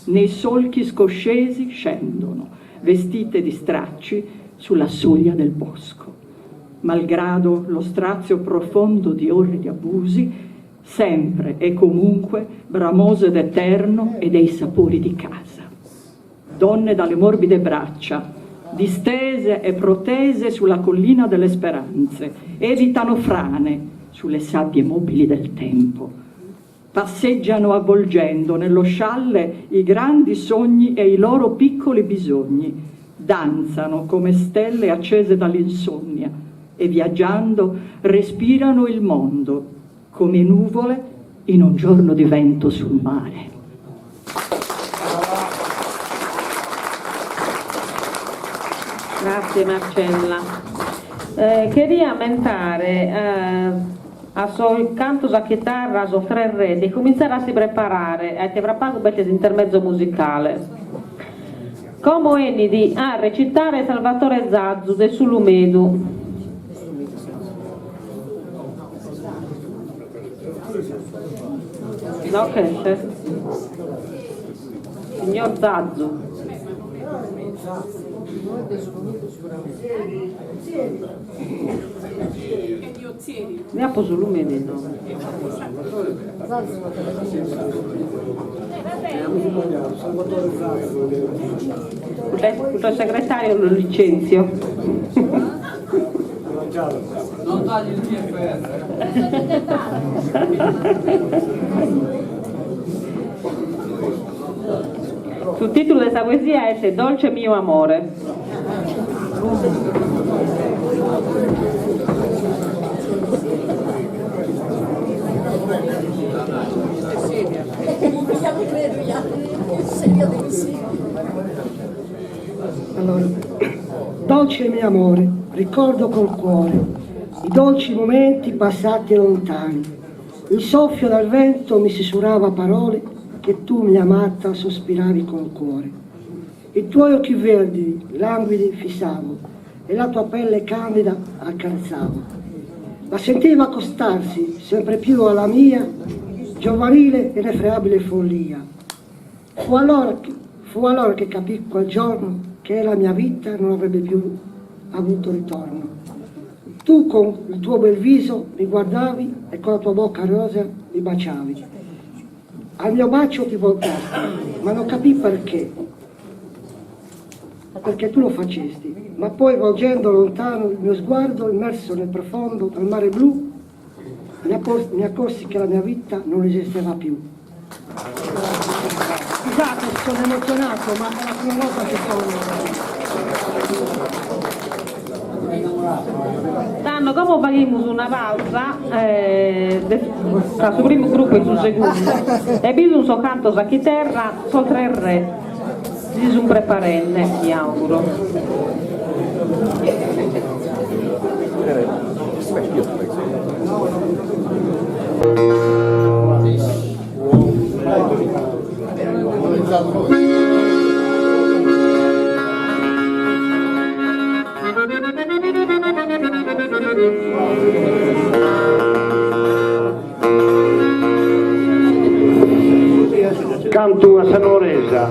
Nei solchi scoscesi scendono, vestite di stracci, sulla soglia del bosco. Malgrado lo strazio profondo di orridi abusi, sempre e comunque bramose d'eterno e dei sapori di casa. Donne dalle morbide braccia, distese e protese sulla collina delle speranze, evitano frane sulle sabbie mobili del tempo. Passeggiano avvolgendo nello scialle i grandi sogni e i loro piccoli bisogni, danzano come stelle accese dall'insonnia e viaggiando respirano il mondo come nuvole in un giorno di vento sul mare. Grazie Marcella. Cheria ammentare a sos cantos a chitarra sos Tres Re de cumintzare a si preparare ca fra pagu b'est s'intermezzo musicale. Como 'enit a recitare Salvatore Zazzu de S'Ulumedu. No ch'est? Signor Zazzu. Ne apo S'Ulumedu inoghe. Custu segretàriu lu licèntzio. Non tagli il TFR. Su tìtulu de sa poesia est Dolce mio amore. Allora, dolce mio amore, ricordo col cuore i dolci momenti passati lontani. Il soffio del vento mi sussurrava parole che tu, mia amata, sospiravi col cuore. I tuoi occhi verdi, languidi, fissavo e la tua pelle candida accarezzavo. La sentivo accostarsi sempre più alla mia giovanile e irrefrenabile follia. Fu allora che, fu allora che capii quel giorno che la mia vita non avrebbe più avuto ritorno. Tu con il tuo bel viso mi guardavi e con la tua bocca rosea mi baciavi. Al mio bacio ti voltasti, ma non capii perché. Perché tu lo facesti, ma poi volgendo lontano il mio sguardo immerso nel profondo del mare blu, mi accorsi che la mia vita non esisteva più. Scusate, sono emozionato, ma è la prima volta che sono. Tando, como faghimus una pausa tra su primu gruppu e su segundu e bi sun sos cantos a chiterra, sos Tres Re si sun preparende, mi auguro. Cantu a sa nuoresa.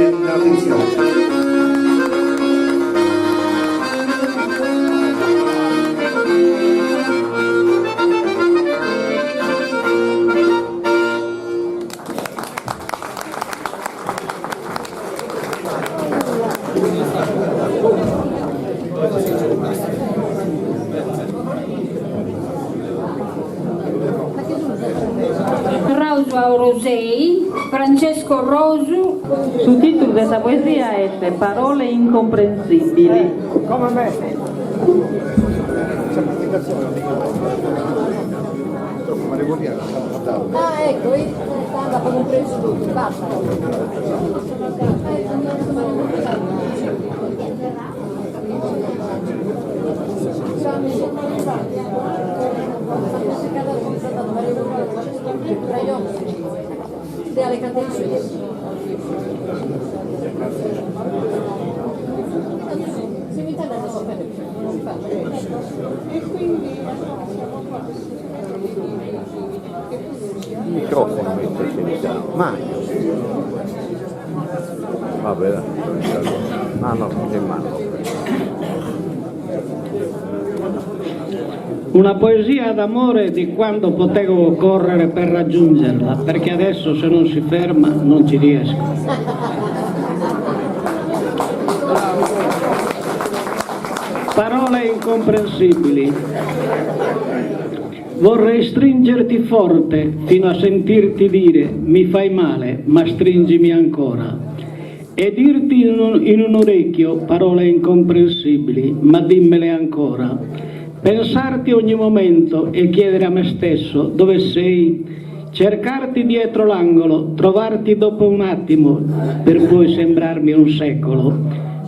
Grazie dell'attenzione. Torraus a Orosei, Francesco Rosu. Su tìtulu de sa poesia est Parole incomprensibili. Il microfono mette Mario. Vabbè, dai. Ah no, è in mano. Una poesia d'amore di quando potevo correre per raggiungerla, perché adesso se non si ferma non ci riesco. Parole incomprensibili. Vorrei stringerti forte fino a sentirti dire mi fai male, ma stringimi ancora. E dirti in un, in un orecchio parole incomprensibili, ma dimmele ancora. Pensarti ogni momento e chiedere a me stesso dove sei, cercarti dietro l'angolo, trovarti dopo un attimo per poi sembrarmi un secolo.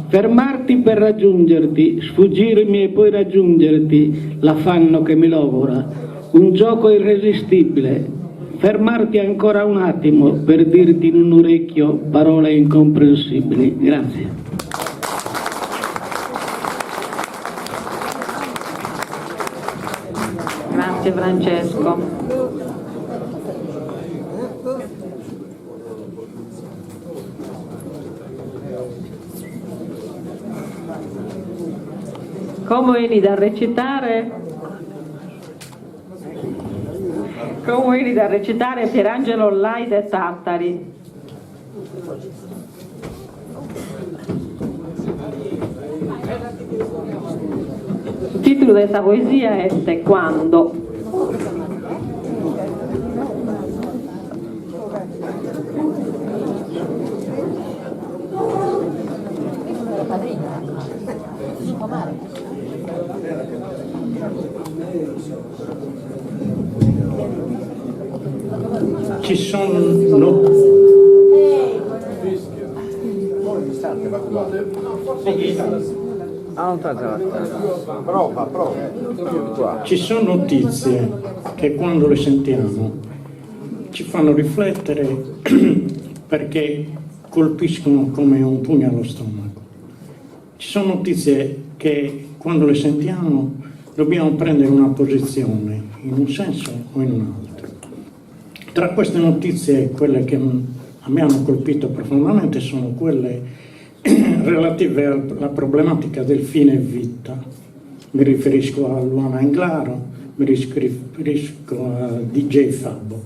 Fermarti per raggiungerti, sfuggirmi e poi raggiungerti, l'affanno che mi logora, un gioco irresistibile, fermarti ancora un attimo per dirti in un orecchio parole incomprensibili. Grazie. Grazie Francesco. Como 'enit a recitare? Como 'enit a recitare Pierangelo Lai de Tàtari. Su tìtulu de sa poesia est Quando. Ci sono... Prova, prova. Ci sono notizie che quando le sentiamo ci fanno riflettere perché colpiscono come un pugno allo stomaco. Ci sono notizie che quando le sentiamo dobbiamo prendere una posizione in un senso o in un altro. Tra queste notizie, quelle che mi hanno colpito profondamente sono quelle relative alla problematica del fine vita. Mi riferisco a Luana Englaro, mi riferisco a DJ Fabo.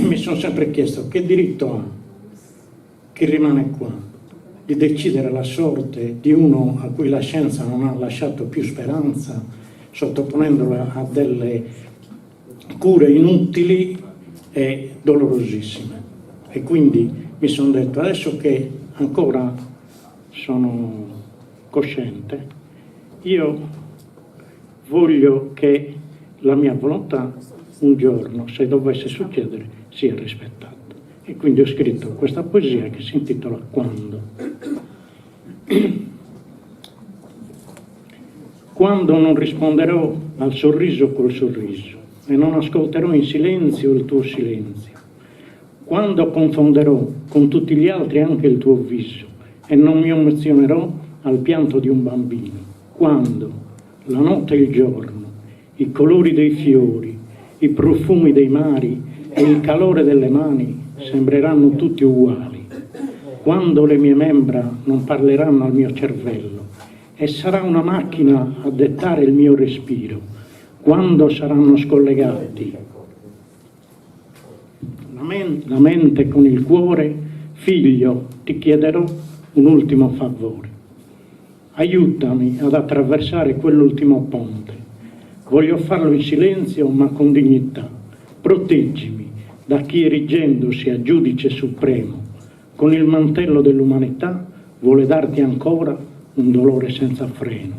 Mi sono sempre chiesto che diritto ha chi rimane qua di decidere la sorte di uno a cui la scienza non ha lasciato più speranza, sottoponendola a delle cure inutili e dolorosissime. E quindi mi sono detto, adesso che ancora sono cosciente, io voglio che la mia volontà un giorno, se dovesse succedere, sia rispettata. E quindi ho scritto questa poesia che si intitola Quando. Quando non risponderò al sorriso col sorriso e non ascolterò in silenzio il tuo silenzio, quando confonderò con tutti gli altri anche il tuo viso e non mi emozionerò al pianto di un bambino, quando la notte e il giorno, i colori dei fiori, i profumi dei mari e il calore delle mani sembreranno tutti uguali. Quando le mie membra non parleranno al mio cervello e sarà una macchina a dettare il mio respiro, quando saranno scollegati la mente con il cuore, figlio, ti chiederò un ultimo favore. Aiutami ad attraversare quell'ultimo ponte. Voglio farlo in silenzio ma con dignità. Proteggimi da chi erigendosi a giudice supremo con il mantello dell'umanità vuole darti ancora un dolore senza freno.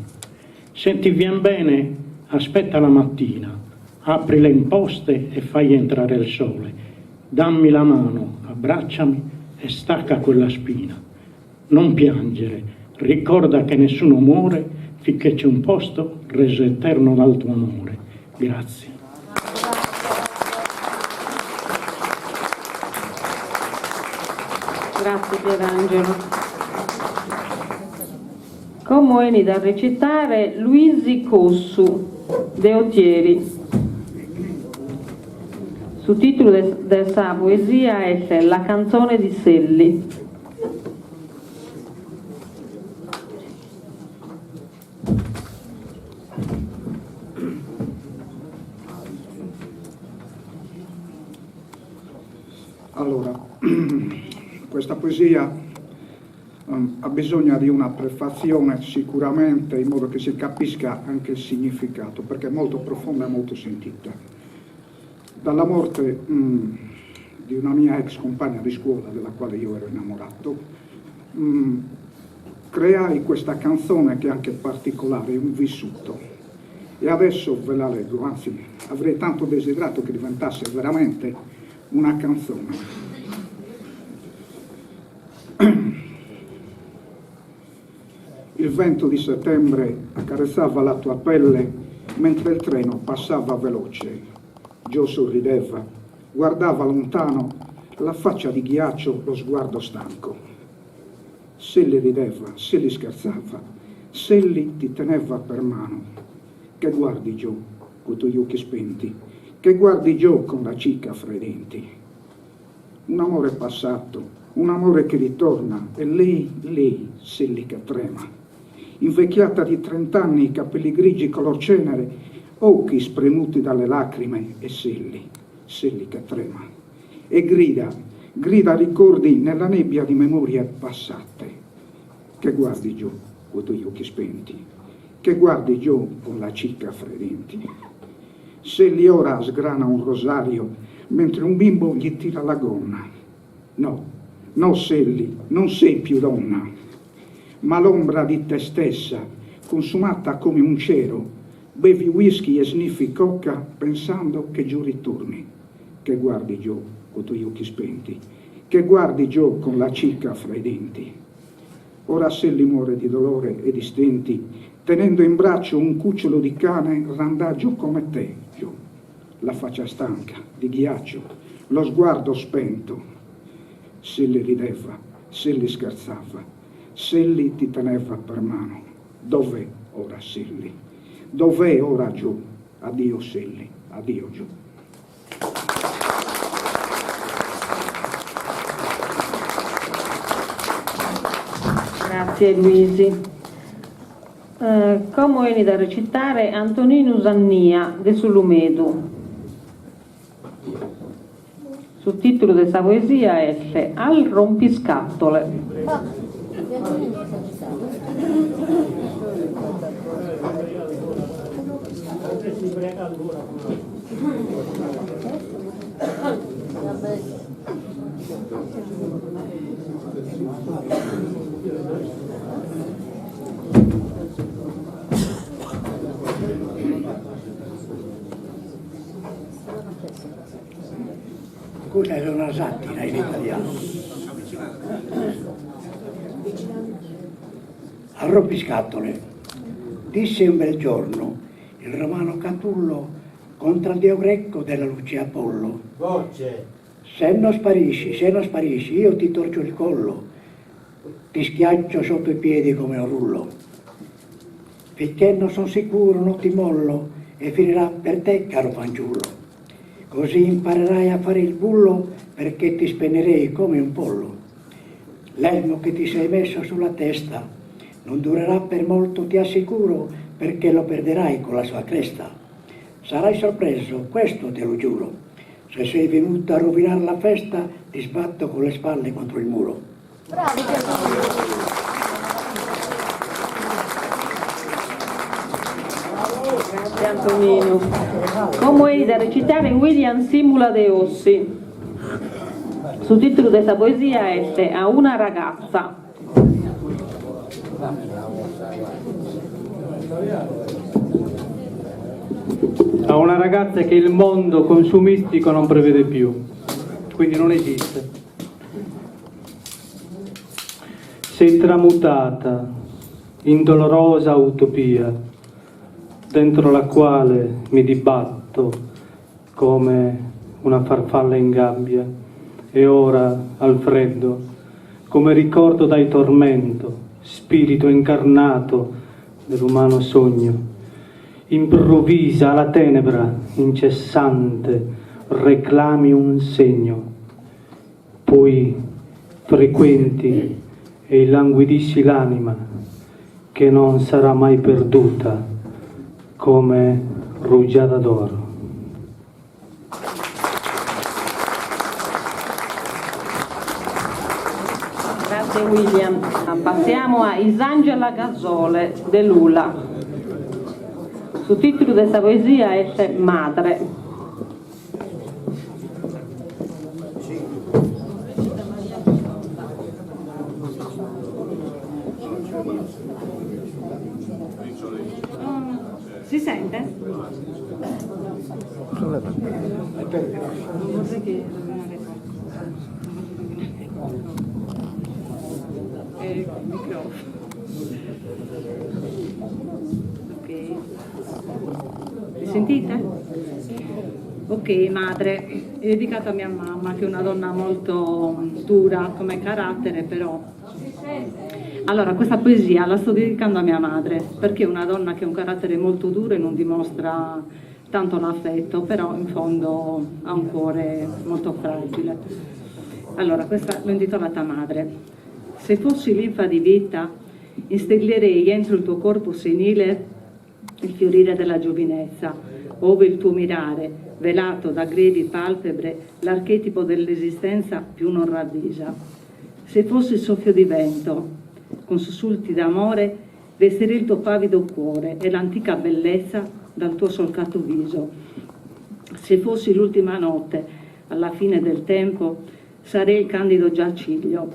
Se ti vien bene, aspetta la mattina, apri le imposte e fai entrare il sole. Dammi la mano, abbracciami e stacca quella spina. Non piangere, ricorda che nessuno muore finché c'è un posto reso eterno dal tuo amore. Grazie. Grazie Pierangelo. Como 'enit a recitare Luisi Cossu de Otieri. Su tìtulu de sa poesia est La canzone di Selli. Allora, questa poesia um, ha bisogno di una prefazione sicuramente in modo che si capisca anche il significato, perché è molto profonda e molto sentita. Dalla morte um, di una mia ex compagna di scuola della quale io ero innamorato, um, creai questa canzone che è anche particolare, è un vissuto. E adesso ve la leggo, anzi avrei tanto desiderato che diventasse veramente una canzone. Il vento di settembre accarezzava la tua pelle mentre il treno passava veloce. Joe sorrideva, guardava lontano, la faccia di ghiaccio, lo sguardo stanco. Selli rideva, Selli scherzava, Selli ti teneva per mano. Che guardi Joe coi tuoi occhi spenti, che guardi Joe con la cicca fra i denti. Un amore passato, un amore che ritorna, e lei, lei, Selli che trema. Invecchiata di trent'anni, capelli grigi color cenere, occhi spremuti dalle lacrime, e Selli, Selli che trema. E grida, grida ricordi nella nebbia di memorie passate. Che guardi Joe coi tuoi occhi spenti, che guardi Joe con la cicca fra i denti. Selli ora sgrana un rosario mentre un bimbo gli tira la gonna. No, no Selli, non sei più donna, ma l'ombra di te stessa, consumata come un cero, bevi whisky e sniffi coca pensando che Joe ritorni, che guardi Joe coi tuoi occhi spenti, che guardi Joe con la cicca fra i denti. Ora Selli muore di dolore e di stenti, tenendo in braccio un cucciolo di cane randagio come te, Joe. La faccia stanca, di ghiaccio, lo sguardo spento. Selli rideva, Selli scherzava, Selli ti teneva per mano. Dov'è ora Selli? Dov'è ora Joe? Addio Selli, addio Joe. Grazie Luisi. Como 'enit a recitare Antoninu Sannia de S'Ulumedu. Su tìtulu de sa poesia est Al rompiscatole. Custa est una sàtira in italianu. Al rompiscatole. Disse un bel giorno il romano Catullo contra il dio greco della luce Apollo. Voce. Se non sparisci, se non sparisci, io ti torcio il collo, ti schiaccio sotto i piedi come un rullo. Finché non son sicuro non ti mollo e finirà per te, caro fanciullo. Così imparerai a fare il bullo perché ti spennerei come un pollo. L'elmo che ti sei messo sulla testa non durerà per molto, ti assicuro, perché lo perderai con la sua cresta. Sarai sorpreso, questo te lo giuro. Se sei venuto a rovinar la festa, ti sbatto con le spalle contro il muro. Bravi Grazie Antonino. Como 'enit a recitare William Simula de Ossi. Su tìtulu de sa poesia est A una ragazza. A una ragazza che il mondo consumistico non prevede più, quindi non esiste. Sei tramutata in dolorosa utopia, dentro la quale mi dibatto come una farfalla in gabbia e ora al freddo, come ricordo dai tormento, spirito incarnato dell'umano sogno. Improvvisa alla tenebra incessante reclami un segno, poi frequenti e illanguidisci l'anima che non sarà mai perduta come rugiada d'oro. Grazie William. Passiamo a Isangela Gasole de Lula. Su tìtulu de sa poesia est Madre. Si sente? Il microfono. Ok. Mi sentite? Ok, madre, è dedicato a mia mamma, che è una donna molto dura come carattere, però Allora, questa poesia la sto dedicando a mia madre, perché è una donna che ha un carattere molto duro e non dimostra tanto l'affetto, però in fondo ha un cuore molto fragile. Allora, questa l'ho intitolata Madre. Se fossi linfa di vita, instillerei entro il tuo corpo senile il fiorire della giovinezza, ove il tuo mirare, velato da grevi palpebre, l'archetipo dell'esistenza più non ravvisa. Se fossi soffio di vento, con sussulti d'amore, vestirei il tuo pavido cuore e l'antica bellezza dal tuo solcato viso. Se fossi l'ultima notte, alla fine del tempo, sarei il candido giaciglio,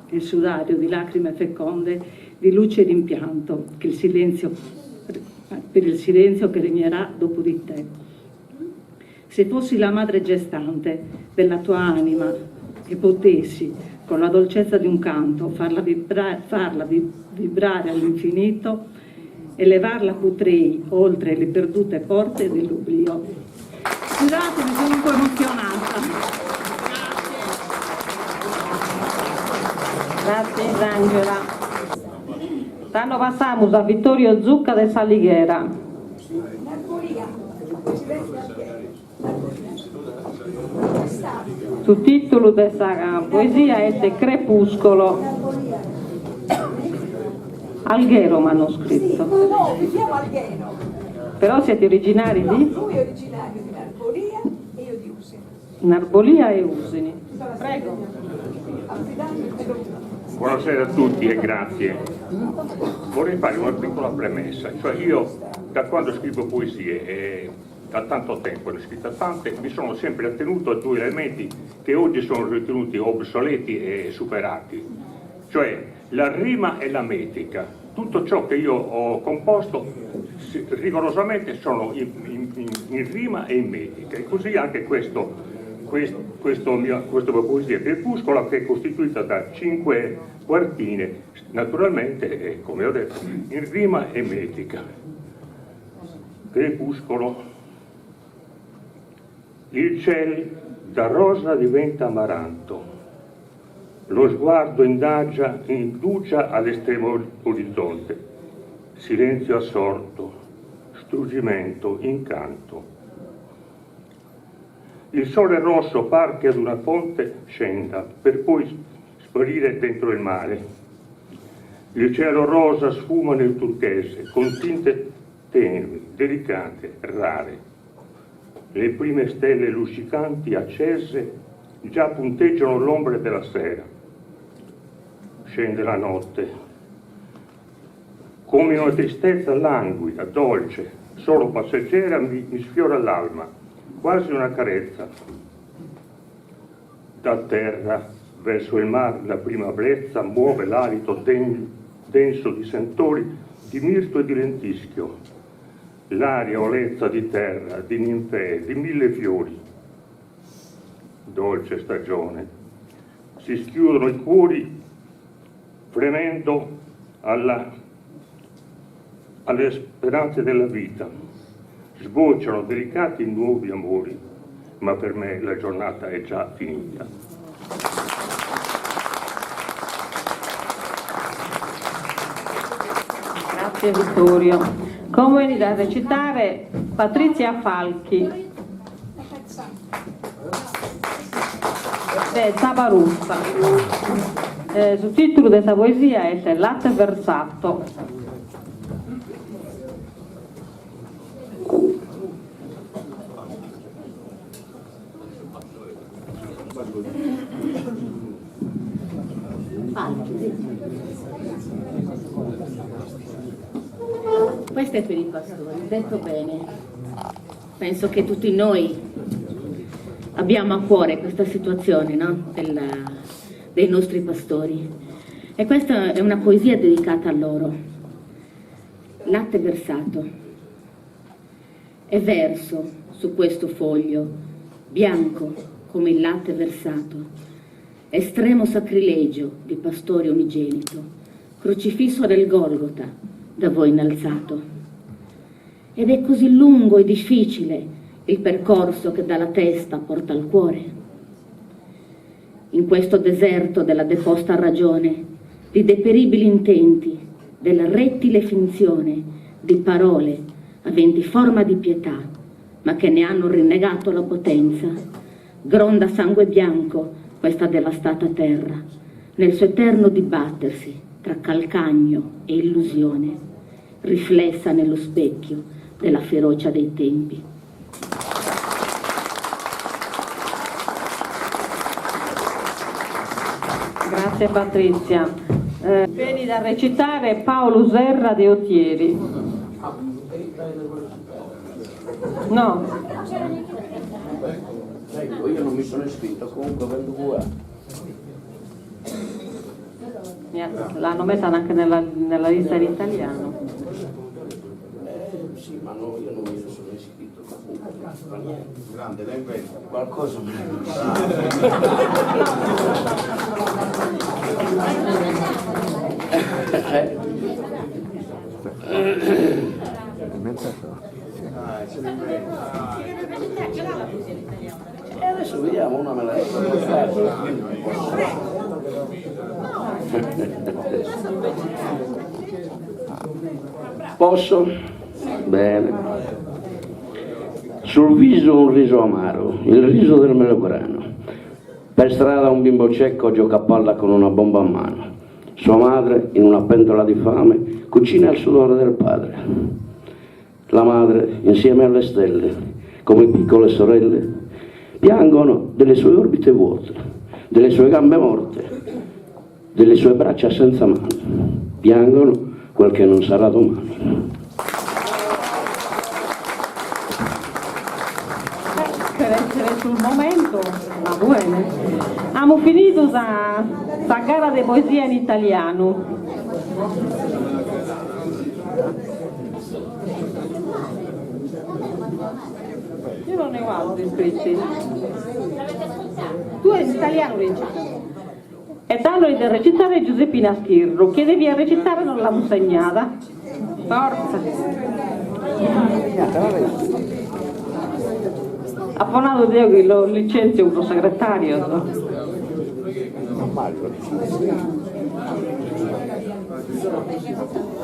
il sudario di lacrime feconde, di luce e rimpianto, che il silenzio, per il silenzio che regnerà dopo di te. Se fossi la madre gestante della tua anima e potessi, con la dolcezza di un canto, farla, vibra- farla vibrare all'infinito, elevarla potrei oltre le perdute porte dell'oblio. Scusate, mi sono un po' emozionata. Grazie Angela. Tando passamus a Vittorio Zucca de S'Alighera. Su tìtulu de sa poesia est Crepuscolo. Alghero m'hanno scritto. No, viviamo Alghero. Però siete originari No, di? lui è originario di Narbolia e io di Usini. Narbolia e Usini. Prego. Buonasera a tutti e grazie. Vorrei fare una piccola premessa, cioè io da quando scrivo poesie, e da tanto tempo ne ho scritte tante, mi sono sempre attenuto a due elementi che oggi sono ritenuti obsoleti e superati, cioè la rima e la metrica. Tutto ciò che io ho composto rigorosamente sono in, in, in rima e in metrica e così anche questo, questo, questo mio, questa mia poesia crepuscola che è costituita da cinque quartine, naturalmente, come ho detto, in rima e metrica. Crepuscolo. Il ciel da rosa diventa amaranto, lo sguardo indagia, indugia all'estremo orizzonte, silenzio assorto, struggimento, incanto. Il sole rosso par che ad una fonte scenda, per poi Sparire dentro il mare. Il cielo rosa sfuma nel turchese con tinte tenui, delicate, rare. Le prime stelle luccicanti accese già punteggiano l'ombre della sera. Scende la notte, come una tristezza languida, dolce, solo passeggera mi, mi sfiora l'alma, quasi una carezza. Da terra verso il mar la prima brezza muove l'alito den, denso di sentori di mirto e di lentischio. L'aria olezza di terra, di ninfee, di mille fiori. Dolce stagione. Si schiudono i cuori fremendo alla, alle speranze della vita. Sbocciano delicati nuovi amori, ma per me la giornata è già finita. Grazie Vittorio. Como 'enit a recitare Patrizia Falchi de Sabarussa. Su tìtulu de sa poesia est Latte versato. Questo è per i pastori, detto bene. Penso che tutti noi abbiamo a cuore questa situazione no? Della, dei nostri pastori. E questa è una poesia dedicata a loro. Latte versato. E verso su questo foglio, bianco come il latte versato, estremo sacrilegio di pastore unigenito, crocifisso del Golgota da voi innalzato. Ed è così lungo e difficile il percorso che dalla testa porta al cuore. In questo deserto della deposta ragione, di deperibili intenti, della rettile finzione, di parole aventi forma di pietà, ma che ne hanno rinnegato la potenza, gronda sangue bianco questa devastata terra, nel suo eterno dibattersi tra calcagno e illusione, riflessa nello specchio della ferocia dei tempi. Grazie Patrizia. Benit a recitare Paolu Serra de Otieri. No. Ecco, io non mi sono iscritto, comunque vendo qua. L'hanno messa anche nella, nella lista in italiano. Eh, sì, ma no, io non mi sono iscritto comunque. Fa niente. Grande, lei inventa. Qualcosa mi eh. E adesso vediamo, una me la Posso? Bene. Sul viso un riso amaro, il riso del melograno. Per strada un bimbo cieco gioca a palla con una bomba a mano. Sua madre, in una pentola di fame, cucina il sudore del padre. La madre, insieme alle stelle, come piccole sorelle, piangono delle sue orbite vuote, delle sue gambe morte, delle sue braccia senza mani. Piangono quel che non sarà domani. Per essere sul momento va bene. Amus finidu sa sa gara de poesia in italianu. Io non ne ho altri iscritti. Tu in italiano recita. E tando 'enit a recitare Giuseppina Schirru, chie deviat recitare non l'amus segnada. Forza. Apo nadu deo chi los licenzio cussos segretarios.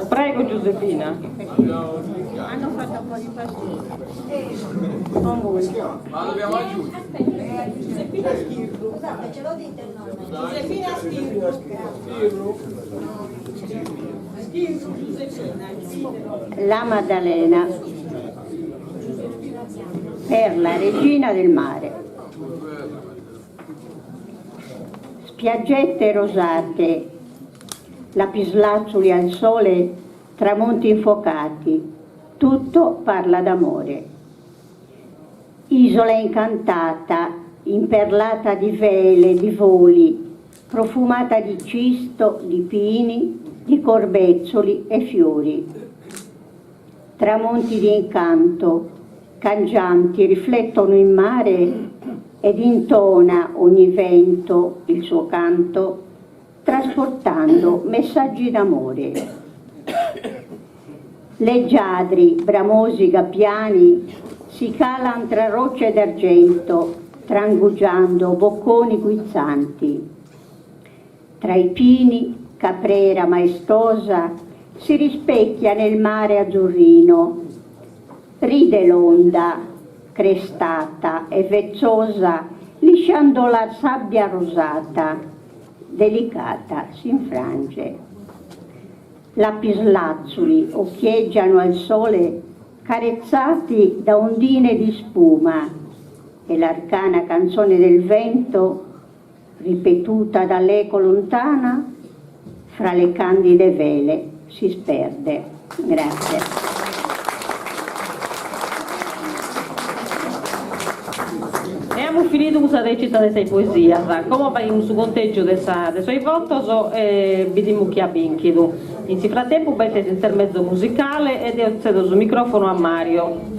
Prego Giuseppina. Hanno fatto un po' di pastiglie. Giuseppina Schirru. Scusate, ce lo dite il nome? Giuseppina Schirru. Schirru Giuseppina. La Maddalena per la regina del mare. Spiaggette rosate, lapislazzuli al sole, tramonti infuocati, tutto parla d'amore. Isola incantata, imperlata di vele, di voli, profumata di cisto, di pini, di corbezzoli e fiori. Tramonti di incanto, cangianti, riflettono in mare ed intona ogni vento il suo canto, trasportando messaggi d'amore. Leggiadri, bramosi gabbiani, si calan tra rocce d'argento, trangugiando bocconi guizzanti. Tra i pini, Caprera maestosa si rispecchia nel mare azzurrino. Ride l'onda, crestata e vezzosa, lisciando la sabbia rosata, delicata si infrange. Lapislazzuli occhieggiano al sole carezzati da ondine di spuma e l'arcana canzone del vento, ripetuta dall'eco lontana, fra le candide vele si sperde. Grazie. E amus finidu custa recita de sas poesias. Como faghimus su contègiu de sa de sos votos e bidimus chie at bìnchidu. In su fratempus b'est s'intermezzo musicale e deo tzedo su micròfono a Mario.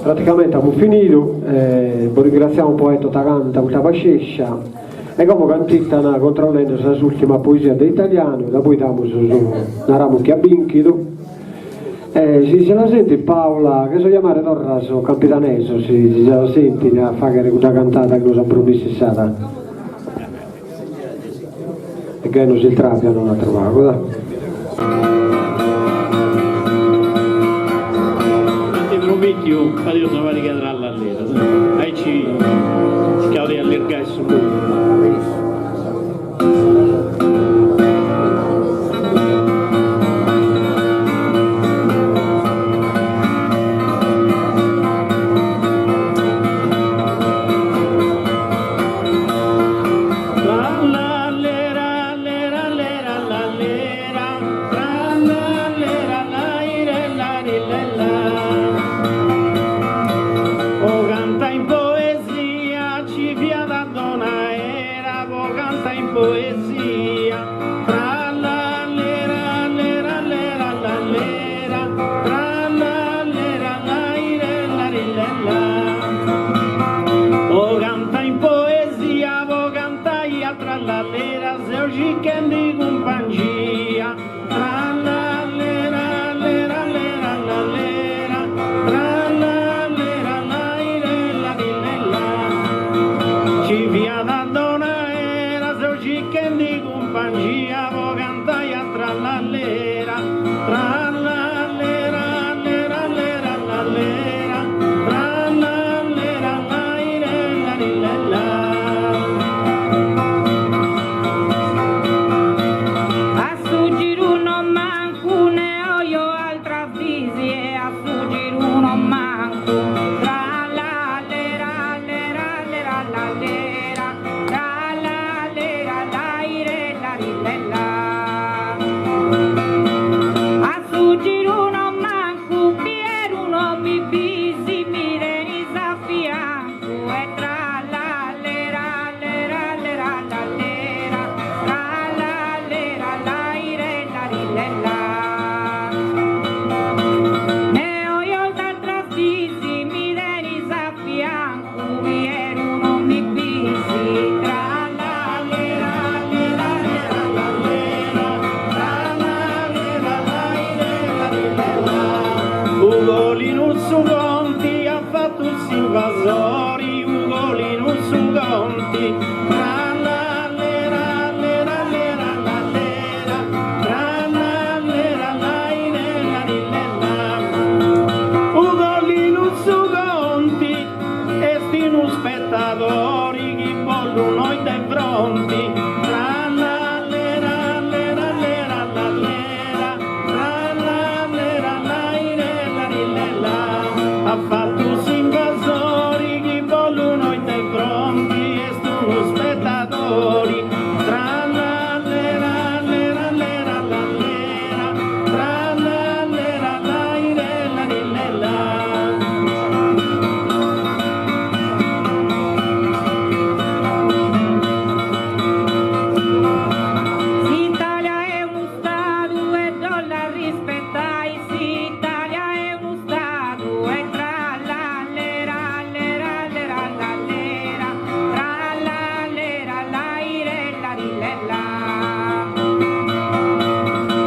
Praticamente amus finidu, bos ringratziamus po ai tota canta custa pascescia e como cantitan controllende sas ultimas poesias de italianu, da poi damus su naramus chie at binchidu e si se la sentit Paola, cherzo jamare torra sos campidanesos si si la sentin a faghere cudda cantada chi nos an promissu issara E gai nos iltravian un'ateru pagu, da. Ant promìtiu fadeus una pariga 'e trallalleras, aici circaus de allirgai su logu. Po cantai in poesia ci fiat donna Era po cantai in poesia tra la lera lera lera la lera tra la lera la ire la ri la Po cantai in poesia, po cantai a trallallera, seu circhendi cumpangia. Trallallera, lera, lera, lallera, trallallera, lairella, dillella. Ci fiat donna Era, seu circhendi cumpangia, po cantai a trallallera, Trallallera, lera, lera, lallera, trallallera, lairella, lillella. A su giru non mancu ne 'ojo altras dies e a su giru non mancu Trallallera, lera, lera, lallera, trallallera, lairella, rillella. A su giru non mancu bieru non mi bisi mi tenis a fiancu e trallallera lera lera lallera trallallera lairella rillella. Ne 'ojo altras dies mi tenis a fiancu bieru non mi bisi trallallera lera lera lallera trallallera lairella rillella. Ugolinu su conti at fatu s'invasori Ugolinu su conti trallallera lera lera lallera trallallera lairella. unu spettadori chi bollu noi de fronti. Tra la lera lera lera la lera tra la lera la ire la ri le la Ha fattu s'invasori chi bollu noi de fronti est unu spettadori tra la lera lera lera la lera tra la lera la ire la ri le la. S'Italia est unu stadu e dd'ollu arrispetai S'Italia est unu stadu e tra la lera lera lera la lera tra la lera la ire la ri le la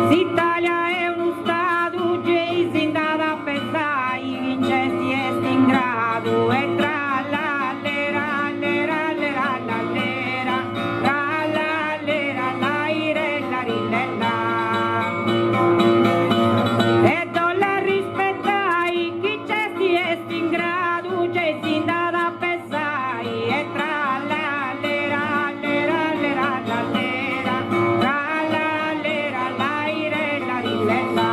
S'Italia est unu stadu gei si nd'at a pesai chi nc'est chi est in gradu e tra la lera lera lera la lera tra la lera la ire la ri le la E dd'ollu arrispetai chi nc'est chi est in gradu gei si nd'at a pesai e tra la lera lera lera la lera tra la lera la ire la ri le la.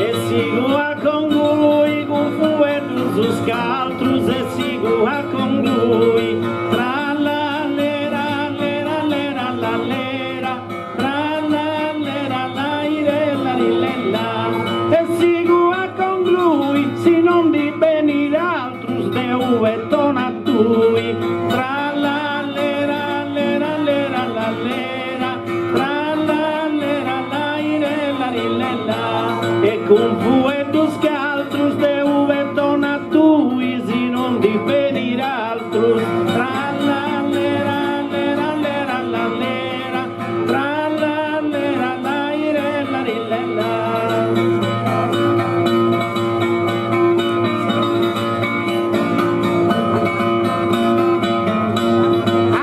E sigu a conclui cun fueddus scaltrus e sigu a conclui tra la lera lera lera la lera tra la lera la ire la ri le la e sigu a conclui si non ndi benit altrus deu betto a tui tra la lera lera lera la lera tra la lera la ire la ri le la e cun fueddus scaltrus deu betto a tui si non ndi benit altrus tra la lera lera lera la lera tra la lera la ire la ri le la.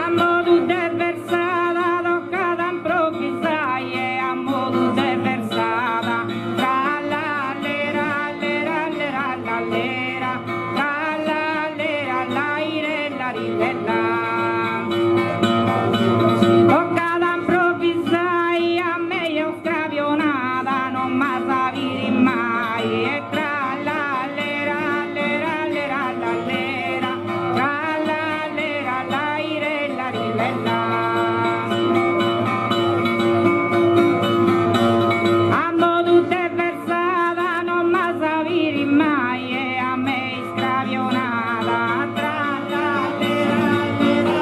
A modu de versada tocat a improvisai e a modu de versada tra la lera lera lera la lera tra la lera la ire la ri le la Tocat a improvisai a mei scrabionada non m'as a biri mai e tra la lera lera lera la lera tra la lera la ire la ri le la A modu de versada non m'as a biri mai e a mei scrabionada tra la lera lera.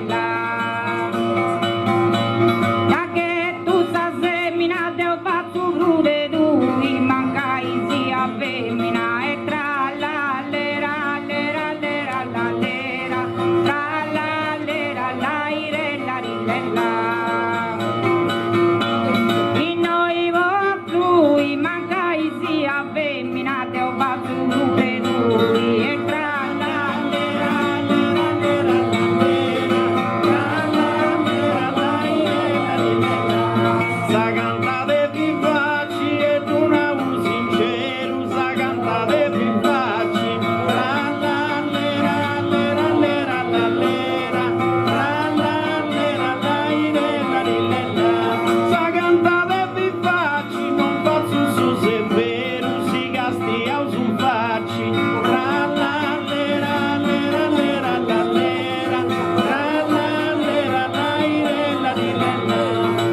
lla. Da che tu sa semina deo fatzu prus de tui mancai sia femina e tra la lera lera lera la lera tra la lera la ire la ri le la. Innoi po tui mancai sia femina deo fatzu prus de tui e tra la lera lera lera la lera tra la lera la ire la ri le la. Sa cantade vivaci e d'una u sinceru sa cantade vivaci tra la lera lera lera la lera tra la lera la ire la ri le la sa cantade vivaci non fatzu su severu si castiaus in faci tra la lera lera lera la lera tra la lera la ire la ri le la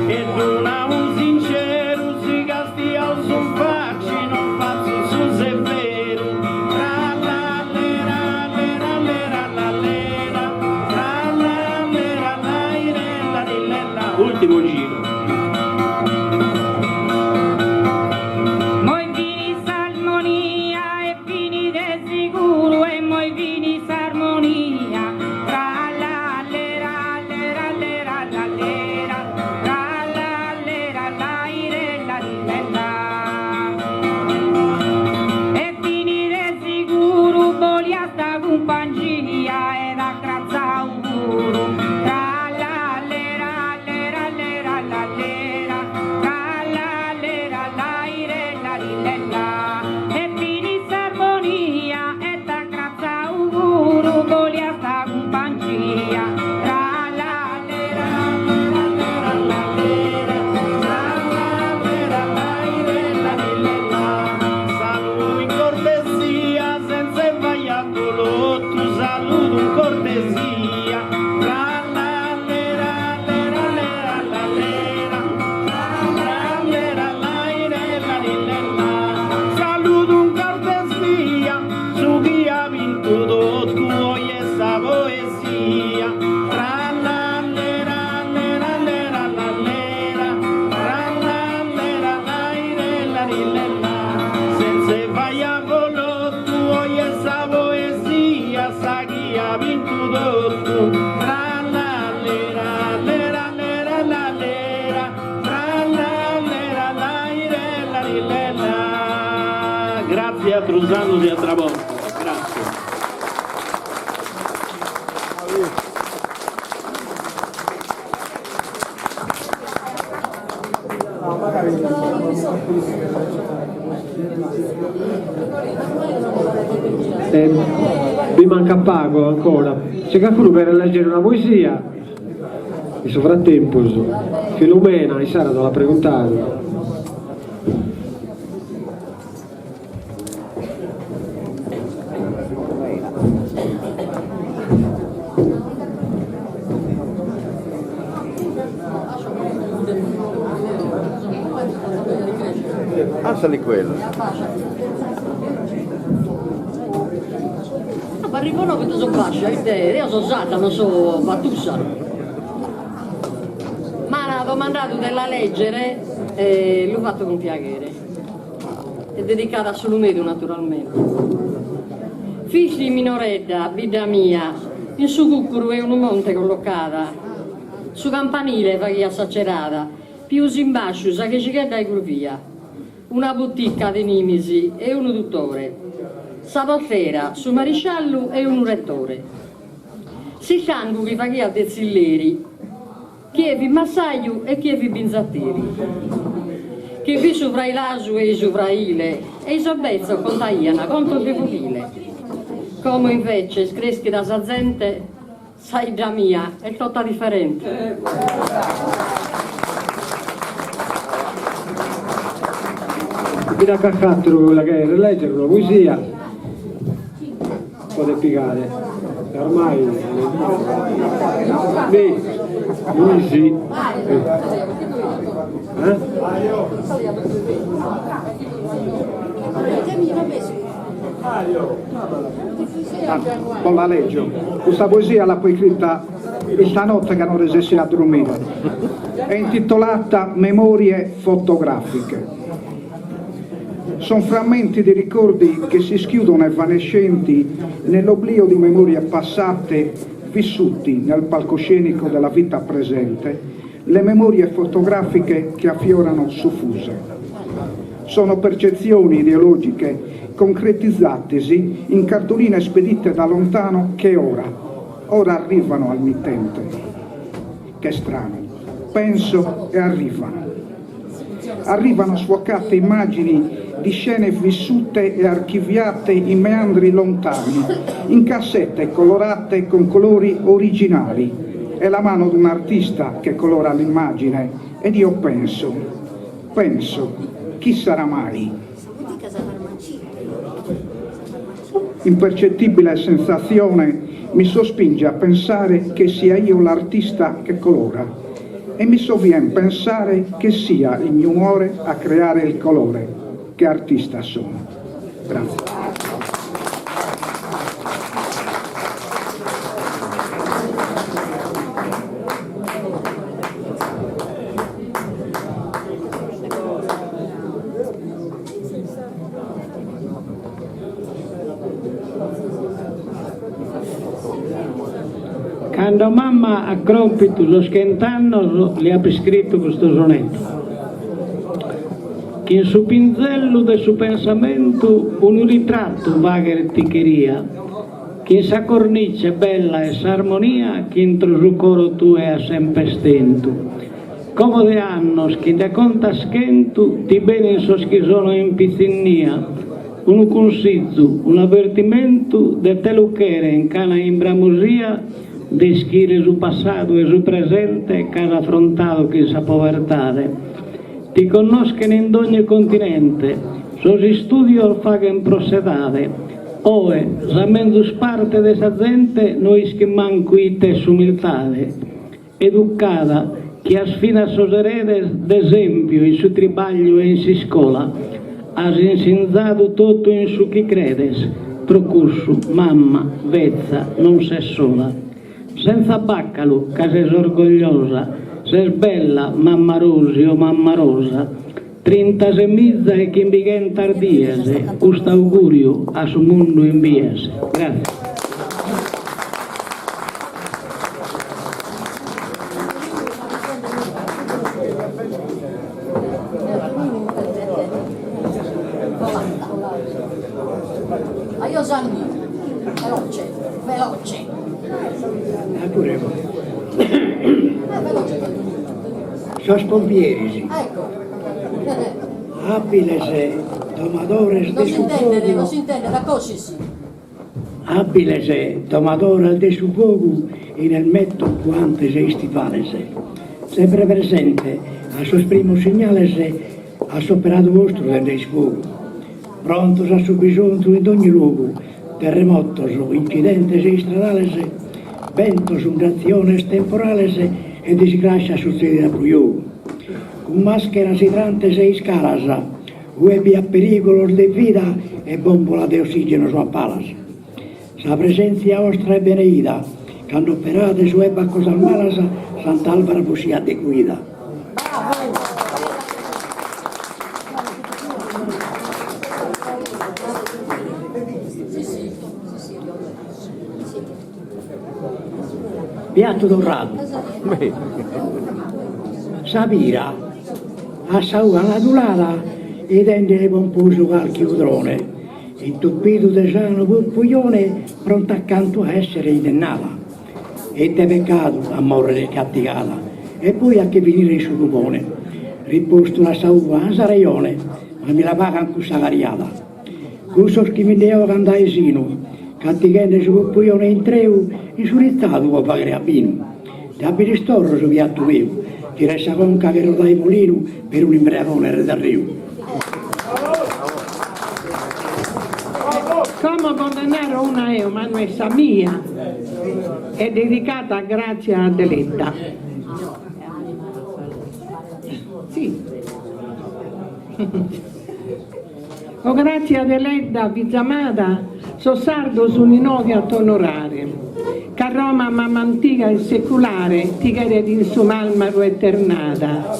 e d'una u sinceru si castiaus in faci non fatzu su severu tra la lera lera lera la lera tra la lera la ire la ri le la Ultimo giro. Moi finit s'armonia e finit de siguru e moi finit s'armonia tra la lera lera lera la lera tra la lera la ire la ri le la e finit de siguru bolia sa cumpangia ed at cratzau puru tra la lera lera lera la lera tra la lera la ire la ri le la e finit s'armonia et at cratzau puru bolia sa cumpangia tra la lera lera lera la lera tra la lera la ire la ri le la. Saludu in cortesia senza fai abbolotu saludu in cortesia tra la lera lera lera la lera tra la lera la ire la ri le la saludu in cortesia su chi at bintu totu oje sa poesia tra la lera lera lera la lera tra la lera la ire la ri le la senza fai abbolotu oje sa poesia sa chi at bintu totu tra la lera lera lera la lera tra la lera la ire la ri le la Grazie atrus annus e atra borta. Grazie. Eh, vi manca pago ancora. Se qualcuno vuole leggere una poesia, in su frattempo, Filomena, in Sara l'ha preguntato. Alzali quello. Ma arrivo che sono bascia, io sono sarda, non so battussa. Ma l'ha domandato della leggere e l'ho fatto con piacere. È dedicata a S'Ulumedu naturalmente. Fisti minoredda, bidda mia, in su cuccuru 'e unu monte collocada. Su campanile faghiat s'accerada, pius in basciu sa chescighedda 'e Curvia. Una buticca tenimis e unu duttore, sa portera, su marisciallu e unu rettore. S'istangu chi faghiat de tzilleri, Chie fit massaju e chie fit binzateri. Chi fit su frailasu e-i su fraile e-i sos betzos contaian contos de foghile. Como invece est creschida sa zente, sa 'idda mia est tota diferente. Bi nd'at calch'atteru la cheret leggere una poesia. Podet pigare ormai mi Luisi eh? Ah, la leggio. Questa poesia l'apo iscritta. Istanotte ca non resessia a dromire. È intitolata Memorie fotografiche. Sono frammenti di ricordi che si schiudono evanescenti nell'oblio di memorie passate vissuti nel palcoscenico della vita presente, le memorie fotografiche che affiorano soffuse. Sono percezioni ideologiche concretizzatesi in cartoline spedite da lontano che ora, ora arrivano al mittente. Che strano. Penso e arrivano. Arrivano sfocate immagini di scene vissute e archiviate in meandri lontani, in cassette colorate con colori originali. È la mano di un artista che colora l'immagine ed io penso, penso, chi sarà mai? Impercettibile sensazione mi sospinge a pensare che sia io l'artista che colora e mi sovvien pensare che sia il mio umore a creare il colore. Che artista sono. Grazie. Cando mamma at cròmpitu sos chent'annos li apo iscritu custu sonetu. Chin su pinzellu de su pensamentu unu ritratu fagher ti cheria, chin sa cornice bella 'e s'armonia ch'intro su coro tue as semper tentu. Como de annos chi nde contas chentu ti pedin sos chi sono in pitzinnia unu cunsizu, un'avertimentu de te lu cheren c'ana in bramosia de ischire su passadu e su presente ch'as afrontadu chin sa povertade. Ti connoschen in dogni continente, sos istudios faghen pro s'edade, oe sa menzus parte de sa zente no ischit mancu ite est s'umiltade. Educada chi as finas sos eredes d'esempiu in su tribagliu e in s'iscola, as insinzadu totu in su chi credes, pro cussu, mamma, betza, non ses sola. Senza baccalu, ca ses orgogliosa, ses bella, mamma Rosi, o mamma Rosa, trintasemiza e chimbighentas dies, cust'auguriu a su mundu imbies. Grazie. Io Gianni, veloce, veloce. Sos pompieris. Abiles domadores de su fogu. Abiles domadores de su fogu in elmetto guantes e istivales. Sempre presente a sos primos signales a s'operadu 'ostru dende isfogu. Prontos a su bisonzu in dogni logu, terremotos, incidentes istradales, bentos, undatziones, temporales e disgrascias sutzedidas pro jogu. Cun mascheras, idrantes e iscalas, ue bi at perigulos de vida e bombolas de ossigenos a palas. Sa presentzia 'ostra est beneida, cando operades ue b'at cosas malas, Sant'Alvara bos siat de guida. Piatu torradu. Sa pira a sa ua ladulada 'idende pomposu calchi 'udrone Intupidu de sanu pupujone pronta accantu a essere indennada. Ite peccadu a morrere cattigada e poi a che finire in su cubone. Ripostu l'at sa ua, as rejone, ma mi la pagan cussa cariada. Cussos chi mi nde 'ogan dae sinu, cattighende su pupujone intreu insuritzadu pro faghere a binu. Già bi lis torro su piattu meu, tir'e sa conca che roda 'e molinu per un'imbreagone redarriu. Como bos nde naro una eo, ma no est sa mia, est dedicata a Grazia Deledda. Si. O Grazia Deledda, fiza amada, sos sardos sun inoghe a t'onorare, ca. Roma mama antiga e seculare ti cheret in su màlmaru eternada.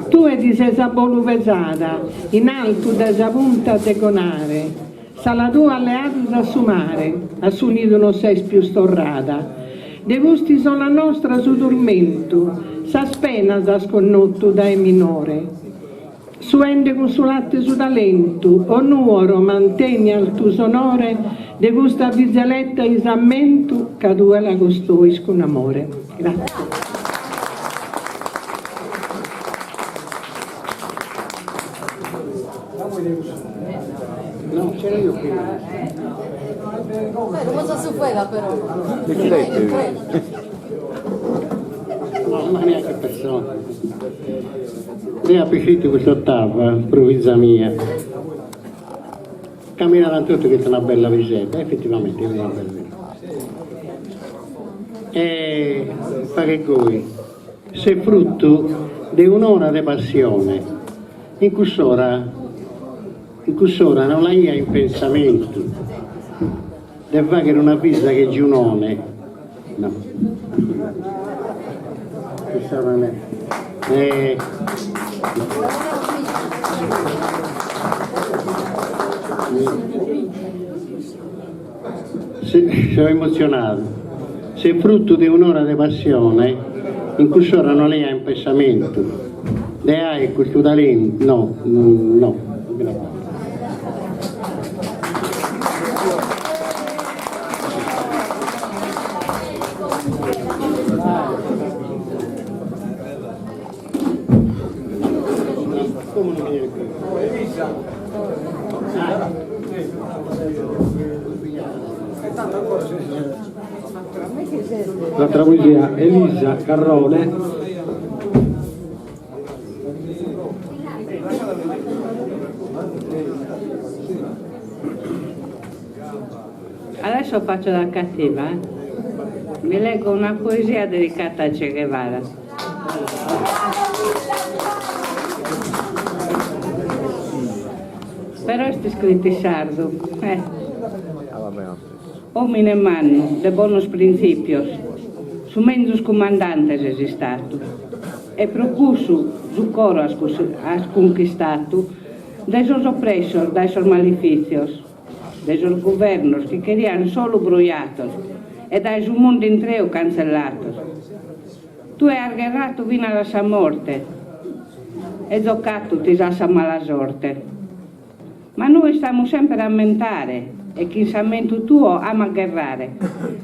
Tue ti ses a bolu pesada in altu dae sa punta de Gonare. S'ala tua leadu s'at su mare, a su nidu non ses pius torrada. De cust'isola nostra su turmentu, sas penas as connotu dae minore. Suende cun su latte su talentu, o Nuoro manteni altu s'onore de custa fiza eletta in s'ammentu ca tue la costois cun amore. Grazie. No, c'era io prima. Come si fuega però? No, ma neanche persona. Deo apo iscritu custa otava pro fiza mia. Ca mi naran totu chi est una bella pisedda, efetivamente est una bella pisedda. E faghet goi, ses frutu de un'ora de passione, in cuss'ora in cuss'ora no l'aia in pensamentu de fagher una fiza che Giunone, no, cuss'ora no So emotzionadu. Ses frutu de un'ora de passione, in cuss'ora no l'aia in pensamentu de aer custu talentu, no, no. Un'altra poesia, Elisa Carrone. Adesso faccio la cattiva, eh? Vi leggo una poesia dedicata a Che Guevara. Però est iscrita in sardu, eh. Omine mannu de bonos printzìpios, su menzus cumandante ses istatu e pro cussu su coro as cunchistatu de sos opressos dae sos malefìtzios. De sos guvernos chi cherian solu brujatos e dae su mundu intreu cantzellatos. Tue as gherratu finas a sa morte e zocatu ti s'at sa mala sorte. Ma nois t'amus semper a ammentare e chin s'ammentu tuo amus a gherrare,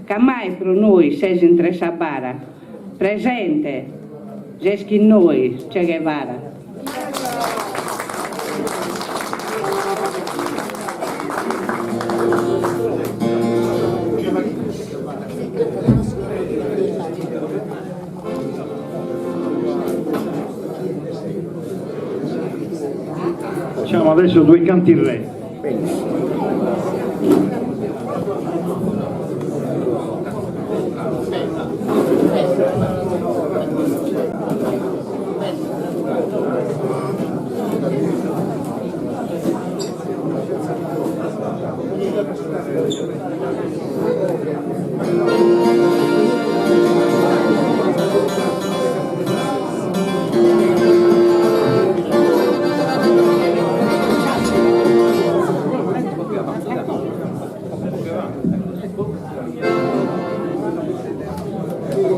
ca mai pro nois ses intre sa bara, presente ses chin nois, Che Guevara. Facciamo adesso due canti re.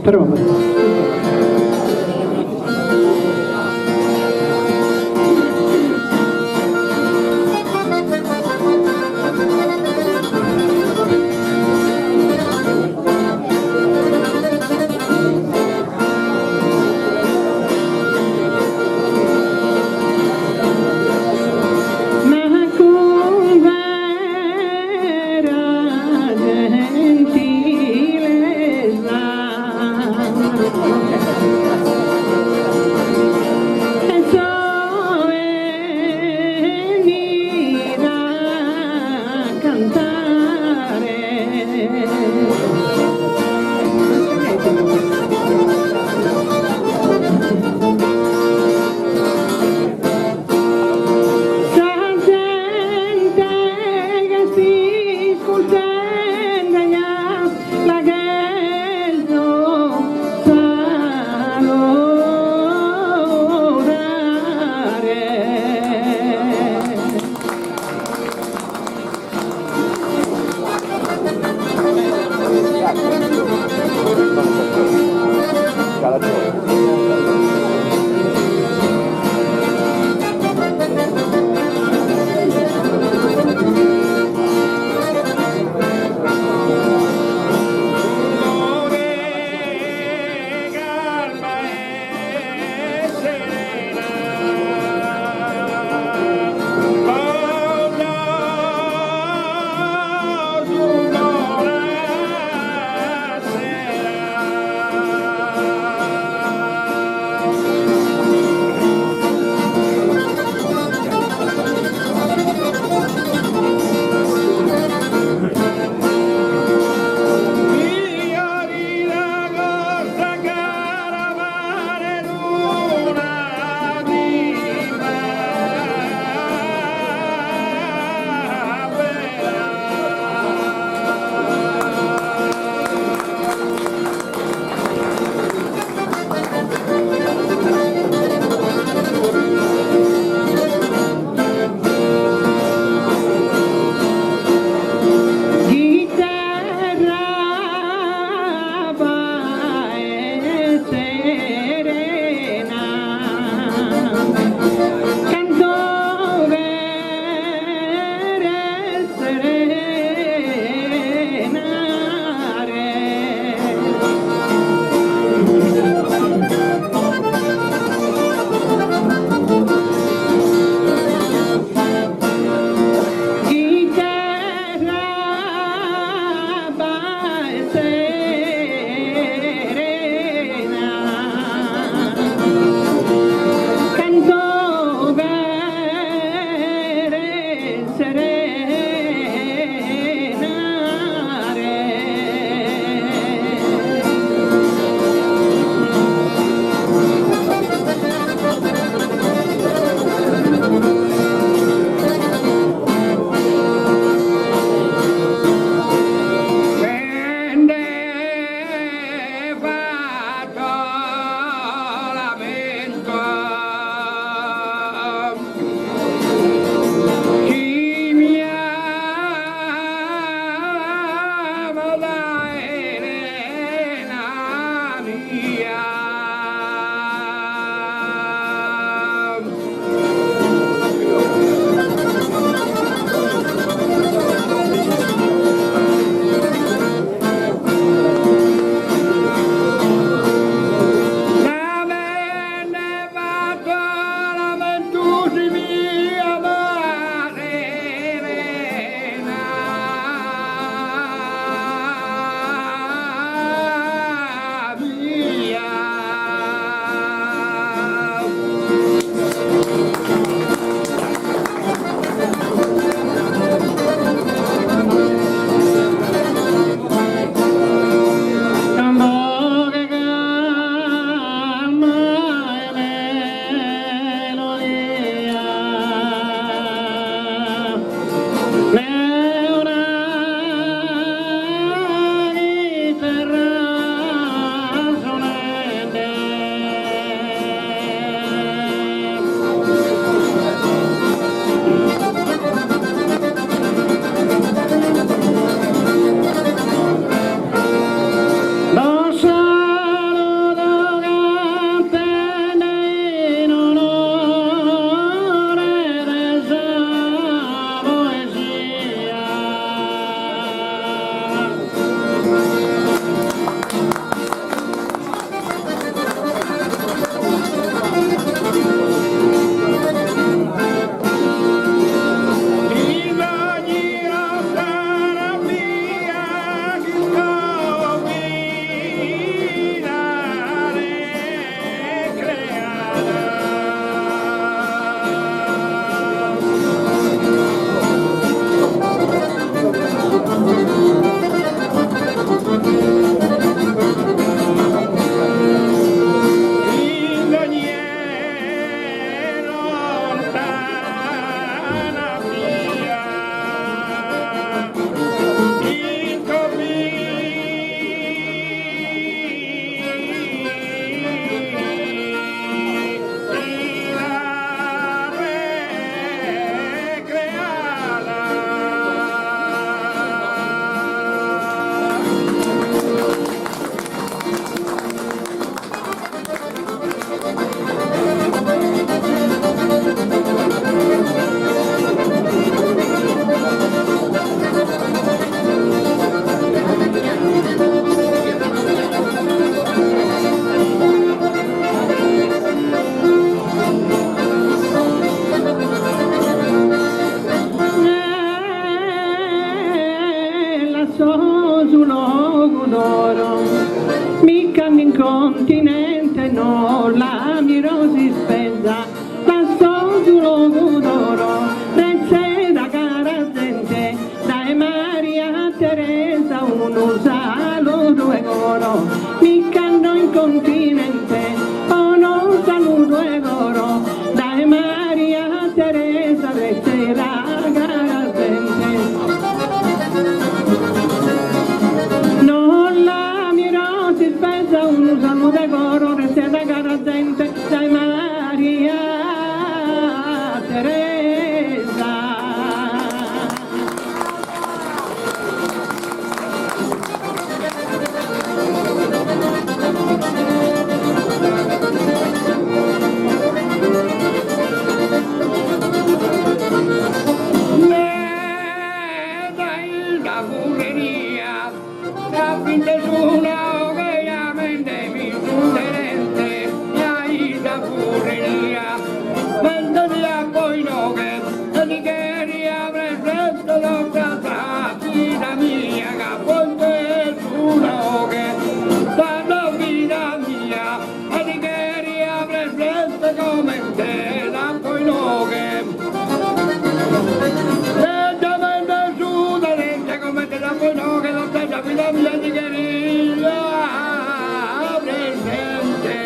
Però Ma cun vera gentilesa. no la miro s'ispesa, lasso su Logudoro, retzeda cara zente, dae Maria Teresa unu saludu 'e coro, mi ch'ando in continente, unu saludu 'e coro, dae Maria Teresa retzeda cara zente. No la miro s'ispesa unu saludu 'e coro, retzeda cara zente, dae Maria Teresa. Meda in sa furreria, apo intesu una 'oghe jamendemi su tenente, in sa furreria, mentre ti apo inoghe e ti cheria presente totta sa vida mia c'apo intesu una 'oghe tando vida mia e ti cheria presente comente t'apo inoghe e jamende su tenente comente t'apo inoghe totta sa vida mia ti cheria presente.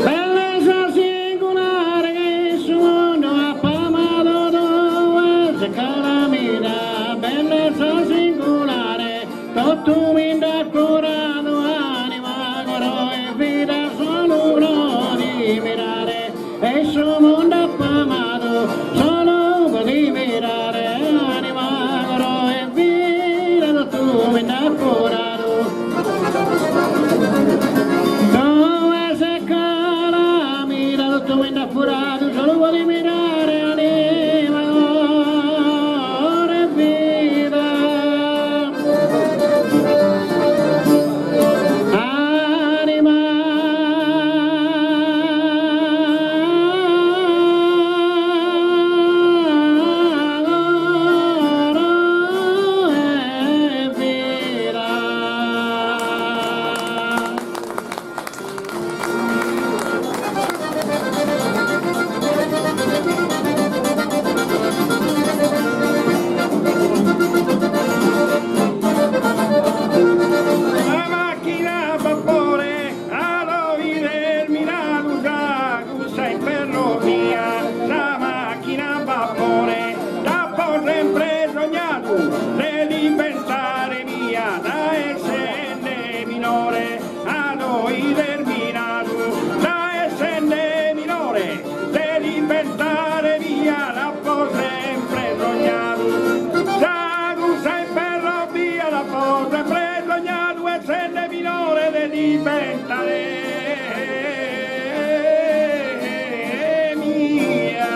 Bellesa singulare che su mundu ap'amadu tue ses calamida, bellesa singulare, totu mi nd'as furadu anima, coro e vida solu pro ti mirare e su mundu ap'amadu solu pro ti mirare anima, coro e vida totu mi nd'as furadu. Tue ses calamida totu mi nd'as furadu solu pro ti mirare anima, coro e vida. Anima. Coro e vida. La macchina a vapore at 'ider miradu sa cussa in ferrovia sa macchina a vapore l'apo sempre sognadu de diventare mia dae essende minore at 'ider miradu dae essende minore de diventare mia l'apo sempre sognadu sa cussa in ferrovia l'apo sempre sognadu essende minore de diventare mia.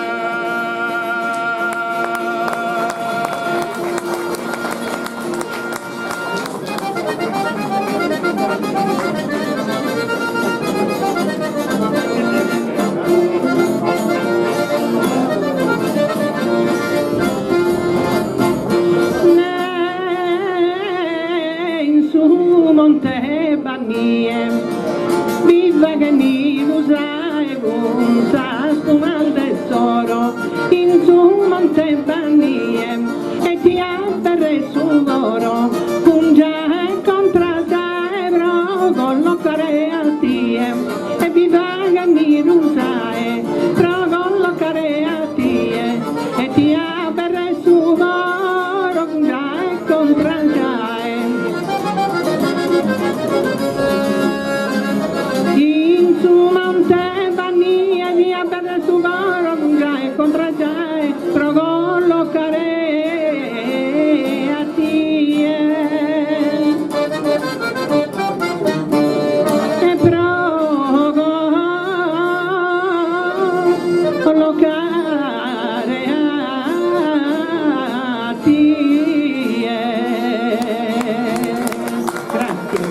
Ne in su monte b'at nie bi faghet nidu s'ae cun sas pumas de s'oro in su monte b'at nie e ti aberret su coro cun giae contra giae pro collocare a tie e bi faghet nidu s'ae pro collocare a tie e ti aberret su coro cun giae contra giae. In su monte b'at nie ti aberret su coro cun giae contra giae pro collocare a tie. E pro collocare a tie. Grazie.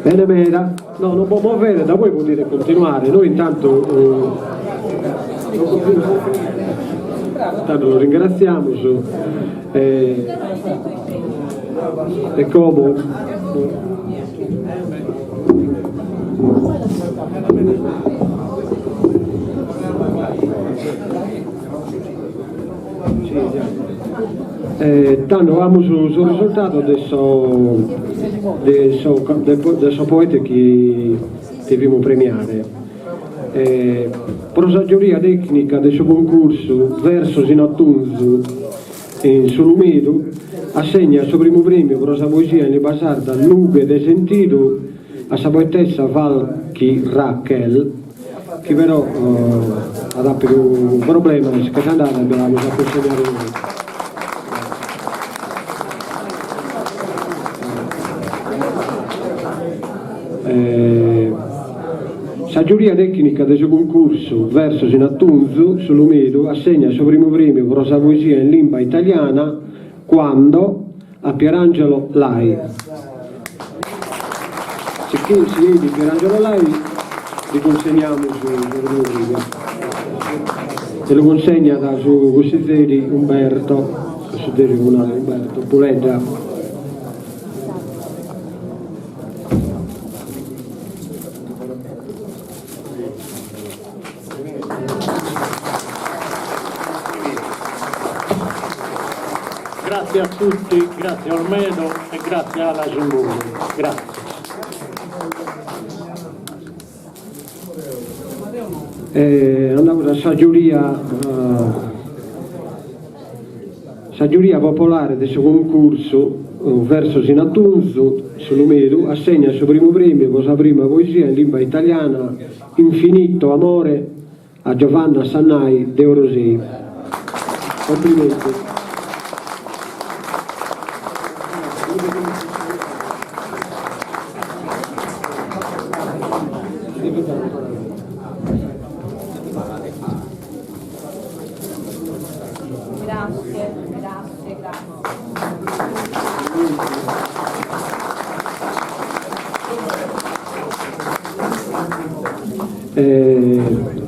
Bene meda. No, non bos movede, da poi podide continuare. Noi intanto intanto lo ringraziamus e e como Tando amus su risultadu de so de so de sos poetes chi devimus premiare. Pro sa giuria tècnica de su cuncursu Versos in atunzu in S'Ulumedu assegnat su primu prèmiu pro sa poesia in limba sarda Lughe de sentidu a sa poetessa Falchi Rachel, chi però at àpidu problemas, ch'est andada e bi l'amus a cunsegnare nois. Sa giuria tècnica de su cuncursu Versos in atunzu, S'Ulumedu, assegnat su primu prèmiu pro sa poesia in limba italiana Quando a Pierangelo Lai. Si chi si 'enit Pierangelo Lai li cunsegnamus su primu prèmiu. E lu cunsegnat su cussizeri Umberto, cussizeri comunale Umberto Puledda. Grazie a tutti, grazie a Olmedo e grazie a Ala Simbolu. Grazie. Eh, andamus a sa giuria, sa giuria popolare de su cuncursu Versos in atunzu, S'Ulumedu, assegnat su primu prèmiu pro sa prima poesia in limba italiana Infinito amore a Giovanna Sannai de Orosei. Complimenti. Grazie, grazie, grazie.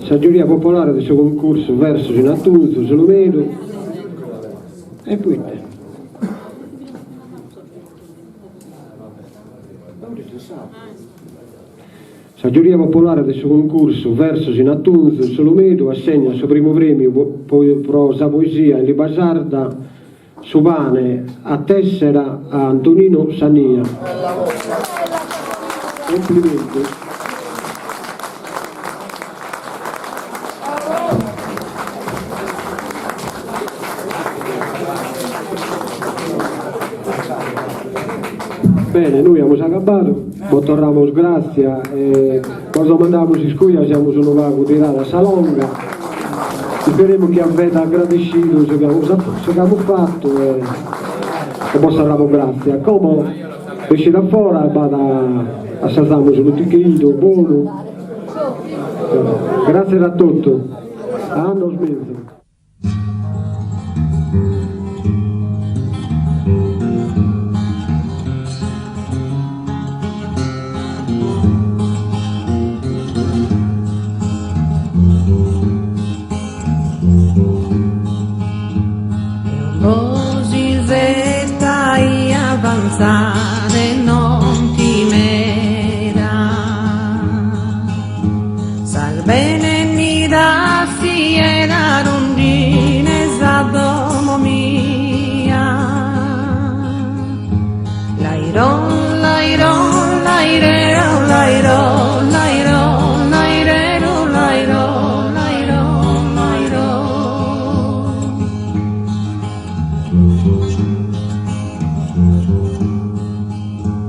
Sa giuria popolare de su cuncursu Versos in atunzu, S'Ulumedu e poite? Sa giuria popolare de su cuncursu Versos in atunzu, S'Ulumedu assegnat su primu prèmiu pro sa poesia in limba sarda Su pane a tessera a Antonino Sannia. Complimenti. Bene, noi amus agabadu, bos torramus gràtzia e bos domandamus iscuja si amus unu pagu tiradu a sa longa. Isperemus chi apedas agradescidu su chi amus su chi amus fatu e e bos torramus gràtzia. Como besside a fora e b'at assazamus unu ticheddu bonu. Gràtzias a totu. A annos mezus. Bos isettai avanzade non timeda Sas benennidas siena rundines a domo mia Lairon, lairon, lairero, lairon, lairon, lairero, lairon, lairon, lairon.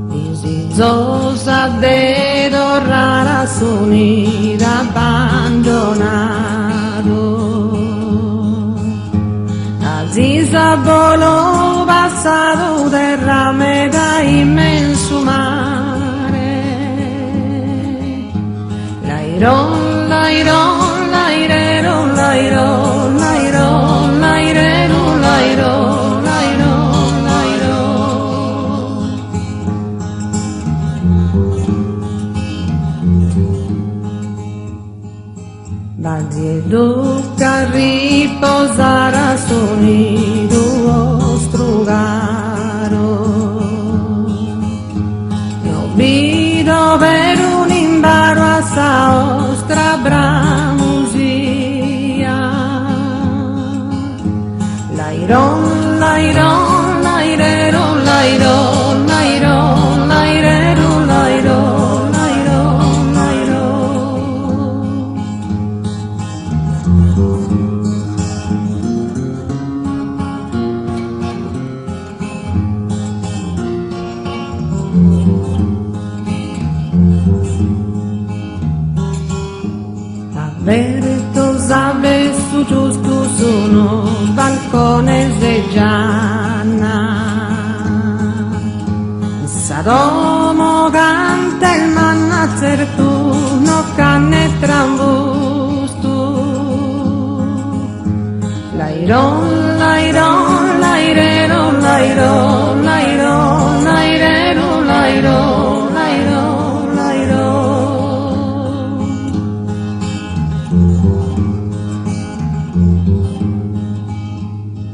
Disizosa de torrare a su nidu abbandonadu. Azis a bolu passadu terra meda immensu mare. Lairon, lairon, lairero, lairon, lairon, lairero, lairon, lairon, lairon. Bazi duca a riposare a su nidu 'ostru caru. No bido perunu imbaru a sa 'ostra bramosia. Lairon, lairon, lairero, lairon, lairon, lairero, lairon, lairon, lairon. Abertos a versu giustu sunu balcones e giannas. Sa domo cant'est manna zertu no ch'at ne trambustu. Lairon, lairon, lairero, lairon, lairon, lairero, lairon, lairon, lairon.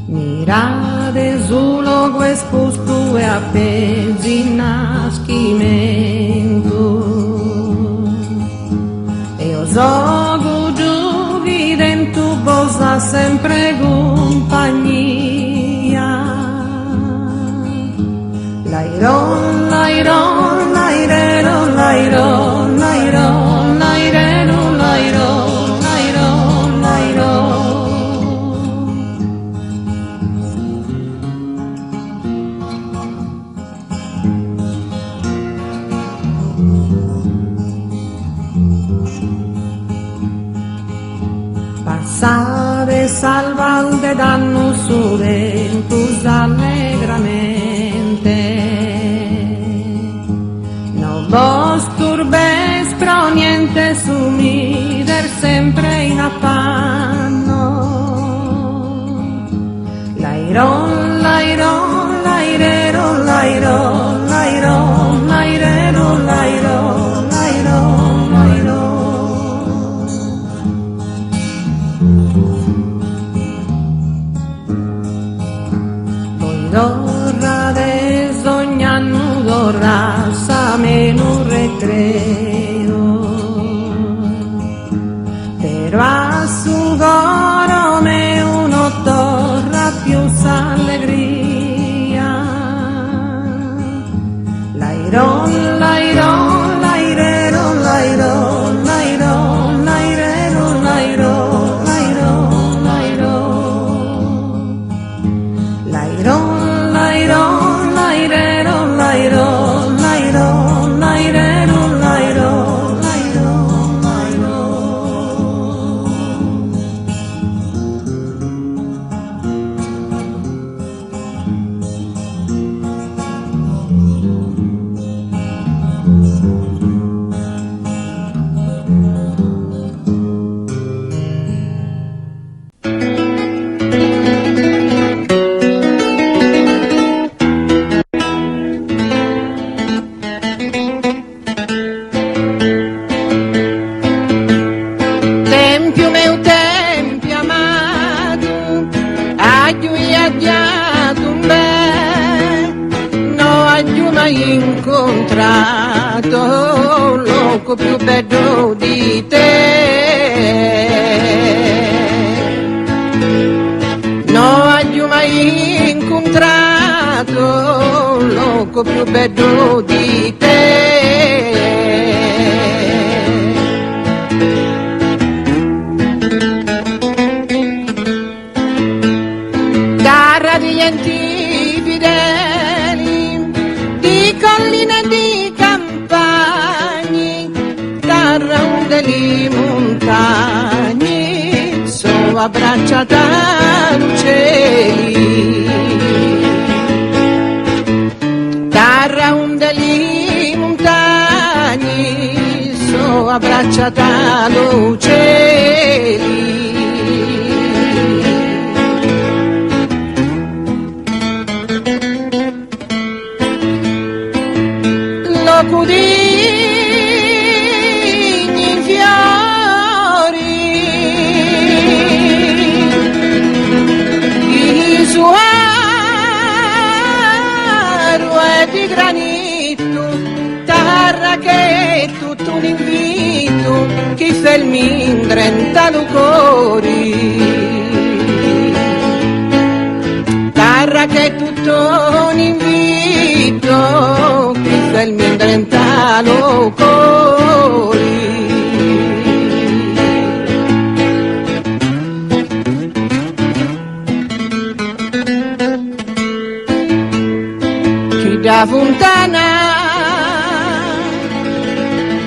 Mirade su logu est custu e apezit naschimentu Eo s'ogu giughidentu bos at sempre cumpagnia. Lairon, lairon, lairero, lairon, lairon, lairero, lairon, lairon, lairon. Passade s'alba de dannu su tempus allegramente No bos turbes pro niente su m'ider sempre in affannu Lairon, lairon, lairero, lairon, lairon, lairero, lairon, lairon, lairon. Bois torrades ogn'annu torra s'amenu recreu Però a su coro meu no torrat pius s'allegria Lairon, lairon, lairero, lairon, lairon, lairero, lairon, lairon, lairon. Lairon, lairon, lairero, lairon, lairon, lairero, lairon, lairon, lairon. Tempiu meu tempiu amadu, aggio viaggiatu me, no aggio mai incontrato loco più bello di te. No aggio mai incontrato loco più bello di te. Terra di genti fideli, di colline e di campagni, terra onde li muntagni so abbracciata lu cieli. Terra onde li muntagni so abbracciata lu cieli. Locu di vigni in fiori. di granitu, terra che è tutto un invito, chi felmi 'ntra lu cori. Terra che è tutto un invito, chi felmi 'ntra lu cori. Chidda funtana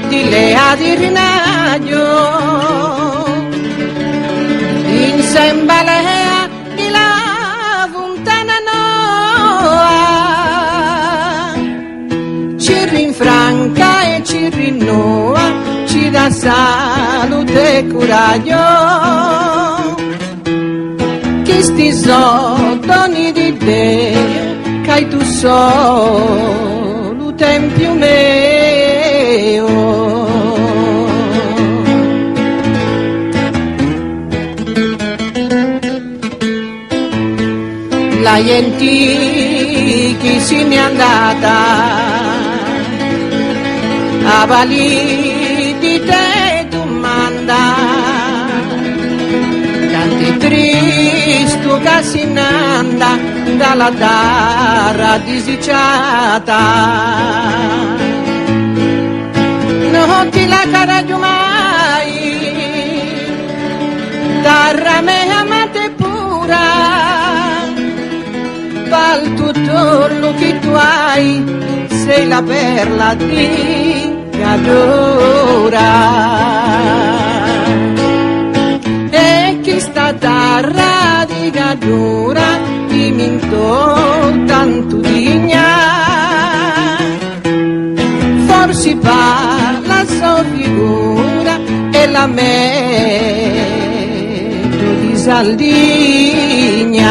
di Lea di Rinaglio insieme a Lea di la funtana noa ci rinfranca e ci rinnoa ci dà salute e coraggio Chisti so doni di Dio ca tu solo tempio mio. La gente che se n'è andata a Bali di te domanda Canti tristu ca si n'anda dalla terra disdicciata Non ti la caraggio mai Terra mea amata e pura Pal tutto lo che tu hai sei la perla di Gaddura E chista terra di Gaddura ti minto tanto digna Forsi per la sua figura e la metto di Sardegna.